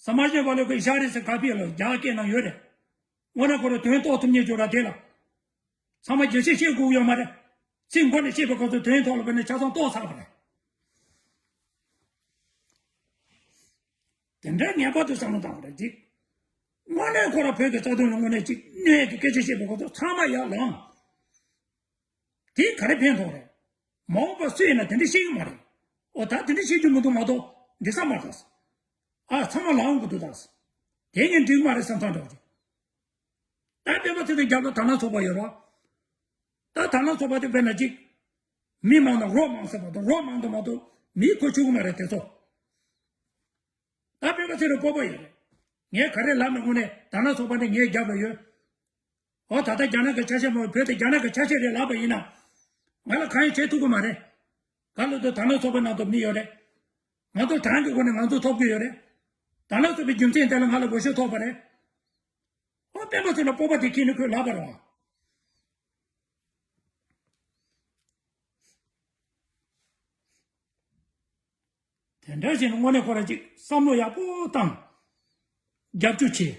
ས་མ་ཤེས་པ་ལོ་གི་ཤ་རི་སི་ག་པི་ལ་རྒྱ་སྐད་ནང་ཡོད་རེད། དངོས་གནས་ཁོ་རང་དོན་རྟོགས་ཐུབ་མཁན་ཅིག་ར་དེ་ལ། ཚང་མ་རྒྱས་བཤད་བཤད་དགོས་ཡོད་མ་རེད། ཚིག་མགོ་ནས་བཤད་པའི་སྐབས་སུ་དོན་ཐོག་ལ་བབས་ནས་ཆ་ཚང་རྟོགས་ཚར་བ་རེད། དེ་འདྲའི་ངེས་པར་དུ་བསམ་བློ་བཏང་བ་རེད་ཅིག་དངོས་གནས་ཁོ་རང་བོད་ཀྱི་རྩ་དོན་ལ་དངོས་གནས་ཅིག་གནོད་ཀྱི་སྐད་ཆ་བཤད་པའི་སྐབས་སུ་ཚང་མ་ཡར་ལངས། དེས་ག་རེ་ཕན་ཐོགས་རེད། མ་འོངས་པ་སུ་ཡིན་ན་དེ་འདྲ་བཤད་ཀྱི་མ་རེད། ཨོ་ད་དེ་འདྲ་བཤད་རྒྱུ་མི་འདུག་མ་གཏོགས་འགྲིག་ས་མ་རེད། ཨ་ཚང་མ་ལངས་དགོས་འདུག་ད། དེ་ངས་འགྲིག་མ་རེད་བསམ་བསམ་འདྲ་བ་ཅིག་ད་སྤེན་པ་ཚེ་རིང་རྒྱབ་ལ་དར་ནག་ཚོགས་པ་ཡོད་ར། ད་དར་ནག་ཚོགས་པ་དེ་དཔེར་ན་ཅིག་མི་མང་ན་རོ་མང་ཟེར་བ་དང་རོ་མང་དུ་མ་གཏོགས་མིའི་གོ་ཆོད་ཀྱི་མ་རེད་དེ་ཚོ། ད་སྤེན་པ་ཚེ་རིང་སྤོབས་པ་ཡོད་རེད། ངས་ག་རེ་ལབ་ན་དངོས་གནས་དར་ནག་ཚོགས་པ་ནི་ངའི་རྒྱབ་ལ་ཡོད། ཨོ་ད་ལྟ་རྒྱ་ནག་གི་ཆ་ཤས་མ་བོད་དེ་རྒྱ་ནག་གི་ཆ་ཤས་རེད་ལབ་པ་ཡིན་ན། ང་ལ་གང་ཡང་བྱེད་ཐུབ་ཀྱི་མ་རེད། ག་ལ་དུ་དར་ནག་ཚོགས་པའི་ནང་དུ་མི་ཡོད་རེད། ང་ཚོ་གྲངས་ཀྱི་སྒོ་ནས་ང་ཚོ་ཐོབ་ཀྱི་ཡོད་རེད། དར་ནག་ཚོགས་པའི་རྒྱུ་མཚན་དེ་ལ་ང་ལ་འོས་ཤོག་ཐོབ་པ་རེད། ཨོ་སྤེན་པ་ཚེ་རིང་སྤོབས་པ་དེ་ཁྱེར་ནས་ཁོས་ལབ་པ་རེད་བ། དེ་འདྲ་བྱས་ན་དངོས་གནས་ཁོ་རང་ཅིག་བསམ་བློ་ཡག་པོ་བཏང་། རྒྱབ་སྐྱོར་བྱེད།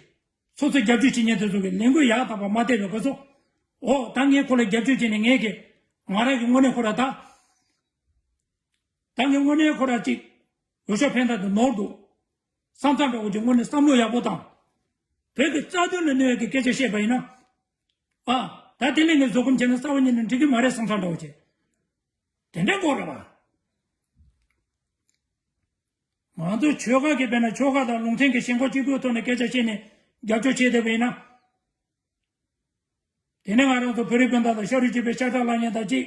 སོ་སོའི་རྒྱབ་སྐྱོར་བྱེད་མཁན་དེ་ཚོ་གི་ལས་འགུལ་ཡག་དག་པ་མ་བལྟས་པའི་སྐབས་སུ། ཨོ་ད་ངས་ཁོ་ལ་རྒྱབ་སྐྱོར་བྱས་ནས་ངས་གི། ང་རང་གི་དངོས་གནས་ཁོ་རང་ད། ད་ངས་དངོས་གནས་ཁོ་རང་ཅིག་འོས་ཤོག་འཕེན་སྟངས་དེ་ནོར་འདུག་བསམ་སྟངས་འདྲ་བོ་ཅིག་དངོས་གནས་བསམ་བློ་ཡག་པོ་བཏང་། བོད་ཀྱི་རྩ་དོན་ལ་གནོད་ཡག་གི་སྐད་ཆ་བཤད་པ་ཡིན་ན། ཨ། ད་དེ་ལས་ངས་བཟོད་སྒོམ་བྱས་ན་གསར་པ་ཉིད་ནས་འགྲིག་གི་མ་རེད་བསམ་སྟངས་འདྲ་བོ་ཅིག་དེ་འདྲ་དགོས་རེད་བ། ང་ཚོ་ཆོལ་ཁ་གི་དཔེར་ན་ཆོལ་ཁ་དང་ལུང་ཚན་གྱི་ཞེན་ཁོག་གཅིག་པུའི་ཐོག་ནས་སྐད་ཆ་བཤད་ནས་རྒྱབ་སྐྱོར་བྱེད་བསྡད་པ་ཡིན་ན། དེ་ནས་ང་རང་ཚོ་བོད་རིགས་སྤུན་ཟླ་དང་ཤ་རུས་གཅིག་པའི་ཤ་ཁྲག་བླ་གཉན་དང་གཅིག་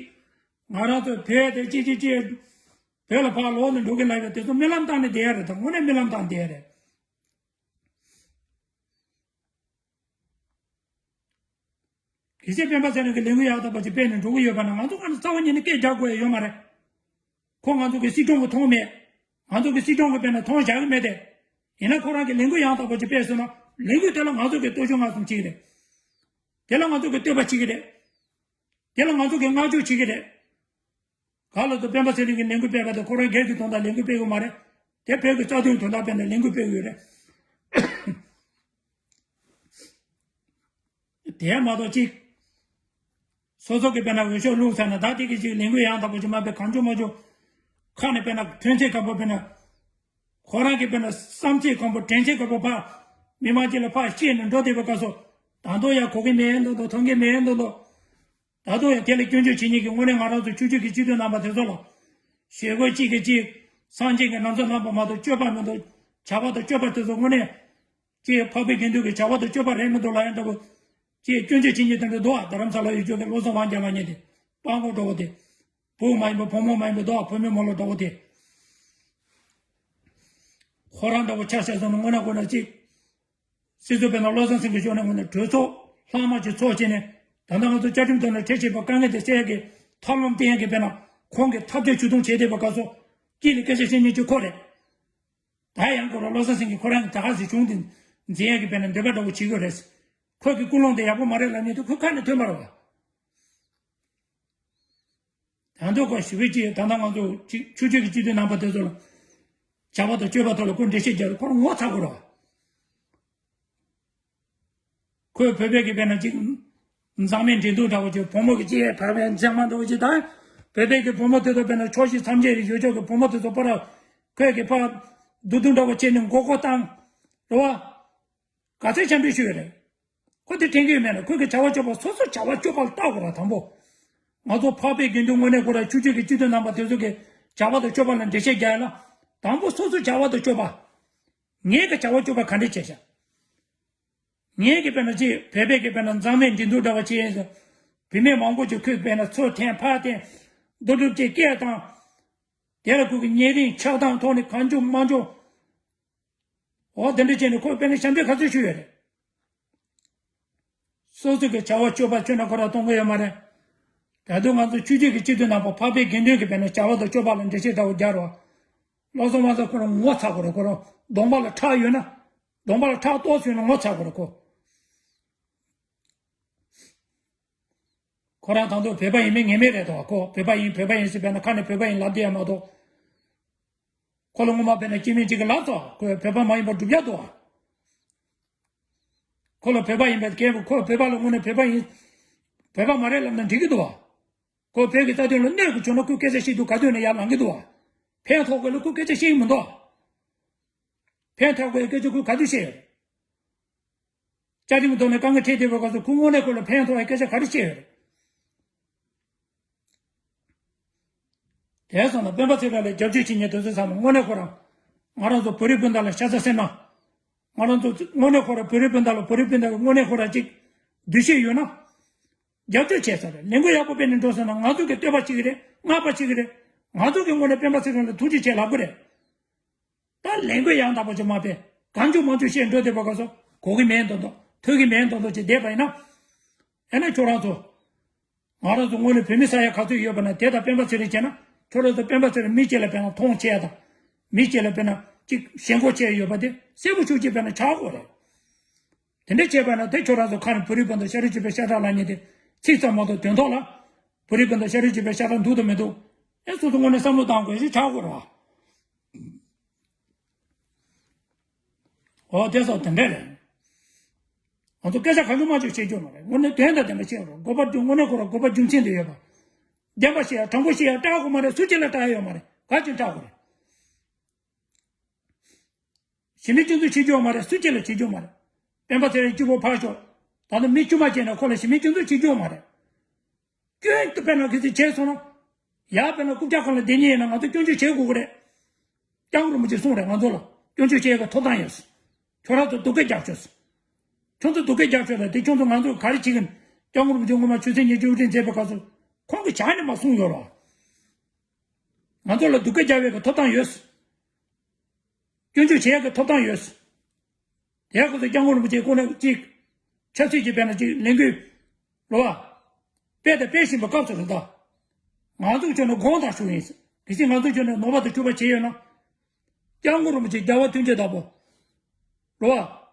ང་རང་ཚོ་བོད་དེ་གཅིག་གཅིག་གཅིག་བོད་ལ་ཕར་ལོག་ནས་འགྲོ་གི་ལབ་ཡོད་དེ་ཚོ་རྨི་ལམ་བཏང་ནས་བསྡད་ཡ་རེད། ད་དངོས་གནས་རྨི་ལམ་བཏང་བསྡད་ཡ་རེད། གལ་སྲིད་སྤེན་པ་ཚེ་རིང་གིས་ལས་འགུལ་ཡག་ཐག་པ་ཅིག་སྤེལ་ནས་འགྲོ་གི་ཡོད་པ་ན། ང་ཚོ་གང་ལ་རྩ་བ་ཉིད་ནས་སྐད་རྒྱག་དགོས་ཡ་ཡོད་མ་རེད། ཁོ་ང་ཚོ་གི་སྲིད་སྐྱོང་གི་མཐོང་མེད། ང་ཚོ་གི་སྲིད་སྐྱོང་གི་དཔེར་ན་མཐོང་བཞག་གི་མེད་དེ། ཡིན་ན་ཁོ་རང་གིས་ལས་འགུལ་ཡང་དག་པ་ཅིག་སྤེལ་སོང་ན། ལས་འགུལ་དེ་ལ་ང་ཚོ་གི་སྟོབས་ཤུགས་མངའ་གསུམ་བྱེད་ཀྱི་རེད། དེ་ལ་ང་ཚོ་གི་བསྟོད་པ་བྱེད་ཀྱི་རེད། དེ་ལ་ང་ཚོ་གི་བསྔགས་བརྗོད་བྱེད་ཀྱི་རེད། ག་ལ་ཚོ་སྤེན་པ་ཚེ་རིང་གིས་ལས་འགུལ་སྤེལ་བ་དེ་ཁོ་རང་སྒེར་གྱི་དོན་དག་ལས་འགུལ་སྤེལ་ཡོད་མ་རེད། དེ་བོད་ཀྱི་རྩ་དོན་དོན་དག་སྤེལ་ནས་ལས་འགུལ་སྤེལ་ཡོད་རེད། དེ་མ་གཏོགས་གཅིག་སོ་སོ་གི་དཔེར་ན་འོས་ཤོག་བླུགས་ཚར་ན། ད་དེ་གི་ཅིག་ལས་འགུལ་ཡང་དག་པོ་ཅིག་མ་སྤེལ། གང་བྱུང་མ་བྱུང་ཁ་ནས་དཔེར་ན་ཐོན་ཚད་སྐབས་པོ་དཔེར་ན། ཁོ་རང་གི་དཔེར་ན་བསམ་ཚད་སྐབས་པོ་དྲན་ཚད་སྐབས་པོ་ཕར་མི་མང་གཅིག་ལ་ཕར་བཤད་ནས་འགྲོ་བསྡད་པའི་སྐབས་སུ། ད་དུང་ཡང་གོ་གི་མེད་མདོག་མདོག་མཐོང་གི་མེད་མདོག་མདོག་ད་དུང་ཡང་དེ་ལ་སྐྱོན་བརྗོད་བྱེད་མཁན་གྱི་དངོས་གནས་ང་རང་ཚོ་ཆོས་བརྒྱུད་ཀྱི་སྤྱི་འཐུས་རྣམ་པ་དེ་ཚོ་ལ། ཞེ་དགུ་གཅིག་གིས་གཅིག་སངས་རྒྱས་ཀྱི་ལམ་སྲོལ་རྣམ་པ་མ་གཏོགས་སྤྱོད་པ་མི་འདུག་བྱ་བ་དང་སྤྱོད་པ་དེ་ཚོ་དངོས་གནས་ཀྱི་འཕགས་པའི་དགེ་འདུན་གྱི་བྱ་བ་དང་སྤྱོད་པ་རེད་མི་འདུག་ལབ་ཡ་འདྲ་པོ། ཀྱི་སྐྱོན་བརྗོད་བྱེད་མཁན་དེ་འདྲ་འདུག་ཨ། རྡ་རམ་ས་ལ་ཡོད་ཆོག་གི་བློ་བཟང་དབང་རྒྱལ་ལབ་མཁན་དེ། སྤྲང་པོ་འདྲ་པོ་དེ། བུ་མ་ཡིན་པ་བུ་མོ་མ་ཡིན་པ་འདུག་ཨ། བུད་མེད་མོ་ལ་འདྲ་པོ་དེ། ཁོ་རང་འདྲ་པོ་ཆ་བཞག་སོང་ན་དངོས་གནས་ཁོ་ན་གཅིག་སྲིད་ཚོགས་དཔོན་ནོར་བློ་བཟང་སེང་གེ་མཆོག་ནས་ངོས་ནས་གྲོས་ཚོགས་ལྷག་མ་ཅིག་ཚོགས་བྱས་ནས། ད་ལྟ་ང་ཚོ་བཅའ་ཁྲིམས་ཐོག་ནས་འཁྲི་ཆད་པ་དཀའ་ངལ་དེ་སེལ་ཡག་གི་ཐབས་ལམ་བསྟན་ཡག་གི་དཔེར་ན་ཁོང་གིས་ཐབས་བརྒྱ་ཇུས་སྟོན་བྱས་བསྡད་པའི་སྐབས་སུ། དཀྱིལ་ནས་སྐད་ཆ་བཤད་མཁན་གཅིག་ཁོ་རེད། ད་ཡང་ཁོ་རང་བློ་བཟང་སེང་གེ་ཁོ་རང་གིས་ད་ག་ཟེ་བྱུང་དེ་འཛིན་ཡག་གི་དཔེར་ན་འདོད་པ་འདྲ་པོ་བྱེད་ཀྱི་རེད། ཁོ་གི་ཀུན་སློང་དེ་ཡག་པོ་མ་རེད་ལབ་མཁན་དེ་ཁོའི་ཁ་ནས་ཐོན་པ་རེད་བ། ད་དུང་ཁོ་ཞི་བའི་སྤྱི་ད་ལྟ་ང་ཚོ་ཆོས་བརྒྱུད་ཀྱི་སྤྱི་འཐུས་རྣམ་པ་དེ་ཚོ་ལ་བྱ་བ་དང་སྤྱོད་པ་ཐོག་ལ་ཁོ་འགྲེལ་བཤད་རྒྱག་རེད། ཁོ་རང་ངོ་ཚ་དགོས་རེད་བ། ཁོས་བོད་པའི་གི་དཔེར་ན་ཅིག་མཛངས་མའི་འགྲན་བསྡུར་འདྲ་པོ་ཅིག་བུ་མོ་གི་ཅིག་བར་བའི་མཛངས་མ་འདྲ་པོ་ཅིག་དང་། བོད་པའི་གི་བུ་མོ་དེ་ཚོ་དཔེར་ན་ཕྱོགས་བཞི་མཚམས་བརྒྱད་རེ་ཡོད་ཆོག་གི་བུ་མོ་དེ་ཚོ་པར་ཁོས་གི་ཕར་བསྡུར་བསྡུར་འདྲ་པོ་བྱས་ནས་མགོ་སྐོར་བཏང་རེད་བ། ག་ཚོད་འཆམ་མཐུན་ཞུ་ཡོད་རེད། ཁོ་དེ་དྲན་གྱི་ཡོད་མེད་ན། ཁོས་གི་བྱ་བ་སྤྱོད་པ་སོ་སོ་བྱ་བ་སྤྱོད་པ་ལ་བལྟ་དགོས་ར། དང་པོ། ང་ཚོ་འཕགས་པའི་དགེ་འདུན་དངོས་གནས་ཁོ་ར་ཆོས་བརྒྱུད་ཀྱི་སྤྱི་འཐུས་རྣམ་པ་དེ་ཚོ་གི་བྱ་བ་དང་སྤྱོད་པ་ལ་འགྲེལ་བཤད་རྒྱག་ཡ་ལ། དང་པོ་སོ་སོ་བྱ་བ་དང་སྤྱོད་པ། ངས་གི་བྱ་བ་སྤྱོད་པ་ག་འདྲས་བྱས་ཤག་ངས་གི་དཔེར་ན་ཅིག་བོད་པའི་གི་དཔེར་ན་མཛངས་མའི་འགྲན་བསྡུར་འདྲ་བ་བྱས་ཡིན་ཟེར། བུད་མེད་མང་པོ་ཅིག་ཁོས་དཔེར་ན་ཚུར་འཐེན་ཕར་འཐེན། རྡོ་གྲུབ་ཅིག་སྐད་བཏང་། དེ་ལ་ཁོ་གི་ཉེ་རིང་ཆགས་སྡང་ཐོག་ནས་གང་བྱུང་མང་བྱུང་། འོ་དེ་འདྲ་བྱས་ནས་ཁོས་དཔེར་ན་ཞབས་འདྲེན་ག་ཚོད་ཞུས་ཡོད་རེད། སོ་སོ་གི་བྱ་བ་སྤྱོད་པ་ཁྱོན་ནས་ཁོ་རང་གཏོང་གི་ཡོད་མ་རེད། ད་དུང་ང་ཚོ་ཆོས་བརྒྱུད་ཀྱི་སྤྱི་འཐུས་རྣམ་པ་འཕགས་པའི་དགེ་འདུན་གྱི་དཔེར་ན་བྱ་བ་དང་སྤྱོད་པ་ལ་འགྲེལ་བཤད་འདྲ་བོ་རྒྱག་རོགས། བློ་བཟང་བློ་བཟང་ཁོ་རང་ངོ་ཚ་དགོས་རེད། ཁོ་རང་གདོང་པ་ལ་ཁྲག་ཡོད་ན། གདོང་པ་ལ་ཁྲག་ཏོག་ཙམ་ཡོད་ན་ངོ་ཚ་དགོས་རེད་ཁོ། ཁོ་རང་ད་དུང་བོད་པ་ཡིན་མིན་ངེས་མེད་རེད་དོ། ཁོ་བོད་པ་ཡིན་བོད་པ་ཡིན་ཟེར་བས་ན་ཁ་ནས་བོད་པ་ཡིན་ལབ་བསྡད་ཡ་མ་གཏོགས། ཁོ་ལ་སྔོན་མ་བས་ན་སྐྱེ་དམན་གཅིག་གིས་ལབ་སོང་། ཁོས་བོད་པ་མ་ཡིན་པ་སྒྲུབ་ཡ་འདུག་ཨ། ཁོ་ལ་བོད་པ་ཡིན་པའི་སྐད་ཁོ་བོད་པ་ལ་དངོས་གནས་བོད་པ་ཡིན། བོད་པ་མ་རེད་ལབ་ན་འགྲིག་གི་འདུག་ཨ། ཁོ་བོད་ཀྱི་རྩ་དོན་ལ་གནོད་དགོས་བྱུང་ན་ཁོས་སྐད་ཆ་བཤད་དུས་ག་དུས་ནས་ཡར་ལངས་ཀྱི་འདུག་ཨ། ཕན་ཐོགས་དགོས་ལ་ཁོས་སྐད་ཆ་བཤད་ཀྱི་མི་འདུག་ཨ། ཕན་ཐོགས་དགོས་སྐད་ཆ་ཁོས་ག་དུས་བཤད་ཡོད་རེད། བཅའ་ཁྲིམས་ཐོག་ནས་དཀའ་ངལ་འཕྲད་བསྡད་པའི་སྐབས་སུ་ཁོ་དངོས་གནས་ཁོ་ལ་ཕན་ཐོགས་པའི་སྐད་ཆ་ག་རེ་བཤད་ཡོད་རེད། དེ་སོང་ན་སྤེན་པ་ཚེ་རིང་ལ་རྒྱབ་སྐྱོར་བྱེད་མཁན་དེ་ཚོ་ཚང་མ་དངོས་གནས་ཁོ་རང་། ང་རང་ཚོ་བོད་རིགས་སྤུན་ཟླ་ལ་ཤ་ཚ་སེམས་ན། ང་རང་ཚོ་དངོས་གནས་ཁོ་རང་བོད་རིགས་སྤུན་ཟླ་ལ་བོད་རིགས་སྤུན་ཟླ་གི་དངོས་གནས་ཁོ་རང་གཅིག་འདུ་ཤེས་ཡོད་ན། རྒྱབ་སྐྱོར་བྱས་ས་རེད། ལས་འགུལ་ཡག་པོ་སྤེལ་ནས་འགྲོ་སོང་ན་ང་ཚོ་གི་བསྟོད་པ་བྱེད་ཀྱི་རེད། བསྔགས་པ་བྱེད་ཀྱི་རེད། ང་ཚོ་གི་ངོས་ནས་སྤེན་པ་ཚེ་རིང་ལ་ཐུགས་རྗེ་ཆེ་ལབ་ཀྱི་རེད། ད་ལས་འགུལ་ཡང་དག་པ་ཅིག་མ་སྤེལ། གང་བྱུང་མང་བྱུང་བཤད་འགྲོ་བསྡད་པ་ག་ཚོད་གོ་གི་མེད་མདོག་མདོག་ཐོས་ཀྱི་མེད་མདོག་མདོག་ཅིག་བསྡད་པ་ཡིན་ན། ཨེ་ན་ཁྱོད་རང་ཚོ། ང་རང་ཚོ་དངོས་གནས་བོད་མི་ས་ཡ་ག་ཚོད་ཡོད་པ་ན་དེ་དང་སྤེན་པ་ཚེ་རིང་བྱས་ན། ཁྱོད་རང་ཚོ་སྤེན་པ་ཚེ་རིང་མི་གཅིག་ལ་དཔེར་ན་མཐོང་ཆེ་ཡ་དང་། མི་གཅིག་ལ་དཔེར་ན་གཅིག་ཞེན་ཁོག་ཆེ་ཡ་ཡོད་པ་དེ་གསལ་པོ་ཤུགས་ཀྱིས་དཔེར་ན་ཆགས་དགོས་རེད། དེ་འདྲ་བྱས་པ་ན་དེ་ཁྱོད་རང་ཚོ་ཁ་ནས་བོད་རིགས་སྤུན་ཟླ་ཤ་རུས་གཅིག་པའི་ཤ་ཁྲག་ལབ་མཁན་དེ་ཚིག་ཙམ་མ་གཏོགས་དོན་ཐོག་ལ། བོད་རིགས་སྤུན་ཟླ་ཤ་རུས་གཅིག་པའི་ཤ་ཁྲག་འདུག་དང་མི་འདུག་ཨེ་སོ་སོ་དངོས་གནས་བསམ་བློ་བཏང་དགོས་ཞེས་ཆགས་དགོས་རེད་བ། འོ་དེ་སོགས་དེ་འདྲ་རེད། ང་ཚོ་སྐད་ཆ་གང་བྱུང་མང་བྱུང་བཤད་རྒྱུ་མ་རེད། དངོས་གནས་དོན་དང་ལྡན་པ་བཤད་རོགས། དགོས་པ་རྒྱུ་དངོས་གནས་ཁོ་རང་དགོས་པ་རྒྱུ་མཚན་དུ་ཡོད་པ། བདེན་པ་བཤད་ཡ་དྲང་པོ་བཤད་ཡ་སྐྲག་དགོས་མ་རེད། སུ་གཅིག་ལ་སྐྲག་ཡ་ཡོད་མ་རེད། ག་ཅིག་སྐྲག་དགོས་རེད། གཞི་མེད་སྐྱོན་འཛུགས་བྱེད་རྒྱུ་ཡོད་མ་རེད། སུ་གཅིག་ལ་བྱེད་རྒྱུ་ཡོད་མ་རེད། སྤེན་པ་ཚེ་རིང་གཅིག་པོ་ཕར་ཤོག་ད་ལྟ་མི་དཀྱུས་མ་བྱས་ན་ཁོ་ལ་གཞི་མེད་སྐྱོན་འཛུགས་བྱེད་རྒྱུ་ཡོད་མ་རེད། སྐྱོན་དུ་དཔེར་ན་གལ་སྲིད་བྱས་སོང་ན། ཡར་དཔེར་ན་རྐུབ་བཀྱག་སྒང་ལ་བསྡད་མཁན་ཡིན་ན་ང་ཚོ་སྐྱོན་བརྗོད་བྱེད་དགོས་ཀྱི་རེད། སྐྱབས་མགོན་རིན་པོ་ཆེ་གསུངས་རེད། ང་ཚོ་ལ་སྐྱོན་བརྗོད་བྱེད་ཡག་གི་ཐོབ་ཐང་ཡོད། ཁྱོད་རང་ཚོ་སྡུག་སྐད་རྒྱབ་ཤོག། ཁྱོད་ཚོ་སྡུག་སྐད་རྒྱབ་ཤོག་དང་དེ་ཁྱོད་ཚོ་ང་ཚོ་ག་རེ་བྱེད་ཀྱི་ཡིན། སྐྱབས་མགོན་རིན་པོ་ཆེ་སྔོན་མ་ཆོས་སྲིད་གཉིས་ཀྱི་དབུ་ཁྲིད་མཛད་པའི་སྐབས་སུ་ཁོང་གིས་ཇ་ནས་མ་གསུངས་ཡོད་རོགས། ང་ཚོ་ལ་སྡུག་སྐད་རྒྱབ་ཡག་གི་ཐོབ་ཐང་ཡོད། སྐྱོན་བརྗོད་བྱེད་ཡག་གི་ཐོབ་ཐང་ཡོད། དེ་ཁོ་ཚོ་སྐྱབས་མགོན་རིན་པོ་ཆེ་ཁོ་ན་གཅིག་ཆབ་སྲིད་ཀྱི་དཔེར་ན་གཅིག་ལས་འགུལ་རོ་བ། སྤེལ་དང་སྤེལ་བཞིན་པའི་སྐབས་སུ་རེད་ད། ང་ཚོ་ཁྱོད་ནས་དགོངས་དག་ཞུ་ཡིན། གལ་སྲིད་ང་ཚོ་ཁྱོད་ནས་ནོར་བ་དང་འཁྲུལ་པ་བྱས་ཡོད་ན། སྐྱབས་མགོན་རིན་པོ་ཆེ་རྒྱལ་བ་ཐམས་ཅད་བདག་པོ། རོ་བ།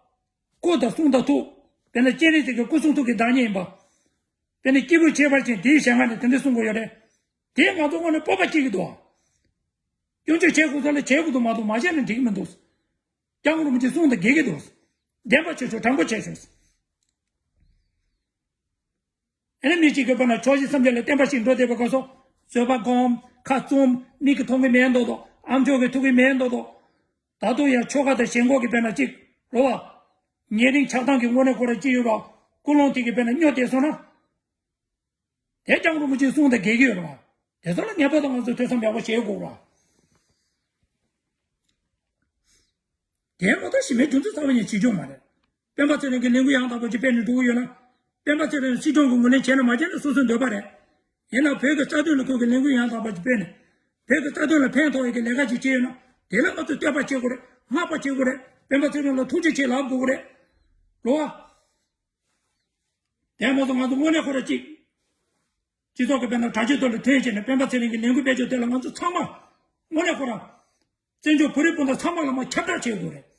སྐུ་དང་གསུང་དང་ཐུགས། དཔེར་ན་སྤྱན་རས་གཟིགས་ཀྱི་སྐུ་གསུང་ཐུགས་ཀྱི་བདག་ཉིད་ཡིན་པ། དཔེར་ན་སྐྱེས་བུ་ཁྱད་པར་ཅན་དེའི་ཞལ་སྔ་ནས་དེ་འདྲ་གསུང་གི་ཡོད་རེད། དེ་ང་ཚོ་དངོས་གནས་སྤོབས་པ་སྐྱེ་གི་འདུག་སྐྱོན་བརྗོད་བྱེད་དགོས་ས་ལ་བྱེད་དགོས་འདུག་མ་གཏོགས་མ་བྱས་ན་འགྲིག་གི་མི་འདུག་སྐྱབས་མགོན་རིན་པོ་ཆེ་གསུང་དང་འགལ་གྱི་འདུག་བདེན་པ་བྱེད་ཤོག་དྲང་པོ་བྱེད་ཤོག་ཨ་ནི་མི་གཅིག་གིས་དཔེར་ན་ཕྱོགས་བཞི་མཚམས་བརྒྱད་ལ་བསྟན་པ་ཞིག་འགྲོ་བསྡད་པའི་སྐབས་སུ་བཟོད་པ་སྒོམ། ཁ་བཙུམ། མིག་གིས་མཐོང་གི་མེད་མདོག་མདོག་ཨ་མཆོག་གིས་ཐུག་གི་མེད་མདོག་མདོག་ད་དུང་ཡང་ཆོ་ག་དང་ཞེན་ཁོག་གི་དཔེར་ན་གཅིག་རོ་བ། ཉེ་རིང་ཆགས་སྡང་གི་དངོས་གནས་ཁོ་ར་ཅི་ཡོད་རོགས། ཀུན་སློང་དེ་གིས་དཔེར་ན་སྨྱོ་བསྡད་སོང་ན། དེ་སྐྱབས་མགོན་རིན་པོ་ཆེའི་གསུང་དང་འགལ་གྱི་ཡོད་རེད་བ། དེ་ཚོ་ལ་ངེས་པར་དུ་ང་ཚོས་ཐོས་བསམ་ཡག་པོ་བྱེད་དགོས་རེད་བ། དེ་ལོ་ད་གཞི་མེད་རྒྱུ་མཚན་རྩ་བ་ནས་བྱེད་རྒྱུ་མ་རེད། སྤེན་པ་ཚེ་རིང་གིས་ལས་འགུལ་ཡང་དག་པ་ཅིག་སྤེལ་ནས་འགྲོ་གི་ཡོད་ན། སྤེན་པ་ཚེ་རིང་སྲིད་སྐྱོང་གི་ངོས་ལེན་བྱས་ན་མ་བྱས་ན་སོ་སོའི་འདོད་པ་རེད། ཡིན་ནའང་བོད་ཀྱི་རྩ་དོན་ལ་ཁོ་གིས་ལས་འགུལ་ཡང་དག་པ་ཅིག་སྤེལ་ནས། བོད་ཀྱི་རྩ་དོན་ལ་ཕན་ཐོགས་ཡག་གི་ལས་ཀ་ཅིག་བྱས་ཡོད་ན། དེ་ལ་ང་ཚོས་བསྟོད་པ་བྱེད་དགོས་རེད། བསྔགས་པ་བྱེད་དགོས་རེད། སྤེན་པ་ཚེ་རིང་ལ་ཐུགས་རྗེ་ཆེ་ལབ་དགོས་ཀྱི་རེད། རེད་བ། དེ་མ་གཏོགས་ང་ཚོ་དངོས་གནས་ཁོ་ར་གཅིག་སྤྱི་ཚོགས་ཀྱི་དཔེར་ན་དྲ་རྒྱའི་ཐོག་ལ་ཐོན་བྱས་ནས་སྤེན་པ་ཚེ་རིང་གི་ལས་འགུལ་སྤེལ་ཕྱོགས་དེ་ལ་ང་ཚོ་ཚང་མ་དངོས་གནས་ཁོ་རང་བཙན་བྱོལ་བོད་རིགས་སྤུན་ཟླ་ཚང་མ་ལ་མར་ཁྱབ་བསྒྲགས་བྱེད་དགོས་རེད།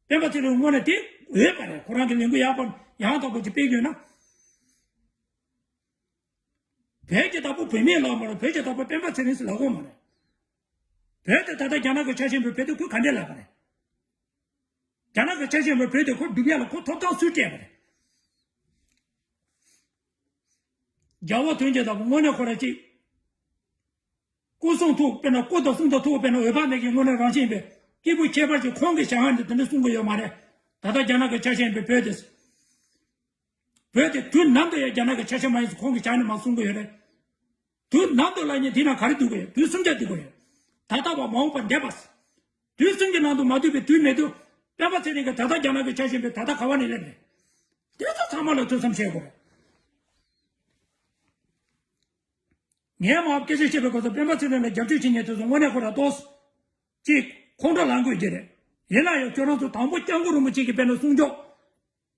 སྤེན་པ་ཚེ་རིང་དངོས་གནས་དེ་འོས་པ་རེད། ཁོ་རང་གི་ལས་འགུལ་ཡག་པ་ཡང་དག་པ་ཅིག་སྤེལ་གྱི་ཡོད་ན། བོད་ཀྱི་བདག་པོ་བུད་མེད་ལབ་མ་རེད། བོད་ཀྱི་བདག་པོ་སྤེན་པ་ཚེ་རིང་ཟེར་ལབ་དགོས་མ་རེད། བོད་དེ་ད་ལྟ་རྒྱ་ནག་གི་ཆ་ཤས་པའི་བོད་དེ་ཁོས་ག་འདྲས་ལབ་པ་རེད། རྒྱ་ནག་གི་ཆ་ཤས་པའི་བོད་དེ་ཁོ་སྒྲུབ་ཡག་ལ་ཁོ་ཐོབ་ཐང་སུས་སྤྲད་པ་རེད། རྒྱལ་བ་ཐམས་ཅད་བདག་པོ་དངོས་གནས་ཁོ་ར་གཅིག་སྐུ་གསུང་ཐུགས་དཔེར་ན་སྐུ་དང་གསུང་དང་ཐུགས་དཔེར་ན་འོད་དཔག་མེད་ཀྱི་དངོས་གནས་རང་བཞིན་པའི་སྐྱེས་བུ་ཁྱད་པར་ཅན་ཁོང་གི་ཞལ་སྔ་ནས་དེ་འདྲ་གསུང་གི་ཡོད་མ་རེད། ད་ལྟ་རྒྱ་ནག་གི་ཆ་ཤས་པའི་བོད་དེ། བོད་དེ་དུས་ནམ་དུ་ཡང་རྒྱ་ནག་གི་ཆ་ཤས་མ་ཡིན་ཟེར་ཁོང་གི་ཞལ་ནས་མར་གསུང་གི་ཡོད་རེད། དུས་ནམ་དུ་ལབ་མཁན་དེ་ན་ག་རེ་འདུག་གི་ཡོད། དུས་གསུམ་ཆར་འདུག་གི་ཡོད། ད་ལྟ་བ་མ་འོངས་པ་འདས་པ། དུས་གསུམ་གྱི་ནང་དུ་མ་འདུས་པའི་དུས་མེད་དུས་སྤེན་པ་ཚེ་རིང་གིས་ད་ལྟ་རྒྱ་ནག་གི་ཆ་ཤས་པའི་ད་ལྟ་ག་བ་ནས་སླེབས་རེད། དེ་ཚོ་ཚང་མ་ལ་ཐོས་བསམ་བྱེད་དགོས་རེད། ངས་མར་སྐད་ཆ་བཤད་པའི་སྐབས་སུ་སྤེན་པ་ཚེ་རིང་ལ་རྒྱབ་སྐྱོར་བྱེད་མཁན་དེ་ཚོ་དངོས་གནས་ཁོ་ར་ཏོག་ཙམ་ཅིག་ཁོང་ཁྲོ་ལངས་དགོས་ཀྱི་རེད། ཡིན་ན་ཡང་ཁྱོད་རང་ཚོ་དང་པོ་སྐྱབས་མགོན་རིན་པོ་ཆེ་གི་དཔེར་ན་གསུང་ཆོས།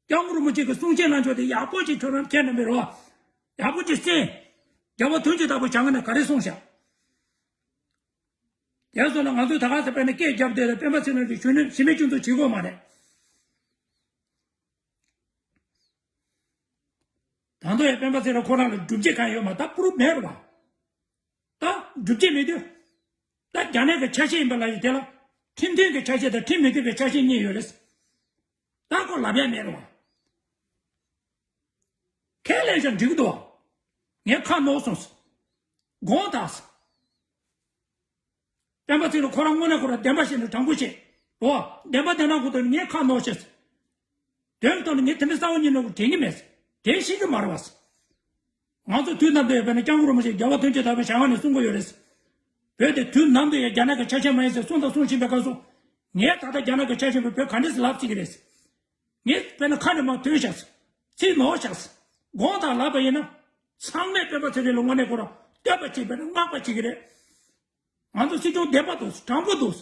སྐྱབས་མགོན་རིན་པོ་ཆེ་གི་གསུང་ཆོས་གནང་ཕྱོགས་དེ་ཡག་པོ་ཅིག་ཁྱོད་རང་མཁྱེན་ན་མི་རོ། ཡག་པོ་ཅིག་གསན། རྒྱལ་བ་དོན་གྱི་བདག་པོ་བྱ་ངན་ན་ག་རེ་གསུངས་ཤག་དེ་སོང་ན་ང་ཚོས་ད་ག་ཚོད་དཔེར་ན་སྐད་རྒྱབ་བསྡད་ལ་སྤེན་པ་ཚེ་རིང་གི་གཞོན་ནུ་ཞི་མི་ཅུང་ཚོ་བྱེད་དགོས་མ་རེད། ད་དུང་ཡང་སྤེན་པ་ཚེ་རིང་ཁོ་རང་ལ་སྒྲུབ་བྱེད་གང་ཡོད་མ་ད་པུ་རུབ་མེད་རེད་བ། ད་སྒྲུབ་བྱེད་མེད་དུས། ད་རྒྱ་ནག་གི་ཆ་ཤས་ཡིན་པ་ལ་ཡིན་དེ་ལ། ཁྲིམས་མཐུན་གྱི་ཆ་ཤས་དང་ཁྲིམས་མི་མཐུན་པའི་ཆ་ཤས་གཉིས་ཡོད་རེད། ད་ཁོ་ལབ་ཡ་མེད་རེད་བ། ཁས་ལེན་བྱ་འགྲིག་གི་འདུག་བ། ངས་ཁ་ནོར་སོང་ཟེར། དགོངས་དག་ཟེར། སྤེན་པ་ཚེ་རིང་ཁོ་རང་དངོས་གནས་ཁོ་རང་བདེན་པ་བཤད་ནས་དྲང་པོ་བཤད། འོ། བདེན་པ་བདེན་ན་ཁོ་ཐོག་ནས་ངས་ཁ་ནོར་བཤད་ཟེར། དོན་དག་ནི་ངས་དེ་འདྲ་གསར་བ་ཉིད་ནས་དྲན་གྱི་མེད་ཟེར། དྲན་ཤེས་ཀྱི་མ་རེད་བ་ཟེར། ང་ཚོ་དུས་ནམ་དུ་ཡང་དཔེར་ན་སྐྱབས་མགོན་རིན་པོ་ཆེ་རྒྱལ་བ་དོན་གྱི་བདག་པོའི་ཞལ་སྔ་ནས་གསུང་གི་ཡོད་རེད་ཟེར། བོད་དེ་དུས་ནམ་དུ་ཡང་རྒྱ་ནག་གི་ཆ་ཤས་མ་ཡིན་ཟེར་གསུངས་དང་གསུང་བཞིན་པའི་སྐབས་སུ། ངས་ད་ལྟ་རྒྱ་ནག་གི་ཆ་ཤས་པའི་བོད་ག་འདྲས་སེ་ལབ་ཅིག་རེད་ཟེར། ངས་དཔེར་ན་ཁ་ནས་མར་ཐོན་བཞག་ཟེར། ཚིག་ནོར་བཞག་ཟེར། དགོངས་དག་ལབ་པ་ཡིན་ན། ཚང་མས་སྤེན་པ་ཚེ་རིང་ལ་དངོས་གནས་ཁོ་རང་བསྟོད་པ་བྱེད་པ་རེད། བསྔགས་པ་བྱེད་ཀྱི་རེད། ང་ཚོ་སྲིད་སྐྱོང་བདེན་པ་འདུག་དྲང་པོ་འདུག་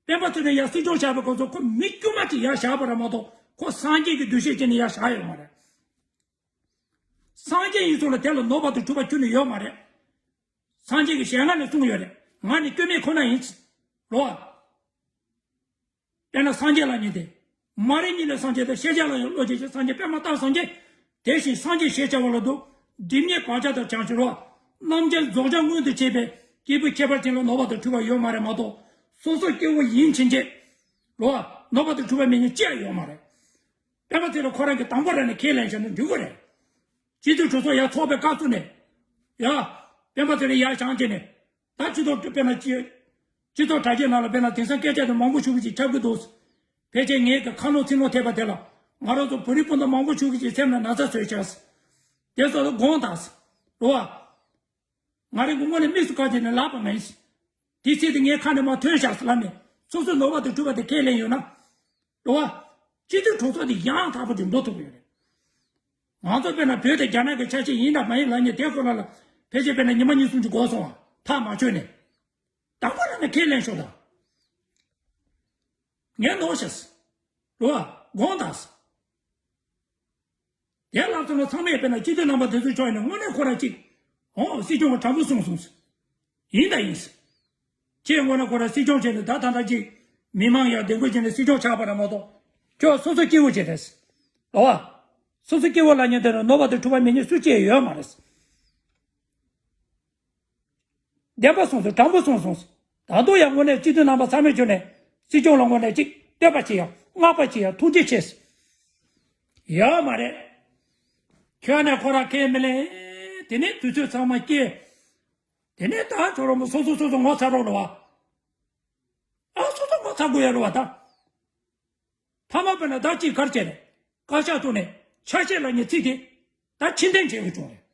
སྤེན་པ་ཚེ་རིང་ཡར་སྲིད་སྐྱོང་བཞག་པའི་སྐབས་སུ་ཁོ་མི་དཀྱུས་མ་ཅིག་ཡར་བཞག་པ་རེད་མ་གཏོགས་ཁོ་སངས་རྒྱས་ཀྱི་འདུ་ཤེས་ཅན་ནས་ཡར་བཞག་ཡོད་མ་རེད། སངས་རྒྱས་ཡིན་ཚུལ་ལ་དེ་ལ་ནོར་བ་དང་འཁྲུལ་པ་ཁྱོན་ནས་ཡོད་མ་རེད། སངས་རྒྱས་ཀྱི་ཞལ་སྔ་ནས་གསུངས་ཡོད་རེད། ང་ནི་སྐྱོན་མེད་ཁོ་ན་ཡིན། རོ། དཔེར་ན་སངས་རྒྱས་ལ་ཉིད་དེ། མ་རིག་གཉིད་ལས་སངས་རྒྱས་དང་། ཤེས་བྱ་ལ་ཡང་བློ་སྐྱེད་ཅིང་སངས་རྒྱས་པདྨ་བསྟན་སངས་རྒྱས། དེ་བཞིན་སངས་རྒྱས་ཞེས་བྱ་བ་ལ་འདུ། སྒྲིབ་གཉིས་བག་ཆགས་དང་བྱང་ཆུབ་རོ། རྣམ་མཁྱེན་རྫོགས་བྱང་མངོན་དུ་བྱེད་པའི་སྐྱེས་བུ་ཁྱད་པར་ཅན་ལ་ནོར་བ་དང་འཁྲུལ་པ་ཡོད་མ་རེད་མ་གཏོགས། སོ་སོ་སྐྱེ་བོ་ཡིན་ཕྱིན་ཆད། རོ། ནོར་བ་དང་འཁྲུལ་པ་མེད་མཁན་ཅི་ཡང་ཡོད་མ་རེད། སྤེན་པ་ཚེ་རིང་ཁོ་རང་གིས་དང་པོ་རང་ནས་ཁས་ལེན་བྱས་ན་འགྲིག་གི་རེད། སྤྱི་འཐུས་གྲོས་ཚོགས་ཡར་ཚོགས་པའི་སྐབས་སུ་ནས། ཡ། སྤེན་པ་ཚེ་རིང་ཡར་བཞེངས་བྱས་ནས། ད་སྤྱི་ཚོགས་དཔེར་ན་སྤྱི། སྤྱི་ཚོགས་དྲ་རྒྱའི་ནང་ལ་དཔེར་ན་དེང་སང་སྐད་ཆ་དེ་མང་པོ་ཞུ་གི་ཅིག་ཁྱབ་གི་འདུག་ཕལ་ཆེར་ངས་གི་ཁ་ནོར་ཚིག་ནོར་ཐེབས་པ་དེ་ལ། ང་རང་ཚོ་བོད་རིགས་སྤུན་ཟླ་མང་པོ་ཞུ་གི་ཅིག་སེམས་ལ་ན་ཚ་བཟོས་བྱས། དེ་ཚོ་ལ་དགོངས་དག་རོ་བ། ང་རང་གི་དངོས་གནས་དམིགས་སུ་བཀར་བྱས་ནས་ལབ་པ་མིན། དེ་ཚིག་དེ་ངའི་ཁ་ནས་མར་ཐོན་བཞག་ཟེར་ལབ་ནས་སོ་སོའི་ནོར་བ་དང་འཁྲུལ་བ་དེ་ཁས་ལེན་ཡོད་ན། རེད་བ། སྤྱི་འཐུས་གྲོས་ཚོགས་དེ་ཡང་དག་པ་དེ་འགྲོ་ཐུབ་ཀྱི་ཡོད་རེད། ང་ཚོ་དཔེར་ན་བོད་དང་རྒྱ་ནག་གི་ཆ་ཤས་ཡིན་དང་མ་ཡིན་ལབ་མཁན་དེ་ཁོ་ན་ལ་ཕལ་ཆེར་དཔེར་ན་ཉི་མ་གཉིས་གསུམ་ཅིག་འགོར་སོང་བ་ཐག་མ་ཆོད་ནས། དང་པོ་རང་ནས་ཁས་ལེན་ཤོག་དང་། ངས་ནོར་ཤག་རེད་བ། དགོངས་དག་དེ་ལབ་སོང་ན་ཚང་མས་དཔེར་ན་སྤྱི་འཐུས་རྣམ་པ་དེ་ཚོའི་ཕྱོགས་ནས་དངོས་གནས་ཁོ་རང་གཅིག་ཨོ་སྲིད་སྐྱོང་གི་དྲང་པོ་གསུངས་སོང་། ཡིན་དང་ཡིན། ཁྱེད་དངོས་གནས་ཁོ་རང་སྲིད་སྐྱོང་བྱས་ནས་ད་ད་ལྟ་ཅིག་མི་མང་ཡར་འདེམས་བསྐོ་བྱས་ནས་སྲིད་སྐྱོང་ཆགས་པ་རེད་མ་གཏོགས། ཁྱོད་སོ་སོ་སྐྱིད་པོ་བྱས་རེད། ཨོ། སོ་སོ་སྐྱིད་པོ་ལབ་མཁན་དེ་ནི་ནོར་བ་དང་འཁྲུལ་བ་མེད་མཁན་སུ་གཅིག་ཡོད་མ་རེད། བདེན་པ་གསུངས་སོང་། དྲང་པོ་གསུངས་སོང་། ད་དུང་ཡང་དངོས་གནས་སྤྱི་འཐུས་རྣམ་པ་ཚང་མས་བྱོན་ནས་སྲིད་སྐྱོང་ལ་དངོས་གནས་གཅིག་བསྟོད་པ་བྱེད་ཡ། བསྔགས་པ་བྱེད་ཡ། ཐུགས་རྗེ་ཆེ། ཡོད་མ་རེད། ཁྱོན་ནས་ཁོ་རང་ཁས་མི་ལེན། དེ་ནས་དུས་ཚོད་ཚང་མ་སྐྱེལ། དེ་ནས་ད་ཁྱོད་རང་མོ་སོ་སོ་སོ་སོ་ངོ་ཚ་རོགས་རེད་བ། ཨ་སོ་སོ་ངོ་ཚ་དགོས་ཡ་རེད་བ་ད། ཐ་མ་དཔེར་ན་ད་ཅིག་གར་བྱས་ནས་བཀའ་ཤག་ཐོག་ནས་ཆ་ཤས་ལབ་མཁན་ཚིག་དེ་ད་ཕྱིར་འཐེན་བྱེད་དགོས་བྱུང་རེད།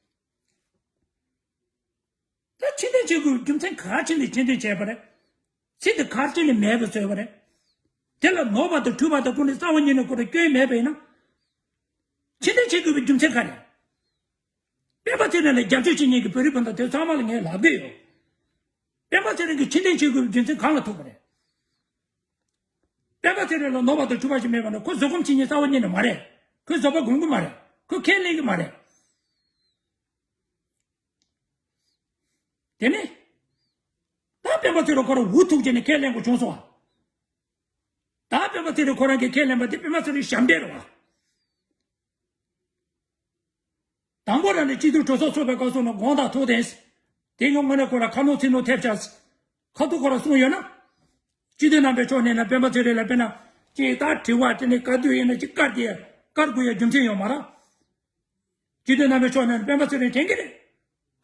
ད་ཕྱིར་འཐེན་བྱེད་དགོས་རྒྱུ་མཚན་ག་རེ་བྱས་ནས་ཕྱིར་འཐེན་བྱས་པ་རེད། ཚིག་དེ་ག་རེ་བྱས་ནས་མེད་པ་བཟོས་པ་རེད། དེ་ལ་ནོར་བ་དང་འཁྲུལ་བ་དང་ཁོ་ནས་རྩ་བ་ཉིད་ནས་ཁོ་རང་སྐྱོན་མེད་པ་ཡིན་ན། ཕྱིར་འཐེན་བྱེད་དགོས་པའི་རྒྱུ་མཚན་ག་རེ། སྤེན་པ་ཚེ་རིང་ལ་རྒྱབ་སྐྱོར་བྱེད་མཁན་གྱི་བོད་རིགས་སྤུན་ཟླ་དེ་ཚང་མ་ལ་ངས་ལབ་ཀྱི་ཡོད། སྤེན་པ་ཚེ་རིང་གིས་ཕྱིར་འཐེན་བྱེད་དགོས་པའི་རྒྱུ་མཚན་གང་ལ་ཐུག་པ་རེད། སྤེན་པ་ཚེ་རིང་ལ་ནོར་བ་དང་འཁྲུལ་བ་ཞིག་མེད་པ་ན་ཁོ་བཟོད་སྒོམ་བྱེད་མཁན་རྩ་བ་ཉིད་ནས་མ་རེད། ཁོས་བཟོད་པ་སྒོམ་གི་མ་རེད། ཁོས་ཁས་ལེན་གི་མ་རེད། དེ་ནས། ད་སྤེན་པ་ཚེ་རིང་ཁོ་རང་འུ་ཐུག་བྱས་ནས་ཁས་ལེན་དགོས་བྱུང་སོང་བ། ད་སྤེན་པ་ཚེ་རིང་ཁོ་རང་གིས་ཁས་ལེན་པ་དེ་སྤེན་པ་ཚེ་རིང་ཞབས་འདྲེན་རེད་བ། དང་པོ་རང་ནས་སྤྱི་འཐུས་གྲོས་ཚོགས་ཚོགས་པའི་སྐབས་སུ་ནས་དགོངས་དག་ཐུགས་བདེན། དེ་ཡང་དངོས་གནས་ཁོ་རང་ཁ་ནོར་ཚིག་ནོར་ཐེབས་ཤག་ཁ་ཐུག་ཁོ་རང་གསུངས་ཡོད་ན། སྤྱི་འཐུས་རྣམ་པའི་ཕྱོགས་ནས་ན་སྤེན་པ་ཚེ་རིང་ལ་དཔེར་ན་ཅིག་ད་དྲི་བ་དེ་ནས་བཀའ་བསྡུར་ཡིན་ན་ཅིག་བཀར་ཏེ་བཀར་དགོས་ཡ་རྒྱུ་མཚན་ཡོད་མ་རེད། སྤྱི་འཐུས་རྣམ་པའི་ཕྱོགས་ནས་སྤེན་པ་ཚེ་རིང་དྲན་གྱི་རེད།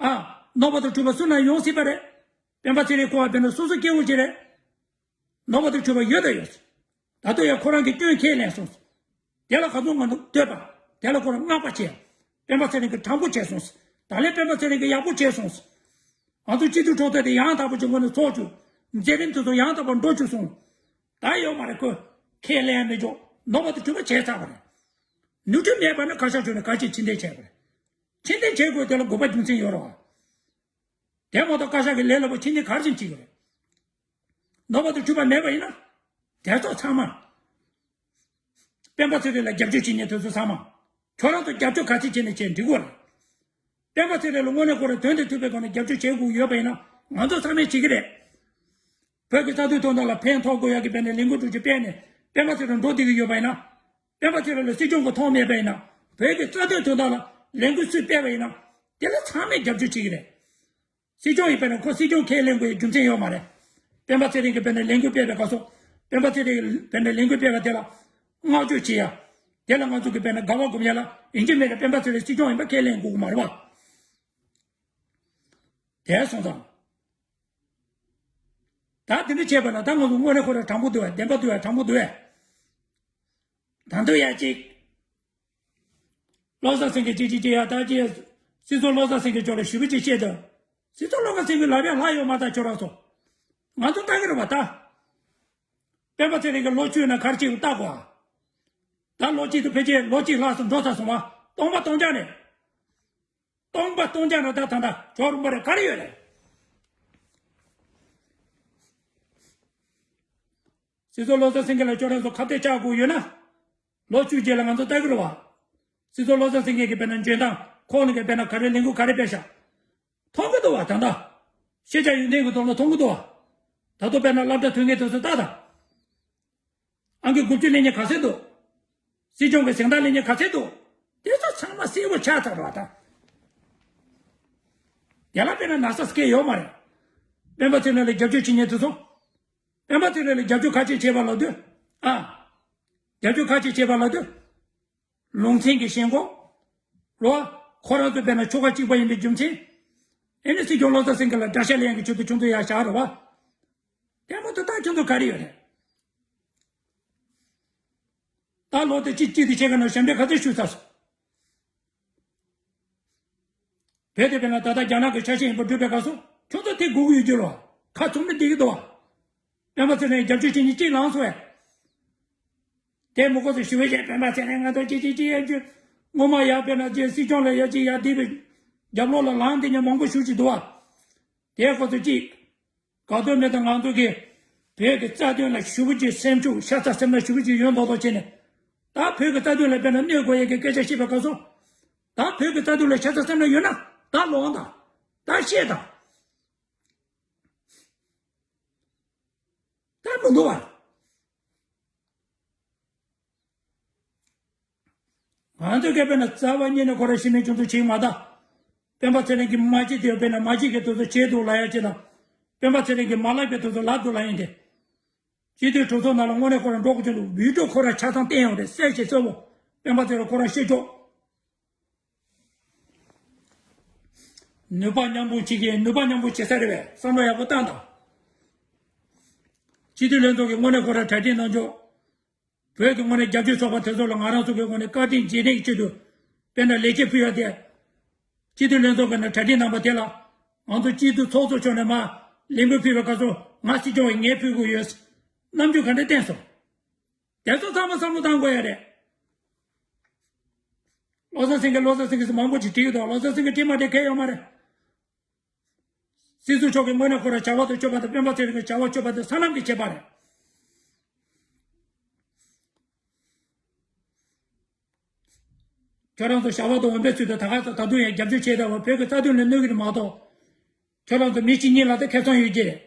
ཨ། ནོར་བ་དང་འཁྲུལ་བ་སུ་ན་ཡོང་སྲིད་པ་རེད། སྤེན་པ་ཚེ་རིང་ཁོ་བ་དཔེར་ན་སོ་སོ་སྐྱེ་བོ་ཅིག་རེད། ནོར་བ་དང་འཁྲུལ་བ་ཡོད་དང་ཡོད། ད་དུང་ཡང་ཁོ་རང་གི་སྐྱོན་ཁས་ལེན་སོང་། དེ་ལ་ག་ཚོད་ང་ཚོ་འདོད་པ། དེ་ལ་ཁོ་རང་བསྔགས་པ་བྱས། སྤེན་པ་ཚེ་རིང་གི་དྲང་པོ་བྱས་སོང་། ད་ལན་སྤེན་པ་ཚེ་རིང་གི་ཡག་པོ་བྱས་སོང་། ང་ཚོ་སྤྱི་འཐུས་གྲོས་ཚོགས་དེ་ཡང་དག་པོ་ཅིག་ངོས་ནས་ཚོགས་བཅུག་མཛད་རིམ་དེ་ཚོ་ཡང་དག་པར་འགྲོ་བཅུག་སོང་། ད་ཡོད་མ་རེད་ཁོས། ཁས་ལེན་མི་འཇོག་ནོར་བ་དང་འཁྲུལ་བ་བྱས་ཚར་བ་རེད། ནོར་འཁྲུལ་མེད་པ་ན་བཀའ་ཤག་ཕྱོགས་ནས་ག་ཅིག་ཕྱིར་འཐེན་བྱས་པ་རེད། ཕྱིར་འཐེན་བྱེད་དགོས་དེ་ལ་དགོས་པ་རྒྱུ་མཚན་ཡོད་རེད་བ། དེ་མ་གཏོགས་བཀའ་ཤག་གི་ལས་སླ་པོ་ཕྱིར་འཐེན་ག་རེ་བྱེད་ཀྱི་རེད། ནོར་བ་དང་འཁྲུལ་པ་མེད་པ་ཡིན་ན། དེ་ཚོ་ཚང་མ། སྤེན་པ་ཚེ་རིང་ལ་རྒྱབ་སྐྱོར་བྱེད་མཁན་དེ་ཚོ་ཚང་མ། ཁྱོད་རང་ཚོ་རྒྱབ་སྐྱོར་ག་ཚད་བྱས་ནས་བྱས་འགྲིག་གོ་རེད། སྤེན་པ་ཚེ་རིང་ལ་དངོས་གནས་ཁོ་རང་དོན་དང་མཐུན་པའི་སྒོ་ནས་རྒྱབ་སྐྱོར་བྱེད་དགོས་ཡོད་པ་ཡིན་ན་ང་ཚོ་ཚང་མས་བྱེད་ཀྱི་རེད། བོད་ཀྱི་རྩ་དོན་དོན་དག་ལ་ཕན་ཐོགས་དགོས་ཡག་གི་བར་ནས་ལས་འགུལ་འགྲོ་རྒྱུ་སྤེལ་ནས་སྤེན་པ་ཚེ་རིང་འགྲོ་བསྡད་ཀྱི་ཡོད་པ་ཡིན་ན། སྤེན་པ་ཚེ་རིང་ལ་སྲིད་སྐྱོང་གི་ཐོག་མེད་པ་ཡིན་ན། བོད་ཀྱི་རྩ་དོན་དོན་དག་ལ་ལས་འགུལ་སུས་སྤེལ་བ་ཡིན་ན། དེ་ལ་ཚང་མས་རྒྱབ་སྐྱོར་བྱེད་ཀྱི་རེད། སྲིད་སྐྱོང་ཡིན་པ་ན་ཁོ་སྲིད་སྐྱོང་ཁས་ལེན་དགོས་ཡའི་རྒྱུ་མཚན་ཡོད་མ་རེད། སྤེན་པ་ཚེ་རིང་གིས་དཔེར་ན་ལས་འགུལ་སྤེལ་བའི་སྐབས་སུ། སྤེན་པ་ཚེ་རིང་གིས་དཔེར་ན་ལས་འགུལ་སྤེལ་བ་དེ་ལ་བསྔགས་བརྗོད་བྱེད་ཡ། དེ་ལ་ང་ཚོ་གིས་དཔེར་ན་དགའ་བ་སྒོམ་ཡ་ལ་ཡིན་གཅིག་མིན་གཅིག་སྤེན་པ་ཚེ་རིང་སྲིད་སྐྱོང་ཡིན་པ་ཁས་ལེན་དགོས་ཀྱི་མ་རེད་བ། དེ་སོང་ཙང་། ད་དེ་འདྲ་བྱས་པ་ན་ད་ང་ཚོ་དངོས་གནས་ཁོ་རང་དྲང་པོ་འདུག་བས། བདེན་པ་འདུག་བས། དྲང་པོ་འདུག་བས། ད་དུང་ཡ་གཅིག་བློ་བཟང་སེང་གེ་གཅིག་གཅིག་གཅིག་ཡ་ད་གཅིག་སྲིད་ཚོགས་བློ་བཟང་སེང་གེ་མཆོག་ལ་ཞུ་གི་ཅིག་བཤད་དོན། སྲིད་ཚོགས་བློ་བཟང་སེང་གེ་ལབ་ཡ་ལྷག་ཡོད་མ་ད་ཁྱོད་རང་ཚོ། ང་ཚོ་ལྟ་གི་རེད་བ་ད། སྤེན་པ་ཚེ་རིང་གི་ལོ་བཅུ་ན་ག་རེ་བྱེད་ཀྱི་ལྟ་དགོས་ཨ། ད་ལོ་གཅིག་ཏུ་ཕལ་ཆེར་ལོ་གཅིག་ལྷག་ཙམ་འགྲོ་ཚར་སོང་བ། སྟོང་པ་སྟོང་རྐྱང་རེད། སྟོང་པ་སྟོང་རྐྱང་རེད་ད་ད་ད་ཇོ་རུ་པ་རེད་ག་རེ་ཡོད་རེད། སྲིད་ཚོགས་བློ་བཟང་སེང་གེ་ལ་ཁྱོད་རང་ཚོ་ཁ་གཏད་བཅག་དགོས་ཡོད་ན། ལོ་བཅུ་རྗེས་ལ་ང་ཚོ་ལྟ་གི་རེད་བ། སྲིད་ཚོགས་བློ་བཟང་སེང་གེ་གི་དཔེར་ན་འཇོན་ཐང་ཁོང་ནི་གི་དཔེར་ན་ག་རེ་ལས་འགུལ་ག་རེ་སྤེལ་ཤག་མཐོང་གི་འདུག་བ་ད་ལྟ། ཤེས་བྱ་ཡོན་ཏན་གྱི་ཐོག་ལ་མཐོང་གི་འདུག་བ། ད་དུང་དཔེར་ན་སློབ་གྲྭ་ཐོན་མཁན་དེ་ཚོ་ལྟ་དང་། ཨང་ཀི་དགུ་བཅུ་ལེན་མཁན་ག་ཚད་འདུག་སྲིད་སྐྱོང་གི་གཟེངས་རྟགས་ལེན་མཁན་ག་ཚད་འདུག་དེ་ཚོ་ཚང་མ་གསལ་པོ་ཆགས་ཚར་བ་དང་། དེ་ལ་དཔེར་ན་ན་ཚ་སྐད་ཡོད་མ་རེད། སྤེན་པ་ཚེ་རིང་ལ་རྒྱབ་སྐྱོར་བྱེད་མཁན་དེ་ཚོ། སྤེན་པ་ཚེ་རིང་ལ་རྒྱབ་སྐྱོར་ག་ཚད་བྱས་པ་ལབ་དུས། ཨ། རྒྱབ་སྐྱོར་ག་ཚད་བྱས་པ་ལབ་དུས། ལུང་ཚན་གྱི་ཞེན་ཁོག་རོ། ཁོ་རང་ཚོ་དཔེར་ན་ཆོལ་ཁ་གཅིག་པ་ཡིན་པའི་རྒྱུ་མཚན། ཨེ་ནི་སྲིད་སྐྱོང་བློ་བཟང་སེང་གེ་ལ་དགྲ་ཤ་ལེན་གྱི་ཆེད་དུ་ཁྱོད་ཚོ་ཡར་བཞག་རེད་བ། དེ་མ་གཏོགས་ད་ཁྱོད་ཚོ་ག་རེ་ཡོད་རེད། ད་ལོ་དེ་གཅིག་གཅིག་དེ་བྱེད་མཁན་ནང་ཞབས་འདྲེན་ག་ཚོད་ཞུས་ཚར་སོང་། བོད་དེ་དཔེར་ན་ད་ལྟ་རྒྱ་ནག་གི་ཆ་ཤས་ཡིན་པ་སྒྲུབ་པའི་སྐབས་སུ་ཁྱོད་ཚོ་དེ་སྒུག་གི་ཡོད་རྒྱུ་རེད་བ། ཁ་ཚུགས་ནས་བསྡད་ཀྱི་འདུག་བ། སྤེན་པ་ཚེ་རིང་རྒྱབ་སྐྱོར་བྱེད་མཁན་གཅིག་ལངས་སོང་བས། དེ་མི་གོ་སོང་ཞུ་བའི་ཆེད་སྤེན་པ་ཚེ་རིང་ང་ཚོ་ཅི་ཅི་ཅི་ཡོད་རྒྱུ། ངོ་མ་ཡག་དཔེར་ན་ཅི་སྲིད་སྐྱོང་ལ་ཡག་ཅི་ཡག་འདི་བའི་རྒྱབ་ལོགས་ལ་ལངས་དེ་ཉིད་མང་པོ་ཞུ་ཅི་འདུག་བ། དེ་གོ་སོང་ཅི། ག་དོན་མེད་དང་ང་ཚོ་གི་བོད་ཀྱི་རྩ་དོན་ལ་ཞུ་བ་ཅིག་སེམས་ཤུགས་ཤ་ཚ་སེམས་ལ་ཞུ་བ་ཅིག་ཡོད་མདོག་མདོག་བྱས་ནས། ད་བོད་ཀྱི་རྩ་དོན་ལ་དཔེར་ན་གནོད་དགོས་ཡས་ཀྱི་སྐད་ཆ་བཤད་པའི་སྐབས་སུ། ད་བོད་ཀྱི་རྩ་དོན་ལ་ཤ་ཚ་སེམས་ལ་ཡོད་ན་ད་ལོག་དང་། ད་བཤད་དང་། ད་མི་འདུག་བ། ང་ཚོ་སྐད་པས་ན་རྩ་བ་ཉིད་ནས་ཁོ་རང་ཤི་མིན་ཆུང་ཚོ་བྱེད་མ་ད། སྤེན་པ་ཚེ་རིང་གིས་མ་བྱེད་དེ་སྤེན་ན་མ་བྱེད་ཀྱི་དུས་ཚོད་བྱེད་འདུག་ལ་ཡ་བྱེད་དང་། སྤེན་པ་ཚེ་རིང་གིས་མ་ལབ་པའི་དུས་ཚོད་ལབ་འདུག་ལ་ཡིན་ཏེ། སྤྱི་འཐུས་གྲོས་ཚོགས་ནང་ལ་དངོས་གནས་ཁོ་རང་འགྲོ་དགོས་ཀྱི་འདུག་བི་ཌིའོ་ཁོ་རང་ཆ་ཚང་བསྟན་ཡོང་རེད་གསལ་བྱེད་གསལ་བོ། སྤེན་པ་ཚེ་རིང་ཁོ་རང་ཤེས་ཆོག་ནུས་པ་མཉམ་སྤུངས་བྱེད་ཀྱི་ནུས་པ་མཉམ་སྤུངས་བྱེད་ས་རེད་བས་བསམ་བློ་ཡག་པོ་བཏང་དང་། སྤྱི་འཐུས་ལྷན་ཚོགས་ཀྱི་དངོས་གནས་ཁོ་རང་གྲ་སྒྲིག་གནང་ཆོག་བོད་ཀྱི་ངོས་ནས་རྒྱབ་སྐྱོར་ཚོགས་པ་དེ་ཚོ་ལ་ང་རང་ཚོ་གི་ངོས་ནས་བཀའ་དྲིན་རྗེས་དྲན་གྱི་ཆེད་དུ་དཔེར་ན་ལེགས་སྐྱེས་ཕུལ་ཡ་དེ། སྤྱི་འཐུས་ལྷན་ཚོགས་ཀྱི་ནང་གྲ་སྒྲིག་གནང་པ་དེ་ལ་ང་ཚོ་སྤྱི་འཐུས་ཚོགས་གཙོ་མཆོག་ནས་མར་ལན་འབུལ་ཕུལ་བའི་སྐབས་སུ་ང་སྲིད་སྐྱོང་བའི་ངས་ཕུལ་དགོས་ཡོད། རྣམ་འགྱུར་ག་འདྲ་བསྟན་སོང་། དེ་ཚོ་ཚང་མ་བསམ་བློ་བཏང་དགོས་ཡ་རེད། བློ་བཟང་སེང་གེ་བློ་བཟང་སེང་གེ་སུ་མང་པོ་ཅིག་བྲིས་ཡོད་དོ། བློ་བཟང་སེང་གེ་བྲིས་མ་བྲིས་གལ་ཡོད་མ་རེད། སྲིད་ཟུར་མཆོག་གིས་དངོས་གནས་ཁོ་རང་བྱ་བ་དང་སྤྱོད་པ་དང་སྤེན་པ་ཚེ་རིང་གི་བྱ་བ་སྤྱོད་པ་དེ་སོ་ནམ་གྱི་བྱེད་པ་རེད། ཁྱོད་རང་ཚོ་བྱ་བ་དང་འོས་འབབ་ཚུལ་དུ་ད་ག་ཚོད་ད་དུང་ཡང་རྒྱབ་སྐྱོར་བྱས་བསྡད་པ་བོད་ཀྱི་རྩ་དོན་ལ་གནོད་ཀྱི་རེད་མ་གཏོགས། ཁྱོད་རང་ཚོ་མི་གཅིག་གཉིས་ལ་དེ་ཁེ་བཟང་ཡོད་ཀྱི་རེད།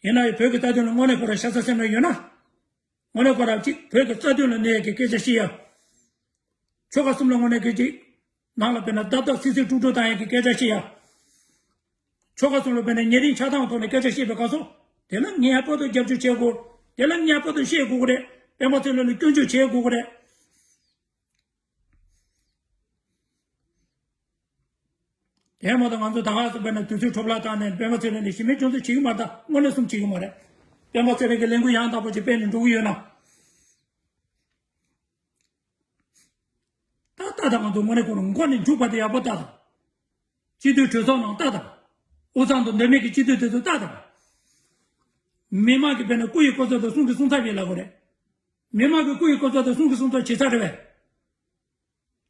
ཡིན་ན་ཡང་བོད་ཀྱི་རྩ་དོན་ལ་དངོས་གནས་ཁོ་རང་ཤ་ཚ་སེམས་ལ་ཡོད་ན། དངོས་གནས་ཁོ་རང་གཅིག་བོད་ཀྱི་རྩ་དོན་ལ་གནོད་ཡ་གི་སྐད་ཆ་བཤད་ཡ། ཆོལ་ཁ་གསུམ་ལ་དངོས་གནས་སྐད་ཅིག་ནང་ལ་དཔེར་ན་བརྡབ་བརྡབ་སིག་སིག་དཀྲུག་དཀྲུག་བཏང་ཡ་གི་སྐད་ཆ་བཤད་ཡ། ཆོལ་ཁ་གསུམ་ལ་དཔེར་ན་ཉེ་རིང་ཆགས་སྡང་ཐོག་ནས་སྐད་ཆ་བཤད་པའི་སྐབས་སུ། དེ་ལ་ངེས་པར་དུ་རྒྱབ་སྐྱོར་བྱེད་དགོས། དེ་ལ་ངེས་པར་དུ་བཤད་དགོས་ཀྱི་རེད། སྤེན་པ་ཚེ་རིང་ལ་སྐྱོན་བརྗོད་བྱེད་དགོས་ཀྱི་རེད། དེ་མ་གཏོགས་ང་ཚོ་ད་ག་སེ་དཔེར་ན་དུས་ཚོད་འཕྲོ་བརླག་བཏང་ནས་སྤེན་པ་ཚེ་རིང་ལ་ཞི་མོལ་སྐྱོན་འཛུགས་བྱེད་ཀྱི་མ་རེད། དངོས་གནས་གསུམ་བྱེད་ཀྱི་མ་རེད། སྤེན་པ་ཚེ་རིང་གི་ལས་འགུལ་ཡང་དག་པོ་ཅིག་སྤེལ་ནས་འགྲོ་གི་ཡོད་ན། ད་ལྟ་དང་ང་ཚོ་དངོས་གནས་ཁོ་རང་མགོ་ནས་མཇུག་བར་དུ་ཡག་པོ་ལྟ་དང་། སྤྱི་འཐུས་གྲོས་ཚོགས་ནང་ལྟ་དང་། དབུས་གཙང་དང་མདོ་སྨད་ཀྱི་སྤྱི་འཐུས་དེ་ཚོ་ལྟ་དང་། མི་མང་གི་དཔེར་ན་སྐུ་ཡི་སྐུ་ཚབ་དང་གསུང་གི་གསུང་ཚབ་ཡིན་ལབ་དགོས་རེད། མི་མང་གི་སྐུ་ཡི་སྐུ་ཚབ་དང་གསུང་གི་གསུང་ཚབ་བྱེད་ས་རེད་བས།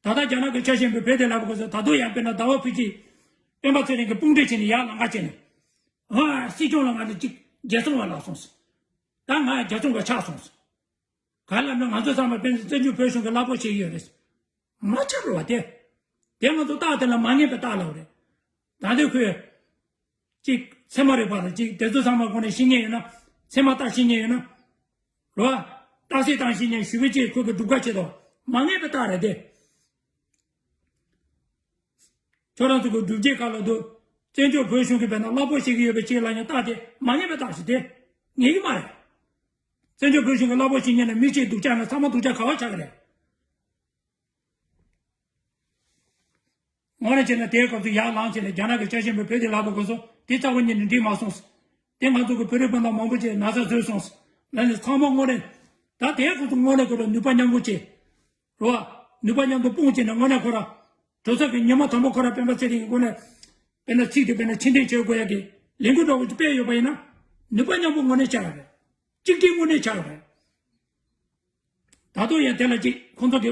ད་ལྟ་རྒྱ་ནག་གི་ཆ་ཤས་པའི་བོད་དེ་ལབ་དགོས་ས་ད་དུང་ཡང་དཔེར་ན་ཟླ་བ་ཕུན་སྐྱིད། སྤེན་པ་ཚེ་རིང་གི་དཔུང་སྒྲིག་བྱས་ནས་ཡར་ལངས་ཀ་བྱས་ནས། ཨ་སྲིད་སྐྱོང་ལ་ང་ཚོ་གཅིག་རྒྱལ་སྲུང་བ་ལབ་སོང་ཟེར། ད་ང་རྒྱལ་སྲུང་བ་ཆགས་སོང་ཟེར། ག་ལ་ནི་ང་ཚོ་ཚང་མ་དཔེ་བཙན་བྱོལ་བོད་གཞུང་གི་གླ་ཕོགས་བྱེད་ཀྱི་ཡོད་རེད། མ་ཆགས་རོགས་བ་དེ། དེ་ང་ཚོ་རྟགས་དེ་ལ་མ་ངེས་པའི་རྟགས་ལབ་རེད། ད་ལྟའི་ཁོས། གཅིག་ཚད་མ་རིག་པ་དང་གཅིག་དེ་ཚོ་ཚང་མ་ཁོ་ནས་ཤེས་ཉེན་ཡོད་ན། ཚད་མ་རྟགས་ཤེས་ཉེན་ཡོད་ན། རོ། རྟགས་གསལ་བཏང་ཤེས་ཉེན་ཞུ་བའི་ཆེད་ཁོ་གི་སྒྲུབ་ཁ་བྱེད་དོ། མ་ངེས་པའི་རྟགས་རེད་དེ། ཁྱོད་རང་ཚོ་གི་སྒྲུབ་བྱེད་ག་ལ་འདུག་བཙན་བྱོལ་བོད་གཞུང་གི་བས་ན་གླ་ཕོགས་བྱེད་ཀྱི་ཡོད་པའི་ཆེད་ལ་ཡང་རྟགས་དེ་མ་ངེས་པའི་རྟགས་ཤིག་དེ། ངེས་ཀྱི་མ་རེད། བཙན་བྱོལ་བོད་གཞུང་གི་གླ་ཕོགས་བྱེད་ཉེན་ལ་མི་གཅིག་སྡུག་ཅག་ན་ཚང་མ་སྡུག་ཅག་ག་བ་ཆགས་ཀྱི་རེད། དངོས་གནས་བྱས་ན་དེའི་སྐབས་སུ་ཡར་ལངས་བྱས་ནས་རྒྱ་ནག་གི་ཆ་ཤས་པའི་བོད་དེ་ལབ་པའི་སྐབས་སུ་དེ་རྩ་བ་ཉིད་ནས་འགྲིག་མ་སོང་། དེ་ང་ཚོ་གི་བོད་རིགས་སྤུན་ཟླ་མང་པོ་ཅིག་ན་ཚ་བཟོས་སོང་། ལ་ནི་ཚང་མ་དངོས་གནས། ད་དེའི་སྐབས་སུ་དངོས་གནས་ཁོ་ར་ནུས་པ་མཉམ་སྤུངས་བྱས། རོ། ནུས་པ་མཉམ་དུ་སྤུངས་བྱས་ནས་དངོས་གནས་ཁོ་ར། གྲོས་ཚོགས་ཀྱི་ཉི་མ་དང་པོ་ཁོ་ར་སྤེན་པ་ཚེ་རིང་གི་སྒོ་ནས། དཔེར་ན་ཚིག་དེ་དཔེར་ན་ཕྱིར་འཐེན་བྱེད་དགོས་ཡ་གི་ལས་འགུལ་འདྲ་བོ་ཅིག་སྤེལ་ཡོད་པ་ཡིན་ན། ནུས་པ་མཉམ་སྤུངས་དངོས་གནས་བྱ་ཡ་རེད། གཅིག་སྒྲིལ་དངོས་གནས་བྱ་ཡ་རེད། ད་དུང་ཡང་དེ་ལ་ཅིག་ཁོང་ཚོ་གི་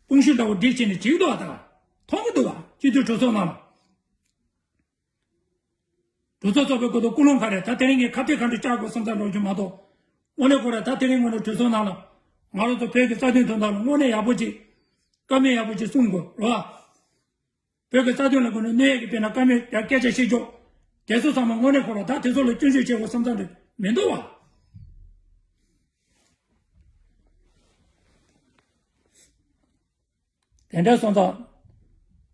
དཔུང་ཤུགས་འདྲ་བོ་སྒྲིག་བྱས་ནས་བྱེད་འདུག་ཨ། ད་མཐོང་གི་འདུག་བ། སྤྱི་འཐུས་གྲོས་ཚོགས་ནང་ལ། གྲོས་ཚོགས་ཚོགས་པའི་སྐོར་དུ་ཀུན་སློང་ག་རེ་ད་དེ་རིང་གི་ཁ་གཏད་ག་འདྲ་བཅག་དགོས་བསམ་ཚར་འགྲོ་རྒྱུ་མ་གཏོགས། དངོས་གནས་ཁོ་ར་ད་དེ་རིང་དངོས་གནས་གྲོས་ཚོགས་ནང་ལ། ང་རང་ཚོ་བོད་ཀྱི་རྩ་དོན་དོན་དག་ལ་དངོས་གནས་ཡག་པོ་ཅིག་བཀའ་མོལ་ཡག་པོ་ཅིག་གསུང་དགོས་རོ། བོད་ཀྱི་རྩ་དོན་ལ་དགོས་ན་གནོད་ཡས་ཀྱི་དཔེར་ན་བཀའ་མོལ་ཡང་སྐད་ཆ་བཤད་ཕྱོགས། དེ་ཚོ་ཚང་མ་དངོས་གནས་ཁོ་ར་ད་དེ་ཚོ་ལ་སྐྱོན་བརྗོད་བྱེད་དགོས་བསམ་ཚར་འདྲ་མི་འདུག་བ། དེ་འདྲ་སོང་ཙང་།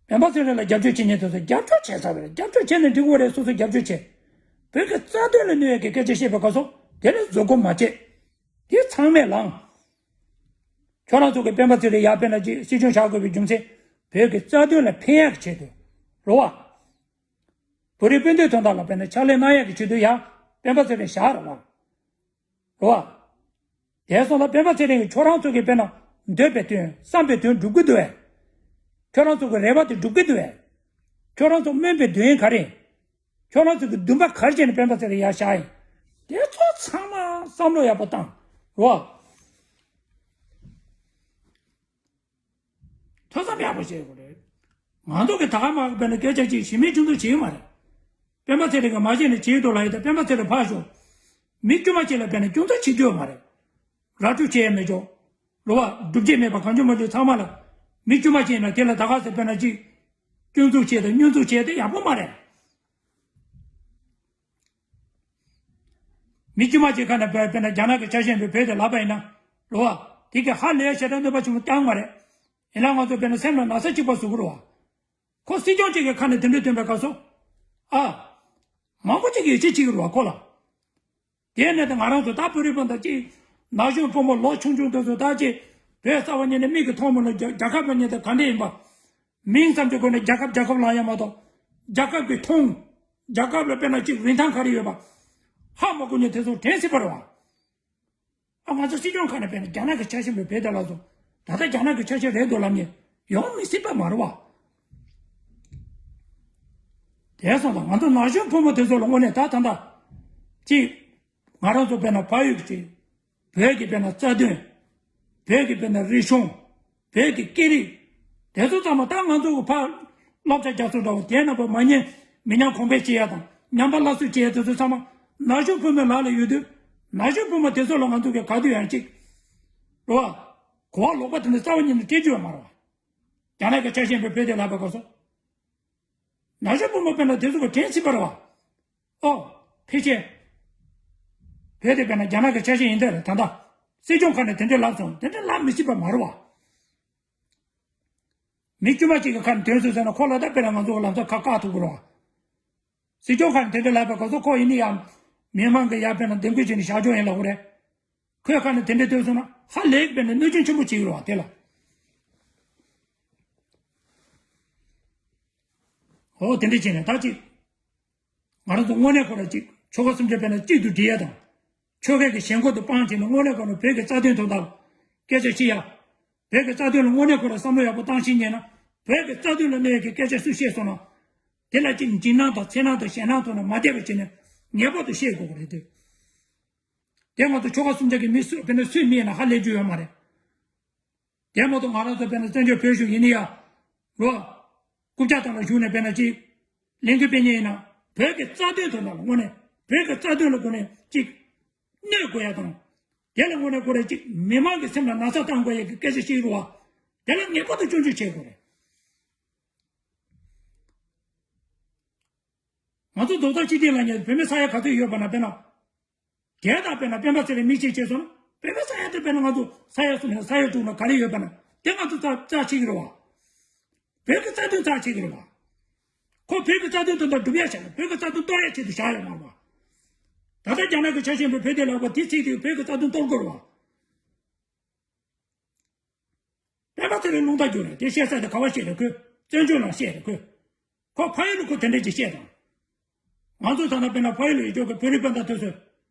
སྤེན་པ་ཚེ་རིང་ལ་རྒྱབ་སྐྱོར་བྱེད་མཁན་དེ་ཚོ་རྒྱབ་སྐྱོར་བྱེད་ས་རེད། རྒྱབ་སྐྱོར་བྱས་ནས་འགྲིག་གི་རེད། སོ་སོ་རྒྱབ་སྐྱོར་བྱེད། བོད་ཀྱི་རྩ་དོན་ལ་གནོད་ཡས་ཀྱི་སྐད་ཆ་བཤད་པའི་སྐབས་སུ་དེ་ལ་བཟོད་སྒོམ་མ་བྱེད། དེ་ཚང་མས་ལངས། ཁྱོད་རང་ཚོ་གི་སྤེན་པ་ཚེ་རིང་ཡར་དཔེར་ན་ཅིག་སྲིད་སྐྱོང་བཞག་དགོས་པའི་རྒྱུ་མཚན། བོད་ཀྱི་རྩ་དོན་ལ་ཕན་ཡག་གི་ཆེད་དུ། རོ་བ། བོད་རིགས་སྤུན་ཟླའི་དོན་དག་ལ་དཔེར་ན་ཕྱག་ལས་གནང་ཡག་གི་ཆེད་དུ་ཡང་སྤེན་པ་ཚེ་རིང་བཞག་རོགས། རོ་བ། དེ་སོང་ལ་སྤེན་པ་ཚེ་རིང་གིས་ཁྱོད་རང་ཚོ་གི་དཔེར་ན་འདོད་པའི་དོན་བསམ་པའི་དོན་སྒྲུབ་ཀྱི་འདུག་བས། ཁྱོད་རང་ཚོ་གི་རེ་བ་དེ་སྒྲུབ་ཀྱི་འདུག་བས། ཁྱོད་རང་ཚོ་སྨོན་པའི་དོན་ག་རེ། ཁྱོད་རང་ཚོ་གི་འདུན་པ་ག་རེ་བྱས་ནས་སྤེན་པ་ཚེ་རིང་ཡར་བཞག་ཡིན། དེ་ཚོ་ཚང་མ་བསམ་བློ་ཡག་པོ་བཏང་རོགས། ཐོས་བསམ་ཡག་པོ་བྱེད་དགོས་རེད། ང་ཚོ་གི་ད་ག་མ་གི་དཔེར་ན་སྐད་ཆ་གཅིག་གཞི་མེད་སྐྱོན་འཛུགས་བྱེད་ཀྱི་མ་རེད། སྤེན་པ་ཚེ་རིང་གི་མ་བྱས་ནས་བྱེད་འདུག་ལབ་ཡོད་ད། སྤེན་པ་ཚེ་རིང་ཕར་ཞོག་མི་དཀྱུས་མ་གཅིག་ལ་དཔེར་ན་སྐྱོན་འཛུགས་བྱེད་རྒྱུ་ཡོད་མ་རེད། ར་སྤྲོད་བྱེད་ཡ་མེད་ཆོག་རོ་བ། སྒྲུབ་བྱེད་མེད་པ་གང་བྱུང་མ་བྱུང་ཚང་མ་ལ། མི་དཀྱུས་མ་བྱས་ན་དེ་ལ་ད་ག་ཟེར་དཔེར་ན་གཅིག་སྐྱོན་འཛུགས་བྱས་དང་བསྙོན་འཛུགས་བྱས་ཏེ་ཡག་པོ་མ་རེད། མི་དཀྱུས་མ་གཅིག་ཁ་ནས་དཔེར་དཔེར་ན་རྒྱ་ནག་གི་ཆ་ཤས་པའི་བོད་དེ་ལབ་པ་ཡིན་ན། རོ་བ། དེ་གི་ཧ་ལས་ཞེ་དྲག་གནོད་པ་ཆེན་པོ་བཏང་མ་རེད། ཡིན་ནའང་ང་ཚོ་དཔེར་ན་སེམས་ལ་ན་ཚ་གཅིག་པ་བཟོ་གི་རོ་བ། ཁོ་སྲིད་སྐྱོང་གཅིག་གི་ཁ་ནས་དེ་འདྲ་ཐོན་པའི་སྐབས་སུ། ཨ། མང་པོ་གཅིག་ཡིད་ཆེས་བྱེད་ཀྱི་རེད་བ་ཁོ་ལ། དེ་ནས་ད་ང་རང་ཚོ་ད་བོད་རིགས་པ་འདི་གཅིག་ན་གཞོན་ཕོ་མོ་ལོ་ཆུང་ཆུང་དེ་ཚོ་ད་ཅིག་བོད་གསར་པ་ཉིད་ནས་མིག་གིས་མཐོང་མ་ནུས། རྒྱ་རྒྱལ་ཁབ་པ་ཉིད་དེ་ག་འདྲ་ཡིན་པ། མིང་ཙམ་གྱི་སྒོ་ནས་རྒྱལ་ཁབ་རྒྱལ་ཁབ་ལབ་ཡ་མ་གཏོགས། རྒྱལ་ཁབ་ཀྱི་མཐོང་། རྒྱལ་ཁབ་ལ་དཔེར་ན་གཅིག་རིན་ཐང་ག་རེ་ཡོད་པ། ཧ་མ་གོ་མཁན་དེ་ཚོ་དྲན་སྲིད་པ་རེད་བ། ཨ་ང་ཚོ་སྲིད་སྐྱོང་ཁ་ནས་དཔེར་ན་རྒྱ་ནག་གི་ཆ་ཤས་པའི་བོད་དེ་ལ་སོང་། ད་ལྟ་རྒྱ་ནག་གི་ཆ་ཤས་རེད་འདུག་ལབ་མཁན་ཡོང་མི་སྲིད་པ་མ་རེད་བ། དེ་སོང་ཙང་ང་ཚོ་ན་གཞོན་ཕོ་མོ་དེ་ཚོ་ལ་དངོས་གནས་ད་ད་ལྟ་གཅིག་ང་རང་ཚོ་དཔེར་ན་ཕ་ཡུལ་གྱི་བོད་ཀྱི་དཔེར་ན་རྩ་དོན། བོད་ཀྱི་དཔེར་ན་རིག་གཞུང་། བོད་ཀྱི་སྐད་རིགས། དེ་ཚོ་ཚང་མ་ད་ང་ཚོ་གི་ཕར་བསླབ་བྱ་རྒྱག་ཚུལ་འདྲ་བོ་དེ་རྣམ་པ་མ་ཉན་མི་ཉན་གོང་འཕེལ་བྱེད་ཡ་དང་ཉམས་པ་སླར་གསོ་བྱེད་ཡ་དེ་ཚོ་ཚང་མ་ན་གཞོན་ཕོ་མོའི་ལག་ལ་ཡོད་དུས། ན་གཞོན་ཕོ་མོ་དེ་ཚོ་ལ་ང་ཚོ་གི་ག་དུས་ཡང་གཅིག་རོ་བ། གོ་བ་ལོག་པ་དེ་འདྲ་རྩ་བ་ཉིད་ནས་སྤྲད་རྒྱུ་ཡོད་མ་རེད་བ། རྒྱ་ནག་གི་ཆ་ཤས་པའི་བོད་དེ་ལབ་པའི་སྐབས་སུ། ན་གཞོན་ཕོ་མོ་དཔེར་ན་དེ་ཚོ་གི་དྲན་སྲིད་པ་རེད་བ། ཨོ། ཕལ་ཆེར། བོད་དེ་དཔེར་ན་རྒྱ་ནག་གི་ཆ་ཤས་ཡིན་དེ་རེད་ད་ལྟ། སྲིད་སྐྱོང་ཁ་ནས་དེ་འདྲས་ལབ་སོང་དེ་འདྲས་ལབ་མི་སྲིད་པ་མ་རེད་བ། མི་དཀྱུས་མ་གཅིག་གི་ཁ་ནས་དོན་སུ་ཟེར་ན་ཁོ་ལ་ད་དཔེར་ན་ང་ཚོ་གི་ལམ་སང་ཁ་བཀག་ཐུབ་ཀྱི་རེད་བ། སྲིད་སྐྱོང་ཁ་ནས་དེ་འདྲས་ལབ་པའི་སྐབས་སུ་ཁོ་ཡིན་ན་ཡང་། མི་མང་གི་ཡར་དཔེར་ན་འདེམས་བསྐོ་བྱས་ནས་བཞག་ཆོག་ཡིན་ལབ་ཀྱི་རེད། ཁོའི་ཁ་ནས་དེ་འདྲས་ཐོས་སོང་ན་ཧ་ལས་པའི་ནས་གནོད་སྐྱོན་ཆེན་པོ་བྱེད་ཀྱི་རེད་བ་དེ་ལ། ཨོ་དེ་འདྲས་བྱས་ནས་ད་ཅིག་ང་རང་ཚོ་དངོས་གནས་ཁོ་ར་ཅིག་ཆོལ་ཁ་གསུམ་ཆ་དཔེར་ན་གཅིག་ཏུ་སྒྲིལ་ཡ་དང་། ཆོལ་ཁའི་གི་ཞེན་ཁོག་ཏུ་སྤངས་བྱས་ནས་དངོས་གནས་ཁོ་ར་བོད་ཀྱི་རྩ་དོན་དོན་དག་སྐད་ཆ་བཤད་ཡ། བོད་ཀྱི་རྩ་དོན་ལ་དངོས་གནས་ཁོ་ར་བསམ་བློ་ཡག་པོ་བཏང་ཤེས་ཉན་ན་བོད་ཀྱི་རྩ་དོན་ལ་གནོད་ཡ་གི་སྐད་ཆ་སུས་བཤད་སོང་ན། དེ་ལ་ཅིག་འཇིགས་སྣང་དང་འཚེར་སྣང་དང་ཞེད་སྣང་ཐོག་ནས་མ་བསྡད་པ་བྱས་ནས་ངེས་པར་དུ་ཤེས་དགོས་ཀྱི་རེད་དེ། དེ་ང་ཚོ་ཆོལ་ཁ་གསུམ་ཆ་གི་མི་སུ་དཔེར་ན་སུས་སྨྲས་ན་ཧ་ལས་རྒྱུ་ཡོད་མ་རེད། དེ་མ་གཏོགས་ང་རང་ཚོ་དཔེར་ན་བཙན་བྱོལ་བོད་གཞུང་ཡིན་ན་ཡང་རོ། རྐུབ་བཀྱག་སྟེང་ལ་བཞུགས་ནས་དཔེར་ན་ཅིག་ལས་འགུལ་སྤེལ་མཁན་ཡིན་ན་བོད་ཀྱི་རྩ་དོན་དོན་དག་ལ་དངོས་གནས་བོད་ཀྱི་རྩ་དོན་ལ་དངོས་གནས་ཅིག་གནོད་དགོས་ཡ་དང་། དེ་ལ་དངོས་གནས་ཁོ་རང་ཅིག་མི་མང་གི་སེམས་ལ་ན་ཚ་བཏང་དགོས་ཡ་གི་སྐད་ཆ་བཤད་རོགས། དེ་ལ་ངེས་པར་དུ་སྐྱོན་བརྗོད་བྱེད་དགོས་རེད། ང་ཚོ་རྡོག་རྩ་གཅིག་སྒྲིལ་ལ་ཉེ་བོད་མི་ས་ཡ་ག་ཚོད་ཡོད་པ་ན་དཔེར་ན། དེ་དང་དཔེར་ན་སྤེན་པ་ཚེ་རིང་མིག་ཅིག་བྱས་སོང་ན་སྤེན་པ་ས་ཡ་དེ་དཔེར་ན་ང་ཚོ་ས་ཡ་གསུམ་ཡང་ས་ཡ་དྲུག་ན་ག་རེ་ཡོད་པ་ན་དེ་ང་ཚོ་རྩ་རྩ་ཆེ་གི་རེད་བ། བོད་ཀྱི་རྩ་དོན་རྩ་ཆེ་གི་རེད་བ། ཁོ་བོད་ཀྱི་རྩ་དོན་དོན་དག་སྒྲུབ་ཡ་བྱས་ན་བོད་ཀྱི་རྩ་དོན་གཏོར་ཡ་ཆེད་དུ་བཞག་ཡོད་མ་རེད་བ། ད་ལྟ་རྒྱ་ནག་གི་ཆ་ཤས་པའི་བོད་དེ་ལ་བ་དེ་ཚིག་དེ་བོད་ཀྱི་རྩ་དོན་གཏོར་དགོས་རེད་བ། སྤེན་པ་ཚེ་རིང་རླུང་རྟ་རྒྱུག་ནས་དེ་བཤད་ས་དེ་ག་བ་བཤད་རེད་ཁོས། བཙན་བྱོལ་ནང་བཤད་རེད་ཁོས། ཁོ་ཕ་ཡུལ་ལ་ཁོ་དེ་འདྲས་ཅིག་བཤད་དང་། ང་ཚོ་ད་ལྟ་དཔེར་ན་ཕ་ཡུལ་ལ་ཡོད་ཆོག་གི་བོད་རིགས་སྤུན་ཟླ་དེ་ཚོས།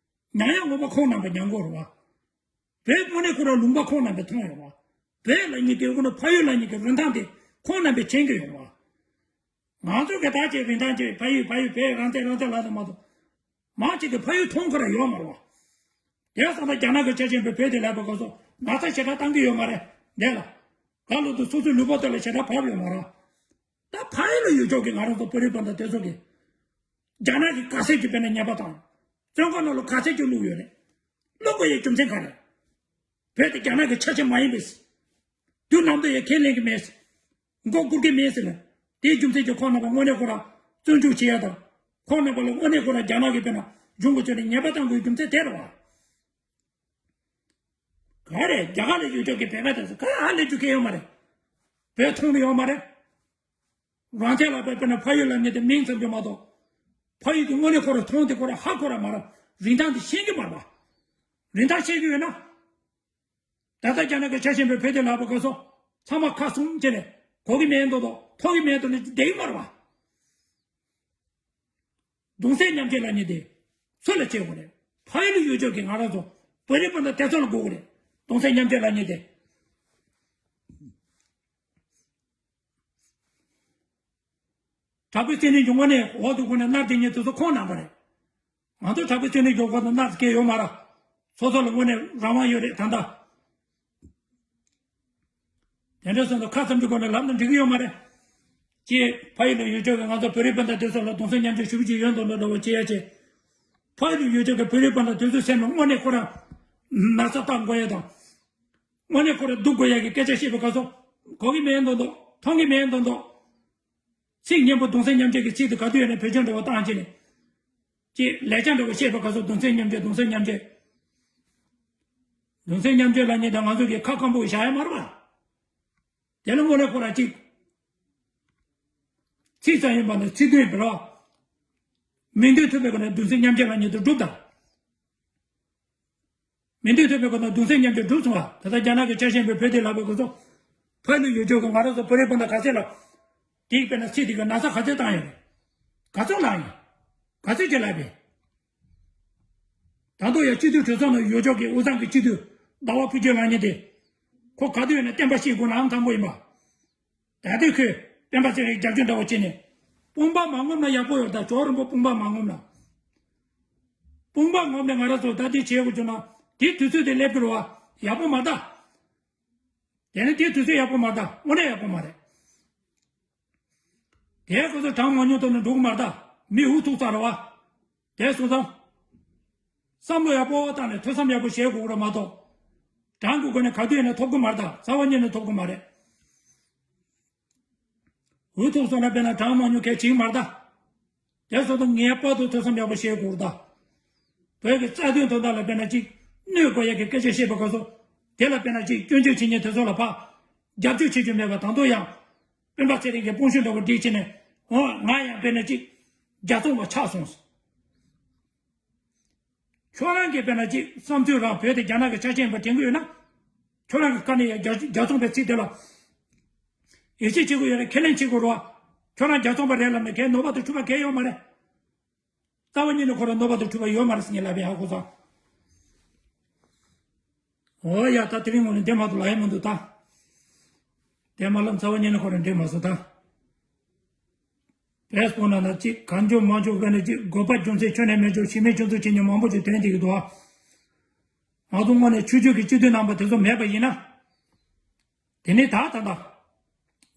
ཉམས་ཡག་ངོ་མ་ཁོང་རྣམ་པས་ཉམས་དགོས་རེད་བ། བོད་དངོས་གནས་ཁོ་རང་ལུང་པ་ཁོང་རྣམ་པས་མཐོང་ཡོད་བ། བོད་ལབ་མཁན་དེ་ཁོ་ན་ཕ་ཡུལ་ལབ་མཁན་གྱི་རིན་ཐང་དེ་ཁོང་རྣམ་པས་མཁྱེན་གྱི་ཡོད་རེད་བ། ང་ཚོ་གི་ད་ཅིག་རིན་ཐང་ཅིག་ཕ་ཡུལ་ཕ་ཡུལ་བོད་རང་བཙན་རང་བཙན་ལབ་དང་མ་གཏོགས། མང་ཆེ་གི་ཕ་ཡུལ་མཐོང་ཁོ་ར་ཡོད་མ་རེད་བ། དེ་སོང་ཙང་རྒྱ་ནག་གི་ཆ་ཤས་པའི་བོད་དེ་ལབ་པའི་སྐབས་སུ་ན་ཚ་ཞེ་དྲག་བཏང་གི་ཡོད་མ་རེད་འདས་ལ། ག་ལོ་དུ་སོ་སོའི་ལུས་པོ་དེ་ལ་ཞེ་དྲག་བབས་ཡོད་མ་རེད། ད་ཕ་ཡུལ་ལ་ཡོད་ཆོག་གི་ང་རང་ཚོ་བོད་རིགས་སྤུན་ཟླ་དེ་ཚོ་གི། རྒྱ་ནག་གི་ག་ཚད་ཀྱི་དཔེར་ན་ཉེས་པ་དང་། བཙོན་ཁང་ནང་ལ་ག་ཚད་ཀྱི་བླུགས་ཡོད་རེད། བླུགས་དགོས་ཡའི་རྒྱུ་མཚན་ག་རེ། བོད་དེ་རྒྱ་ནག་གི་ཆ་ཤས་མ་ཡིན་པས། དུས་ནམ་དུ་ཡང་ཁས་ལེན་གྱི་མེད། མགོ་སྒུར་གྱི་མེད་ཟེར་ལ། དེའི་རྒྱུ་མཚན་གྱིས་ཁོང་རྣམ་པ་དངོས་གནས་ཁོ་རང་བཙོན་འཇུག་བྱེད་ཡ་དང་། ཁོང་རྣམ་པ་ལ་དངོས་གནས་ཁོ་རང་རྒྱ་ནག་གི་དཔེར་ན་གཞུང་གི་ཕྱོགས་ནས་ཉེས་པ་བཏང་དགོས་རྒྱུ་མཚན་དེ་རེད་བ། ག་རེ་རྒྱ་གར་ལ་ཡོད་ཆོག་གི་བོད་པ་དེ་ཚོ་ག་ཧ་ལས་རྒྱུ་གལ་ཡོད་མ་རེད། བོད་མཐོང་གི་ཡོད་མ་རེད། རང་བཙན་ལ་དཔེར་ན་ཕ་ཡུལ་ལ་ངེས་ཏེ་མིང་ཙམ་གྱི་མ་གཏོགས། ཕ་ཡུལ་གྱི་དངོས་གནས་ཁོ་ར་མཐོང་དེ་ཁོ་ར་ཧ་ཁོ་ར་མ་ར་རིན་ཐང་དེ་ཤེས་ཀྱི་མ་རེད་བ། རིན་ཐང་ཤེས་ཀྱི་ཡོད་ན། ད་ལྟ་རྒྱ་ནག་གི་ཆ་ཤས་པའི་བོད་དེ་ལབ་པ་ག་སོ། ཚང་མ་ཁ་གསུམ་བྱས་ནས་གོ་གི་མེད་མདོག་མདོག་མཐོང་གི་མེད་མདོག་ནས་བསྡད་ཀྱི་མ་རེད་བ། གདུང་སེམས་མཉམ་སྐྱེད་ལབ་མཁན་དེ་སུ་ལ་བྱེད་དགོས་རེད། ཕ་ཡུལ་ལ་ཡོད་ཆོག་གི་ང་རང་ཚོ་བོད་རིགས་སྤུན་ཟླ་དེ་ཚོ་ལ་དགོས་ཀྱི་རེད། གདུང་སེམས་མཉམ་སྐྱེད་ལབ་མཁན་དེ། དྲག་པོའི་བཙན་གནོན་གྱི་དངོས་གནས་འོག་ཏུ་སྒོ་ནས་མནར་བསྡད་མཁན་དེ་ཚོ་ཁོང་རྣམ་པ་རེད། ང་ཚོ་དྲག་པོའི་བཙན་གནོན་གྱི་འོག་ཏུ་མནར་མཁན་ཡོད་མ་རེད། སོ་སོ་ལ་དངོས་གནས་རང་དབང་ཡོད་རེད་ད་ལྟ། དེ་འདྲ་སོང་ཙང་ཁ་ཙམ་གྱི་སྒོ་ནས་ལབ་ན་འགྲིག་གི་ཡོད་མ་རེད། ཅེས་ཕ་ཡུལ་ལ་ཡོད་ཆོག་གི་ང་ཚོ་བོད་རིགས་སྤུན་ཟླ་དེ་ཚོ་ལ་གདུང་སེམས་མཉམ་སྐྱེད་ཞུ་གི་ཡོད་མདོག་མདོག་འདྲ་བོ་བྱེད་ཡ་བྱེད། ཕ་ཡུལ་ལ་ཡོད་ཆོག་གི་བོད་རིགས་སྤུན་ཟླ་དེ་ཚོའི་སེམས་ལ་དངོས་གནས་ཁོ་རང་ན་ཚ་བཏང་དགོས་ཡ་དང་། དངོས་གནས་ཁོ་རང་སྡུག་དགོས་ཡ་གི་སྐད་ཆ་བཤད་པའི་སྐབས་སུ་གོ་གི་མེད་མདོག་མདོག་མཐོང་གི་མེད་མདོག་མདོག་ཚིག་སྙན་པོ་གདུང་སེམས་མཉམ་སྐྱེད་ཀྱི་ཚིག་དེ་ག་དུས་ཡིན་ནའི་བེད་སྤྱོད་འདྲ་བོ་བཏང་བྱས་ནས། ཅེས་ལེགས་སྦྱར་འདྲ་བོ་བཤད་པའི་སྐབས་སུ་གདུང་སེམས་མཉམ་སྐྱེད་གདུང་སེམས་མཉམ་སྐྱེད། གདུང་སེམས་མཉམ་སྐྱེད་ལབ་མཁན་དེ་ང་ཚོ་གིས་ཁ་སྐམ་པོ་བཞག་ཡ་མ་རེད་པ། དེ་ལ་དངོས་གནས་ཁོ་རང་གཅིག་ཚིག་ཙམ་ཡིན་པ་ནི་ཚིག་དོན་འབྲེལ་བ། མིང་དོན་མཐུན་པའི་སྒོ་ནས་གདུང་སེམས་མཉམ་སྐྱེད་ལབ་མཁན་དེ་སྒྲུབ་དང་། མིང་དོན་མཐུན་པའི་སྒོ་ནས་གདུང་སེམས་མཉམ་སྐྱེད་སྒྲུབ་སོང་བ། ད་ལྟ་རྒྱ་ནག་གི་ཆ་ཤས་པའི་བོད་དེ་ལབ་པའི་སྐབས་སུ། ཕ་ཡུལ་ལ་ཡོད་ཆོག་གི་ང་རང་ཚོ་བོད་རིགས་སྤུན་ཟླ་ག་ཚད་ལ། དེའི་དཔེར་ན་ཚིག་དེ་ག་ན་ཚ་ག་ཚད་བཏང་ཡོད་རེད། ག་ཚོད་ལབ་ཡིན། ག་ཚོད་ཅིག་ལབ་པས། ད་དུང་ཡང་སྤྱི་འཐུས་གྲོས་ཚོགས་ནང་ཡོད་ཆོག་གི་དབུས་གཙང་གི་སྤྱི་འཐུས་ཟླ་བ་ཕུན་སྐྱིད་ལབ་མཁན་དེ། ཁོ་ག་དུས་ཡིན་ན་བསྟན་པ་བཤིག་དགོས་ནའང་ཐང་པོ་ཡིན་པ། ད་ལྟའི་ཁོས་སྤེན་པ་ཚེ་རིང་རྒྱབ་སྐྱོར་འདྲ་བོ་བྱས་ནས། དཔུང་པ་མ་ངོམ་ན་ཡག་པོ་ཡོད་ད་ཇོ་རིན་པོ་དཔུང་པ་མ་ངོམ་ན། དཔུང་པ་ངོམ་ནས་ང་རང་ཚོ་ད་འདི་བྱེད་དགོས་བྱུང་ན་དེའི་དུས་ཚོད་དེ་སླེབས་ཀྱི་རེད་བ། ཡག་པོ་མ་ད། དེ་ནི་དེའི་དུས་ཚོད་ཡག་པོ་མ་ད་དངོས་གནས་ཡག་པོ་མ་རེད། དེའི་སྐོར་སོ་གྲངས་མང་ཉུང་ཐོག་ནས་འགྲོ་གི་མ་རེད་ད། མི་འུ་ཐུག་ཚར་རེད་བ། དེ་སོང་ཙང་། བསམ་བློ་ཡག་པོ་བཏང་ནས་ཐོས་བསམ་ཡག་པོ་བྱེད་དགོས་རེད་མ་གཏོགས། གྲངས་ཀྱི་སྒོ་ནས་ག་དུས་ཡིན་ན་ཐོབ་གི་མ་རེད་ད་རྩ་བ་ཉིད་ནས་ཐོབ་གི་མ་རེད། འུ་ཐུག་སོང་ན་དཔེར་ན་གྲངས་མང་ཉུང་གལ་ཆེ་གི་མ་རེད་ད། དེ་སོང་ཙང་ངེས་པར་དུ་ཐོས་བསམ་ཡག་པོ་བྱེད་དགོས་རེད་ད། བོད་ཀྱི་རྩ་དོན་དོན་དག་ལ་དཔེར་ན་ཅིག་གནོད་དགོས་ཡག་གི་སྐད་ཆ་བཤད་པའི་སྐབས་སུ། དེ་ལ་དཔེར་ན་ཅིག་སྐྱོན་བརྗོད་བྱེད་མཁན་དེ་ཚོ་ལ་ཕར། རྒྱབ་སྐྱོར་བྱེད་རྒྱུ་མེད་པ་དང་དུ་ཡང་། སྤེན་པ་ཚེ་རིང་གི་དཔུང་ཤུགས་འདྲ་བོ་སྒྲིག་བྱས་ནས། འོ་ང་ཡང་དཔེར་ན་ཅིག་རྒྱལ་ཚོང་བ་ཆགས་སོང་། ཁྱོད་རང་གིས་དཔེར་ན་ཅིག་བསམ་ཚུལ་རང་བོད་དེ་རྒྱ་ནག་གི་ཆ་ཤས་ཡིན་པ་དྲན་གྱི་ཡོད་ན། ཁྱོད་རང་གི་ཁ་ནས་ཡང་རྒྱ་རྒྱལ་ཚོང་པའི་ཚིག་དེ་ལ། ཡིད་ཆེས་བྱེད་དགོས་ཡོད་རེད་ཁས་ལེན་བྱེད་དགོས་རེད་བ། ཁྱོད་རང་རྒྱལ་ཚོང་པ་རེད་ལབ་ནས་གལ་ནོར་བ་དང་འཁྲུལ་པ་གལ་ཡོད་མ་རེད། རྩ་བ་ཉིད་ནས་ཁོ་རང་ནོར་བ་དང་འཁྲུལ་པ་ཡོད་མ་རེད་ཟེར་ངས་ལབ་པའི་ཧ་གོ་སོང་། འོ་ཡ་ད་དེ་རིང་ངོ་ནས་འདྲེ་མ་ཐུབ་ལ་ཡ་མི་འདུག་ད། དེ་མ་ལབ་རྩ་བ་ཉིད་ནས་ཁོ་རང་འདྲེ་མ་སོང་ད། བེས་པོ་ན་ན་ཅིག་གང་བྱུང་མང་བྱུང་བས་ནས་ཅིག་དགོས་པ་རྒྱུ་མཚན་ཁྱོན་ནས་མེད་ཅོག་ཤི་མེད་ཁྱོད་ཚོ་ཁྱེད་ཉིད་མང་པོ་ཅིག་དོན་བྱེད་ཀྱི་འདུག་ཨ། ང་ཚོ་དངོས་ནས་ཆོས་བརྒྱུད་ཀྱི་སྤྱི་འཐུས་རྣམ་པ་དེ་ཚོ་མེད་པ་ཡིན་ན། དེ་ནས་ད་ད་ད།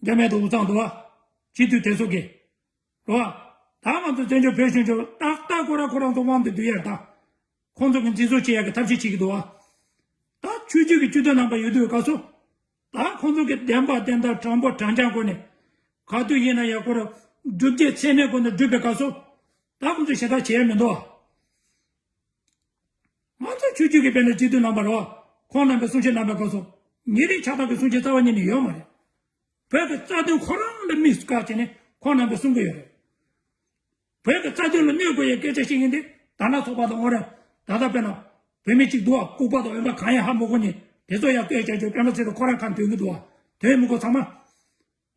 འདྲ་མེད་དུ་འུ་ཚང་འདུག་ཨ། སྤྱི་འཐུས་དེ་ཚོ་གི་རོ། ད་ང་ཚོ་བཙན་བྱོལ་བོད་གཞུང་ཆོས་ཏག་ཏག་ཁོ་རང་ཁོ་རང་ཚོ་དབང་དུ་བསྡུ་ཡར་ད། ཁོང་ཚོ་གི་འཛིན་བཟུང་བྱེད་ཡག་གི་ཐབས་ཤེས་བྱེད་ཀྱི་འདུག་ཨ། ད་ཆོས་བརྒྱུད་ཀྱི་སྤྱི་འཐུས་རྣམ་པ་ཡོད་དུས་སྐབས་སུ། ད་ཁོང་ཚོ་གི་བདེན་པ་བདེན་མཐའ་དྲང་པོ་དྲང་རྐྱང་སྒོ་ནས། ག་དུས་ཡིན་ན་ཡང་ཁོ་རང་སྒྲུབ་བྱེད་ཚད་མའི་སྒོ་ནས་སྒྲུབ་པའི་སྐབས་སུ། ད་ཁོང་ཚོ་ཞེ་དྲག་བྱེད་ཡ་མི་འདུག་ཨ། ང་ཚོ་ཆོས་བརྒྱུད་ཀྱི་དཔེར་ན་སྤྱི་འཐུས་རྣམ་པ་རེད་བ། ཁོང་རྣམ་པའི་གསུང་བཤད་གནང་པའི་སྐབས་སུ། ཉིན་རེའི་ཆགས་སྡང་གི་གསུང་བཤད་རྩ་བ་ཉིད་ནས་ཡོད་མ་རེད། བོད་ཀྱི་རྩ་དོན་ཁོ་རང་ལ་དམིགས་སུ་བཀར་བྱས་ནས་ཁོང་རྣམ་པས་གསུང་གི་ཡོད་རེད། བོད་ཀྱི་རྩ་དོན་ལ་གནོད་དགོས་ཡའི་སྐད་ཆ་བཤད་མཁན་དེ་དར་ནག་ཚོགས་པ་དང་ངོ་རེ། ད་ལྟ་དཔེར་ན། བོད་མི་གཅིག་འདུག་བ་ལྐུགས་པ་དང་འོན་པ་གང་ཡང་ཧ་མ་གོ་ནས་དེ་ཚོ་ཡང་བསྐོས་བྱ་རྒྱུ་སྤེན་པ་ཚེ་རིང་ཁོ་རང་ཁ་ནས་འདོན་གི་འདུག་བ། དོན་མི་གོ་ཚང་མ།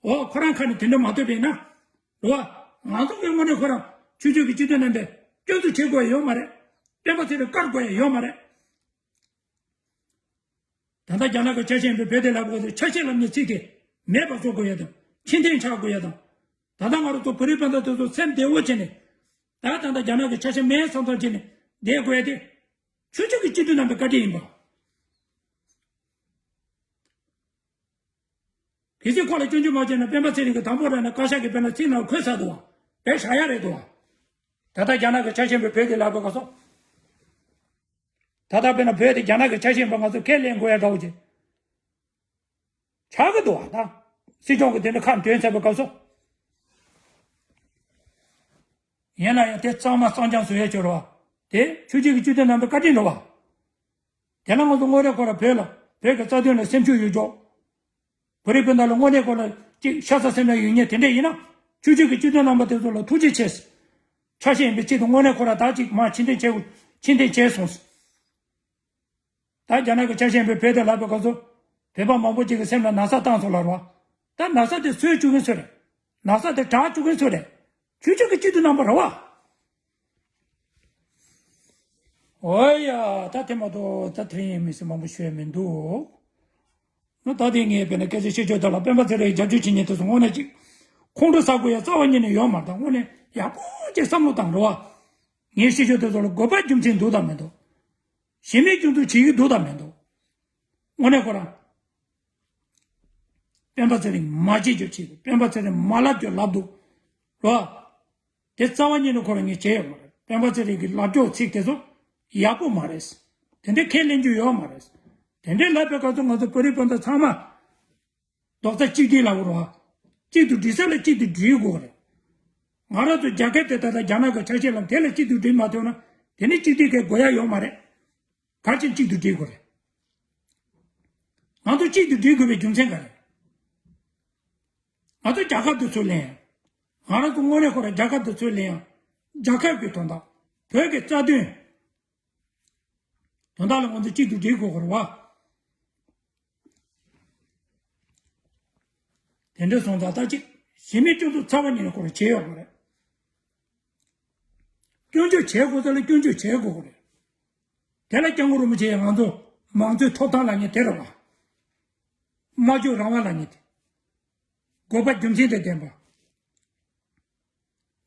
འོ་ཁོ་རང་ཁ་ནས་དེ་འདྲ་མ་ཐོས་པས་ན། རེད་བ། ང་ཚོ་གི་དངོས་གནས་ཁོ་རང་ཆོས་བརྒྱུད་ཀྱི་སྤྱི་འཐུས་རྣམ་པས་སྐྱོན་འཛུགས་བྱེད་དགོས་ཡ་ཡོད་མ་རེད། སྤེན་པ་ཚེ་རིང་བཀར་དགོས་ཡ་ཡོད་མ་རེད། ད་ལྟ་རྒྱ་ནག་གི་ཆ་ཤས་ཡིན་པའི་བོད་དེ་ལ་བབས་ཏེ་ཆ་ཤས་ལབ་མཁན་ཚིག་དེ་མེད་པ་བཟོ་དགོས་ཡ་དང་ཕྱིར་འཐེན་ཆགས་དགོས་ཡ་དང་། ད་ལྟ་ང་རང་ཚོ་བོད་རིགས་སྤུན་ཟླ་དེ་ཚོ་སེམས་བདེ་བོ་བྱས་ནས། ད་ད་ལྟ་རྒྱ་ནག་གི་ཆ་ཤས་མེད་བསམ་བསམ་བྱས་ནས་བསྡད་དགོས་ཡ་དེ། ཆོས་བརྒྱུད་ཀྱི་སྤྱི་འཐུས་རྣམ་པའི་བཀའ་དྲིན་ཡིན་པ། གལ་སྲིད་ཁོ་ལ་སྐྱོན་བརྗོད་མ་བྱས་ན་སྤེན་པ་ཚེ་རིང་གིས་དང་པོ་རང་ནས་བཀའ་ཤག་གི་དཔེར་ན་ཚིག་ནང་འཁོད་ཚར་འདུག་བ། དཔེ་བཞག་ཡ་རེད་འདུག་བ། ད་ལྟ་རྒྱ་ནག་གི་ཆ་ཤས་པའི་བོད་དེ་ལབ་པའི་སྐབས་སུ། ད་ལྟ་དཔེར་ན་བོད་དེ་རྒྱ་ནག་གི་ཆ་ཤས་པ་ང་ཚོ་ཁས་ལེན་དགོས་ཡ་འདྲ་བོ་ཅིག་ཆགས་ཀྱི་འདུག་བ་ད། སྲིད་སྐྱོང་གིས་དེ་འདྲ་ཁ་འདོན་ཚར་བའི་སྐབས་སུ། ཡིན་ན་ཡང་དེ་གཙང་མ་གཙང་རྐྱང་བཟོ་ཡ་ཅིག་རེད་བ། དེ་ཆོས་བརྒྱུད་ཀྱི་སྤྱི་འཐུས་རྣམ་པའི་བཀའ་དྲིན་རེད་བ། དེ་ལ་ང་ཚོ་དངོས་གནས་ཁོ་ར་བོད་ལ་བོད་ཀྱི་རྩ་དོན་ལ་སེམས་ཤུགས་ཡོད་ཅོག་བོད་རིགས་སྤུན་ཟླ་ལ་དངོས་གནས་ཁོ་ར་ཅིག་ཤ་ཚ་སེམས་ལ་ཡོད་མཁན་དེ་འདྲས་ཡིན་ན། ཆོས་བརྒྱུད་ཀྱི་སྤྱི་འཐུས་རྣམ་པ་དེ་ཚོ་ལ་ཐུགས་རྗེ་ཆེ། ཆ་ཤས་ཡིན་པའི་ཆེད་དུ་དངོས་གནས་ཁོ་ར་ད་ཅིག་མར་ཕྱིར་འཐེན་བྱས་ཕྱིར་འཐེན་བྱས་སོང་། ད་རྒྱ་ནག་གི་ཆ་ཤས་ཡིན་པའི་བོད་དེ་ལབ་པའི་སྐབས་སུ། བོད་པ་མང་པོ་ཅིག་གི་སེམས་ལ་ན་ཚ་བཏང་སོང་ལབ་རེད་བ། ད་ན་ཚ་དེ་སོས་བཅུག་མཁན་སུ་རེད། ན་ཚ་དེ་དྲག་བཅུག་མཁན་སུ་རེད། ཆོས་བརྒྱུད་ཀྱི་སྤྱི་འཐུས་རྣམ་པ་རེད་བ། འོ་ཡ། ད་དེ་མ་གཏོགས་ད་དེ་རིང་ཡིན་མིན་སྲིད་མང་པོ་ཞུ་ཡ་མི་འདུག་ང་ད་དེ་ངས་དཔེར་ན་སྐད་ཆ་བཤད་ཆོག་ད་ལ་སྤེན་པ་ཚེ་རིང་རྒྱབ་སྐྱོར་བྱེད་མཁན་དེ་ཚོ་དངོས་གནས་ཅིག་ ཁོང་ཁྲོ་ཟ་དགོས་ཡ་རྩ་བ་ཉིད་ནས་ཡོད་མ་རེད། ད་དངོས་གནས་ཡག་པོ་ཅིག་བསམ་བློ་བཏང་རོགས། ངས་བཤད་ཆོག་དེ་ཚོ་ལ་དགོས་པ་རྒྱུ་མཚན་འདུག་དང་མི་འདུག་གཞི་མེད་སྐྱོན་འཛུགས་བྱེད་ཀྱི་འདུག་དང་མི་འདུག་དངོས་གནས་ཁོ་རང་། སྤེན་པ་ཚེ་རིང་མ་བྱེད་རྒྱུ་བྱེད་འདུག་སྤེན་པ་ཚེ་རིང་མ་ལབ་རྒྱུ་ལབ་འདུག་རོགས། དེ་རྩ་བ་ཉིད་ནས་ཁོ་རང་ངས་བྱས་ཡོད་མ་རེད། སྤེན་པ་ཚེ་རིང་གི་ལབ་ཕྱོགས་ཚིག་དེ་ཚོ་ཡག་པོ་མ་རེད། དེ་འདྲའི་ཁས་ལེན་རྒྱུ་ཡོད་མ་རེད། དེ་འདྲའི་ལབ་པའི་སྐབས་སུ་ང་ཚོ་བོད་རིགས་སྤུན་ཟླ་ཚང་མ་རྡོག་རྩ་གཅིག་སྒྲིལ་ལབ་དགོས་རེད་བ། གཅིག་ཏུ་སྒྲིལ་ས་ལ་གཅིག་ཏུ་སྒྲིལ་དགོས་རེད། ང་རང་ཚོ་རྒྱ་སྐད་དེ་ད་ལྟ་རྒྱ་ནག་གི་ཆ་ཤས་ལ་དེ་ལ་གཅིག་ཏུ་སྒྲིལ་མ་ཐུབ་ན་དེ་ནི་གཅིག་སྒྲིལ་གལ་དགོས་ཡ་ཡོད་མ་རེད། ག་རེ་བྱས་གཅིག་ཏུ་སྒྲིལ་དགོས་རེད། ང་ཚོ་གཅིག་ཏུ་སྒྲིལ་དགོས་པའི་རྒྱུ་མཚན་ག་རེ། ང་ཚོ་རྒྱལ་ཁབ་དེ་ཚུར་ལེན་ཡ། ང་རང་ཚོ་དངོས་གནས་ཁོ་རང་རྒྱལ་ཁབ་དེ་ཚུར་ལེན་ཡ། རྒྱལ་ཁབ་ཀྱི་དོན་དག་བོད་ཀྱི་རྩ་དོན། དོན་དག་ལ་ང་ཚོ་གཅིག་ཏུ་སྒྲིལ་དགོས་ཁོ་རེད་བ། དེ་འདྲ་སོང་ཙང་ད་ཅིག་གཞི་མེད་སྐྱོན་འཛུགས་རྩ་བ་ཉིད་ནས་ཁོ་རང་བྱས་ཡོད་མ་རེད། སྐྱོན་བརྗོད་བྱེད་དགོས་ས་ལ་སྐྱོན་བརྗོད་བྱེད་དགོས་ཁོ་རེད། དེ་ལ་སྐྱབས་མགོན་རིན་པོ་ཆེ་ཡིས་ང་ཚོ་མང་གཙོའི་ཐོབ་ཐང་ལབ་མཁན་དེ་རེད་བ། སྨྲ་བརྗོད་རང་དབང་ལབ་མཁན་དེ། དགོས་པ་རྒྱུ་མཚན་དང་ལྡན་པ།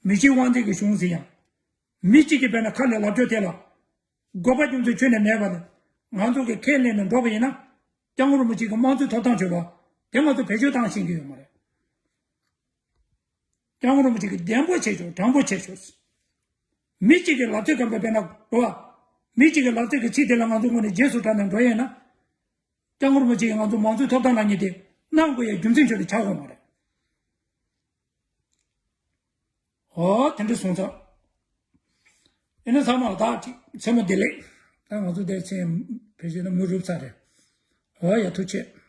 མི་གཅིག་དབང་འཛིན་གྱི་གཞུང་ཟེར་ཡང་། མི་གཅིག་གིས་དཔེར་ན་ཁ་ནས་ལབ་ཕྱོགས་དེ་ལ། དགོས་པ་རྒྱུ་མཚན་ཁྱོན་ནས་མེད་པ་ནི། ང་ཚོ་གིས་ཁས་ལེན་ནས་འགྲོ་བ་ཡིན་ན། སྐྱབས་མགོན་རིན་པོ་ཆེ་གི་དམངས་གཙོའི་ཐོབ་ཐང་ཟེར་བ། དེ་ང་ཚོ་བེད་སྤྱོད་བཏང་ཤེས་ཀྱི་ཡོད་མ་རེད། སྐྱབས་མགོན་རིན་པོ་ཆེ་གིས་བདེན་པོ་བྱས་ཆོག་དྲང་པོ་བྱས་ཆོག་མི་གཅིག་གིས་ལབ་ཚོད་ག་འབད་དཔེར་ན་འགྲོ་བ། མི་གཅིག་གིས་ལབ་ཚོད་ཀྱི་ཚིག་དེ་ལ་ང་ཚོ་ངོས་ནས་རྗེས་སུ་འབྲངས་ནས་འགྲོ་ཡས་ན། སྐྱབས་མགོན་རིན་པོ་ཆེ་གིས་ང་ཚོ་མང་གཙོའི་ཐོབ་ཐང་ལབ་མཁན་དེ་གནང་དགོས་ཡའི་རྒྱུ་མཚན་ཁྱོན་ནས་ཆགས་ཡོད་མ་རེད། ཨོ་དེ་འདྲ་སོང་ཙང་། ཨེ་ན་ཚང་མ་ལ་ད་ཅིག་མཚན་མོ་བདེ་ལེགས། ད་ང་ཚོ་དེར་མཚན་བེད་སྤྱོད་ན་མུ་རུབ་ཚར་རེད། ཨོ་ཡ་ཐུགས་རྗེ་ཆེ།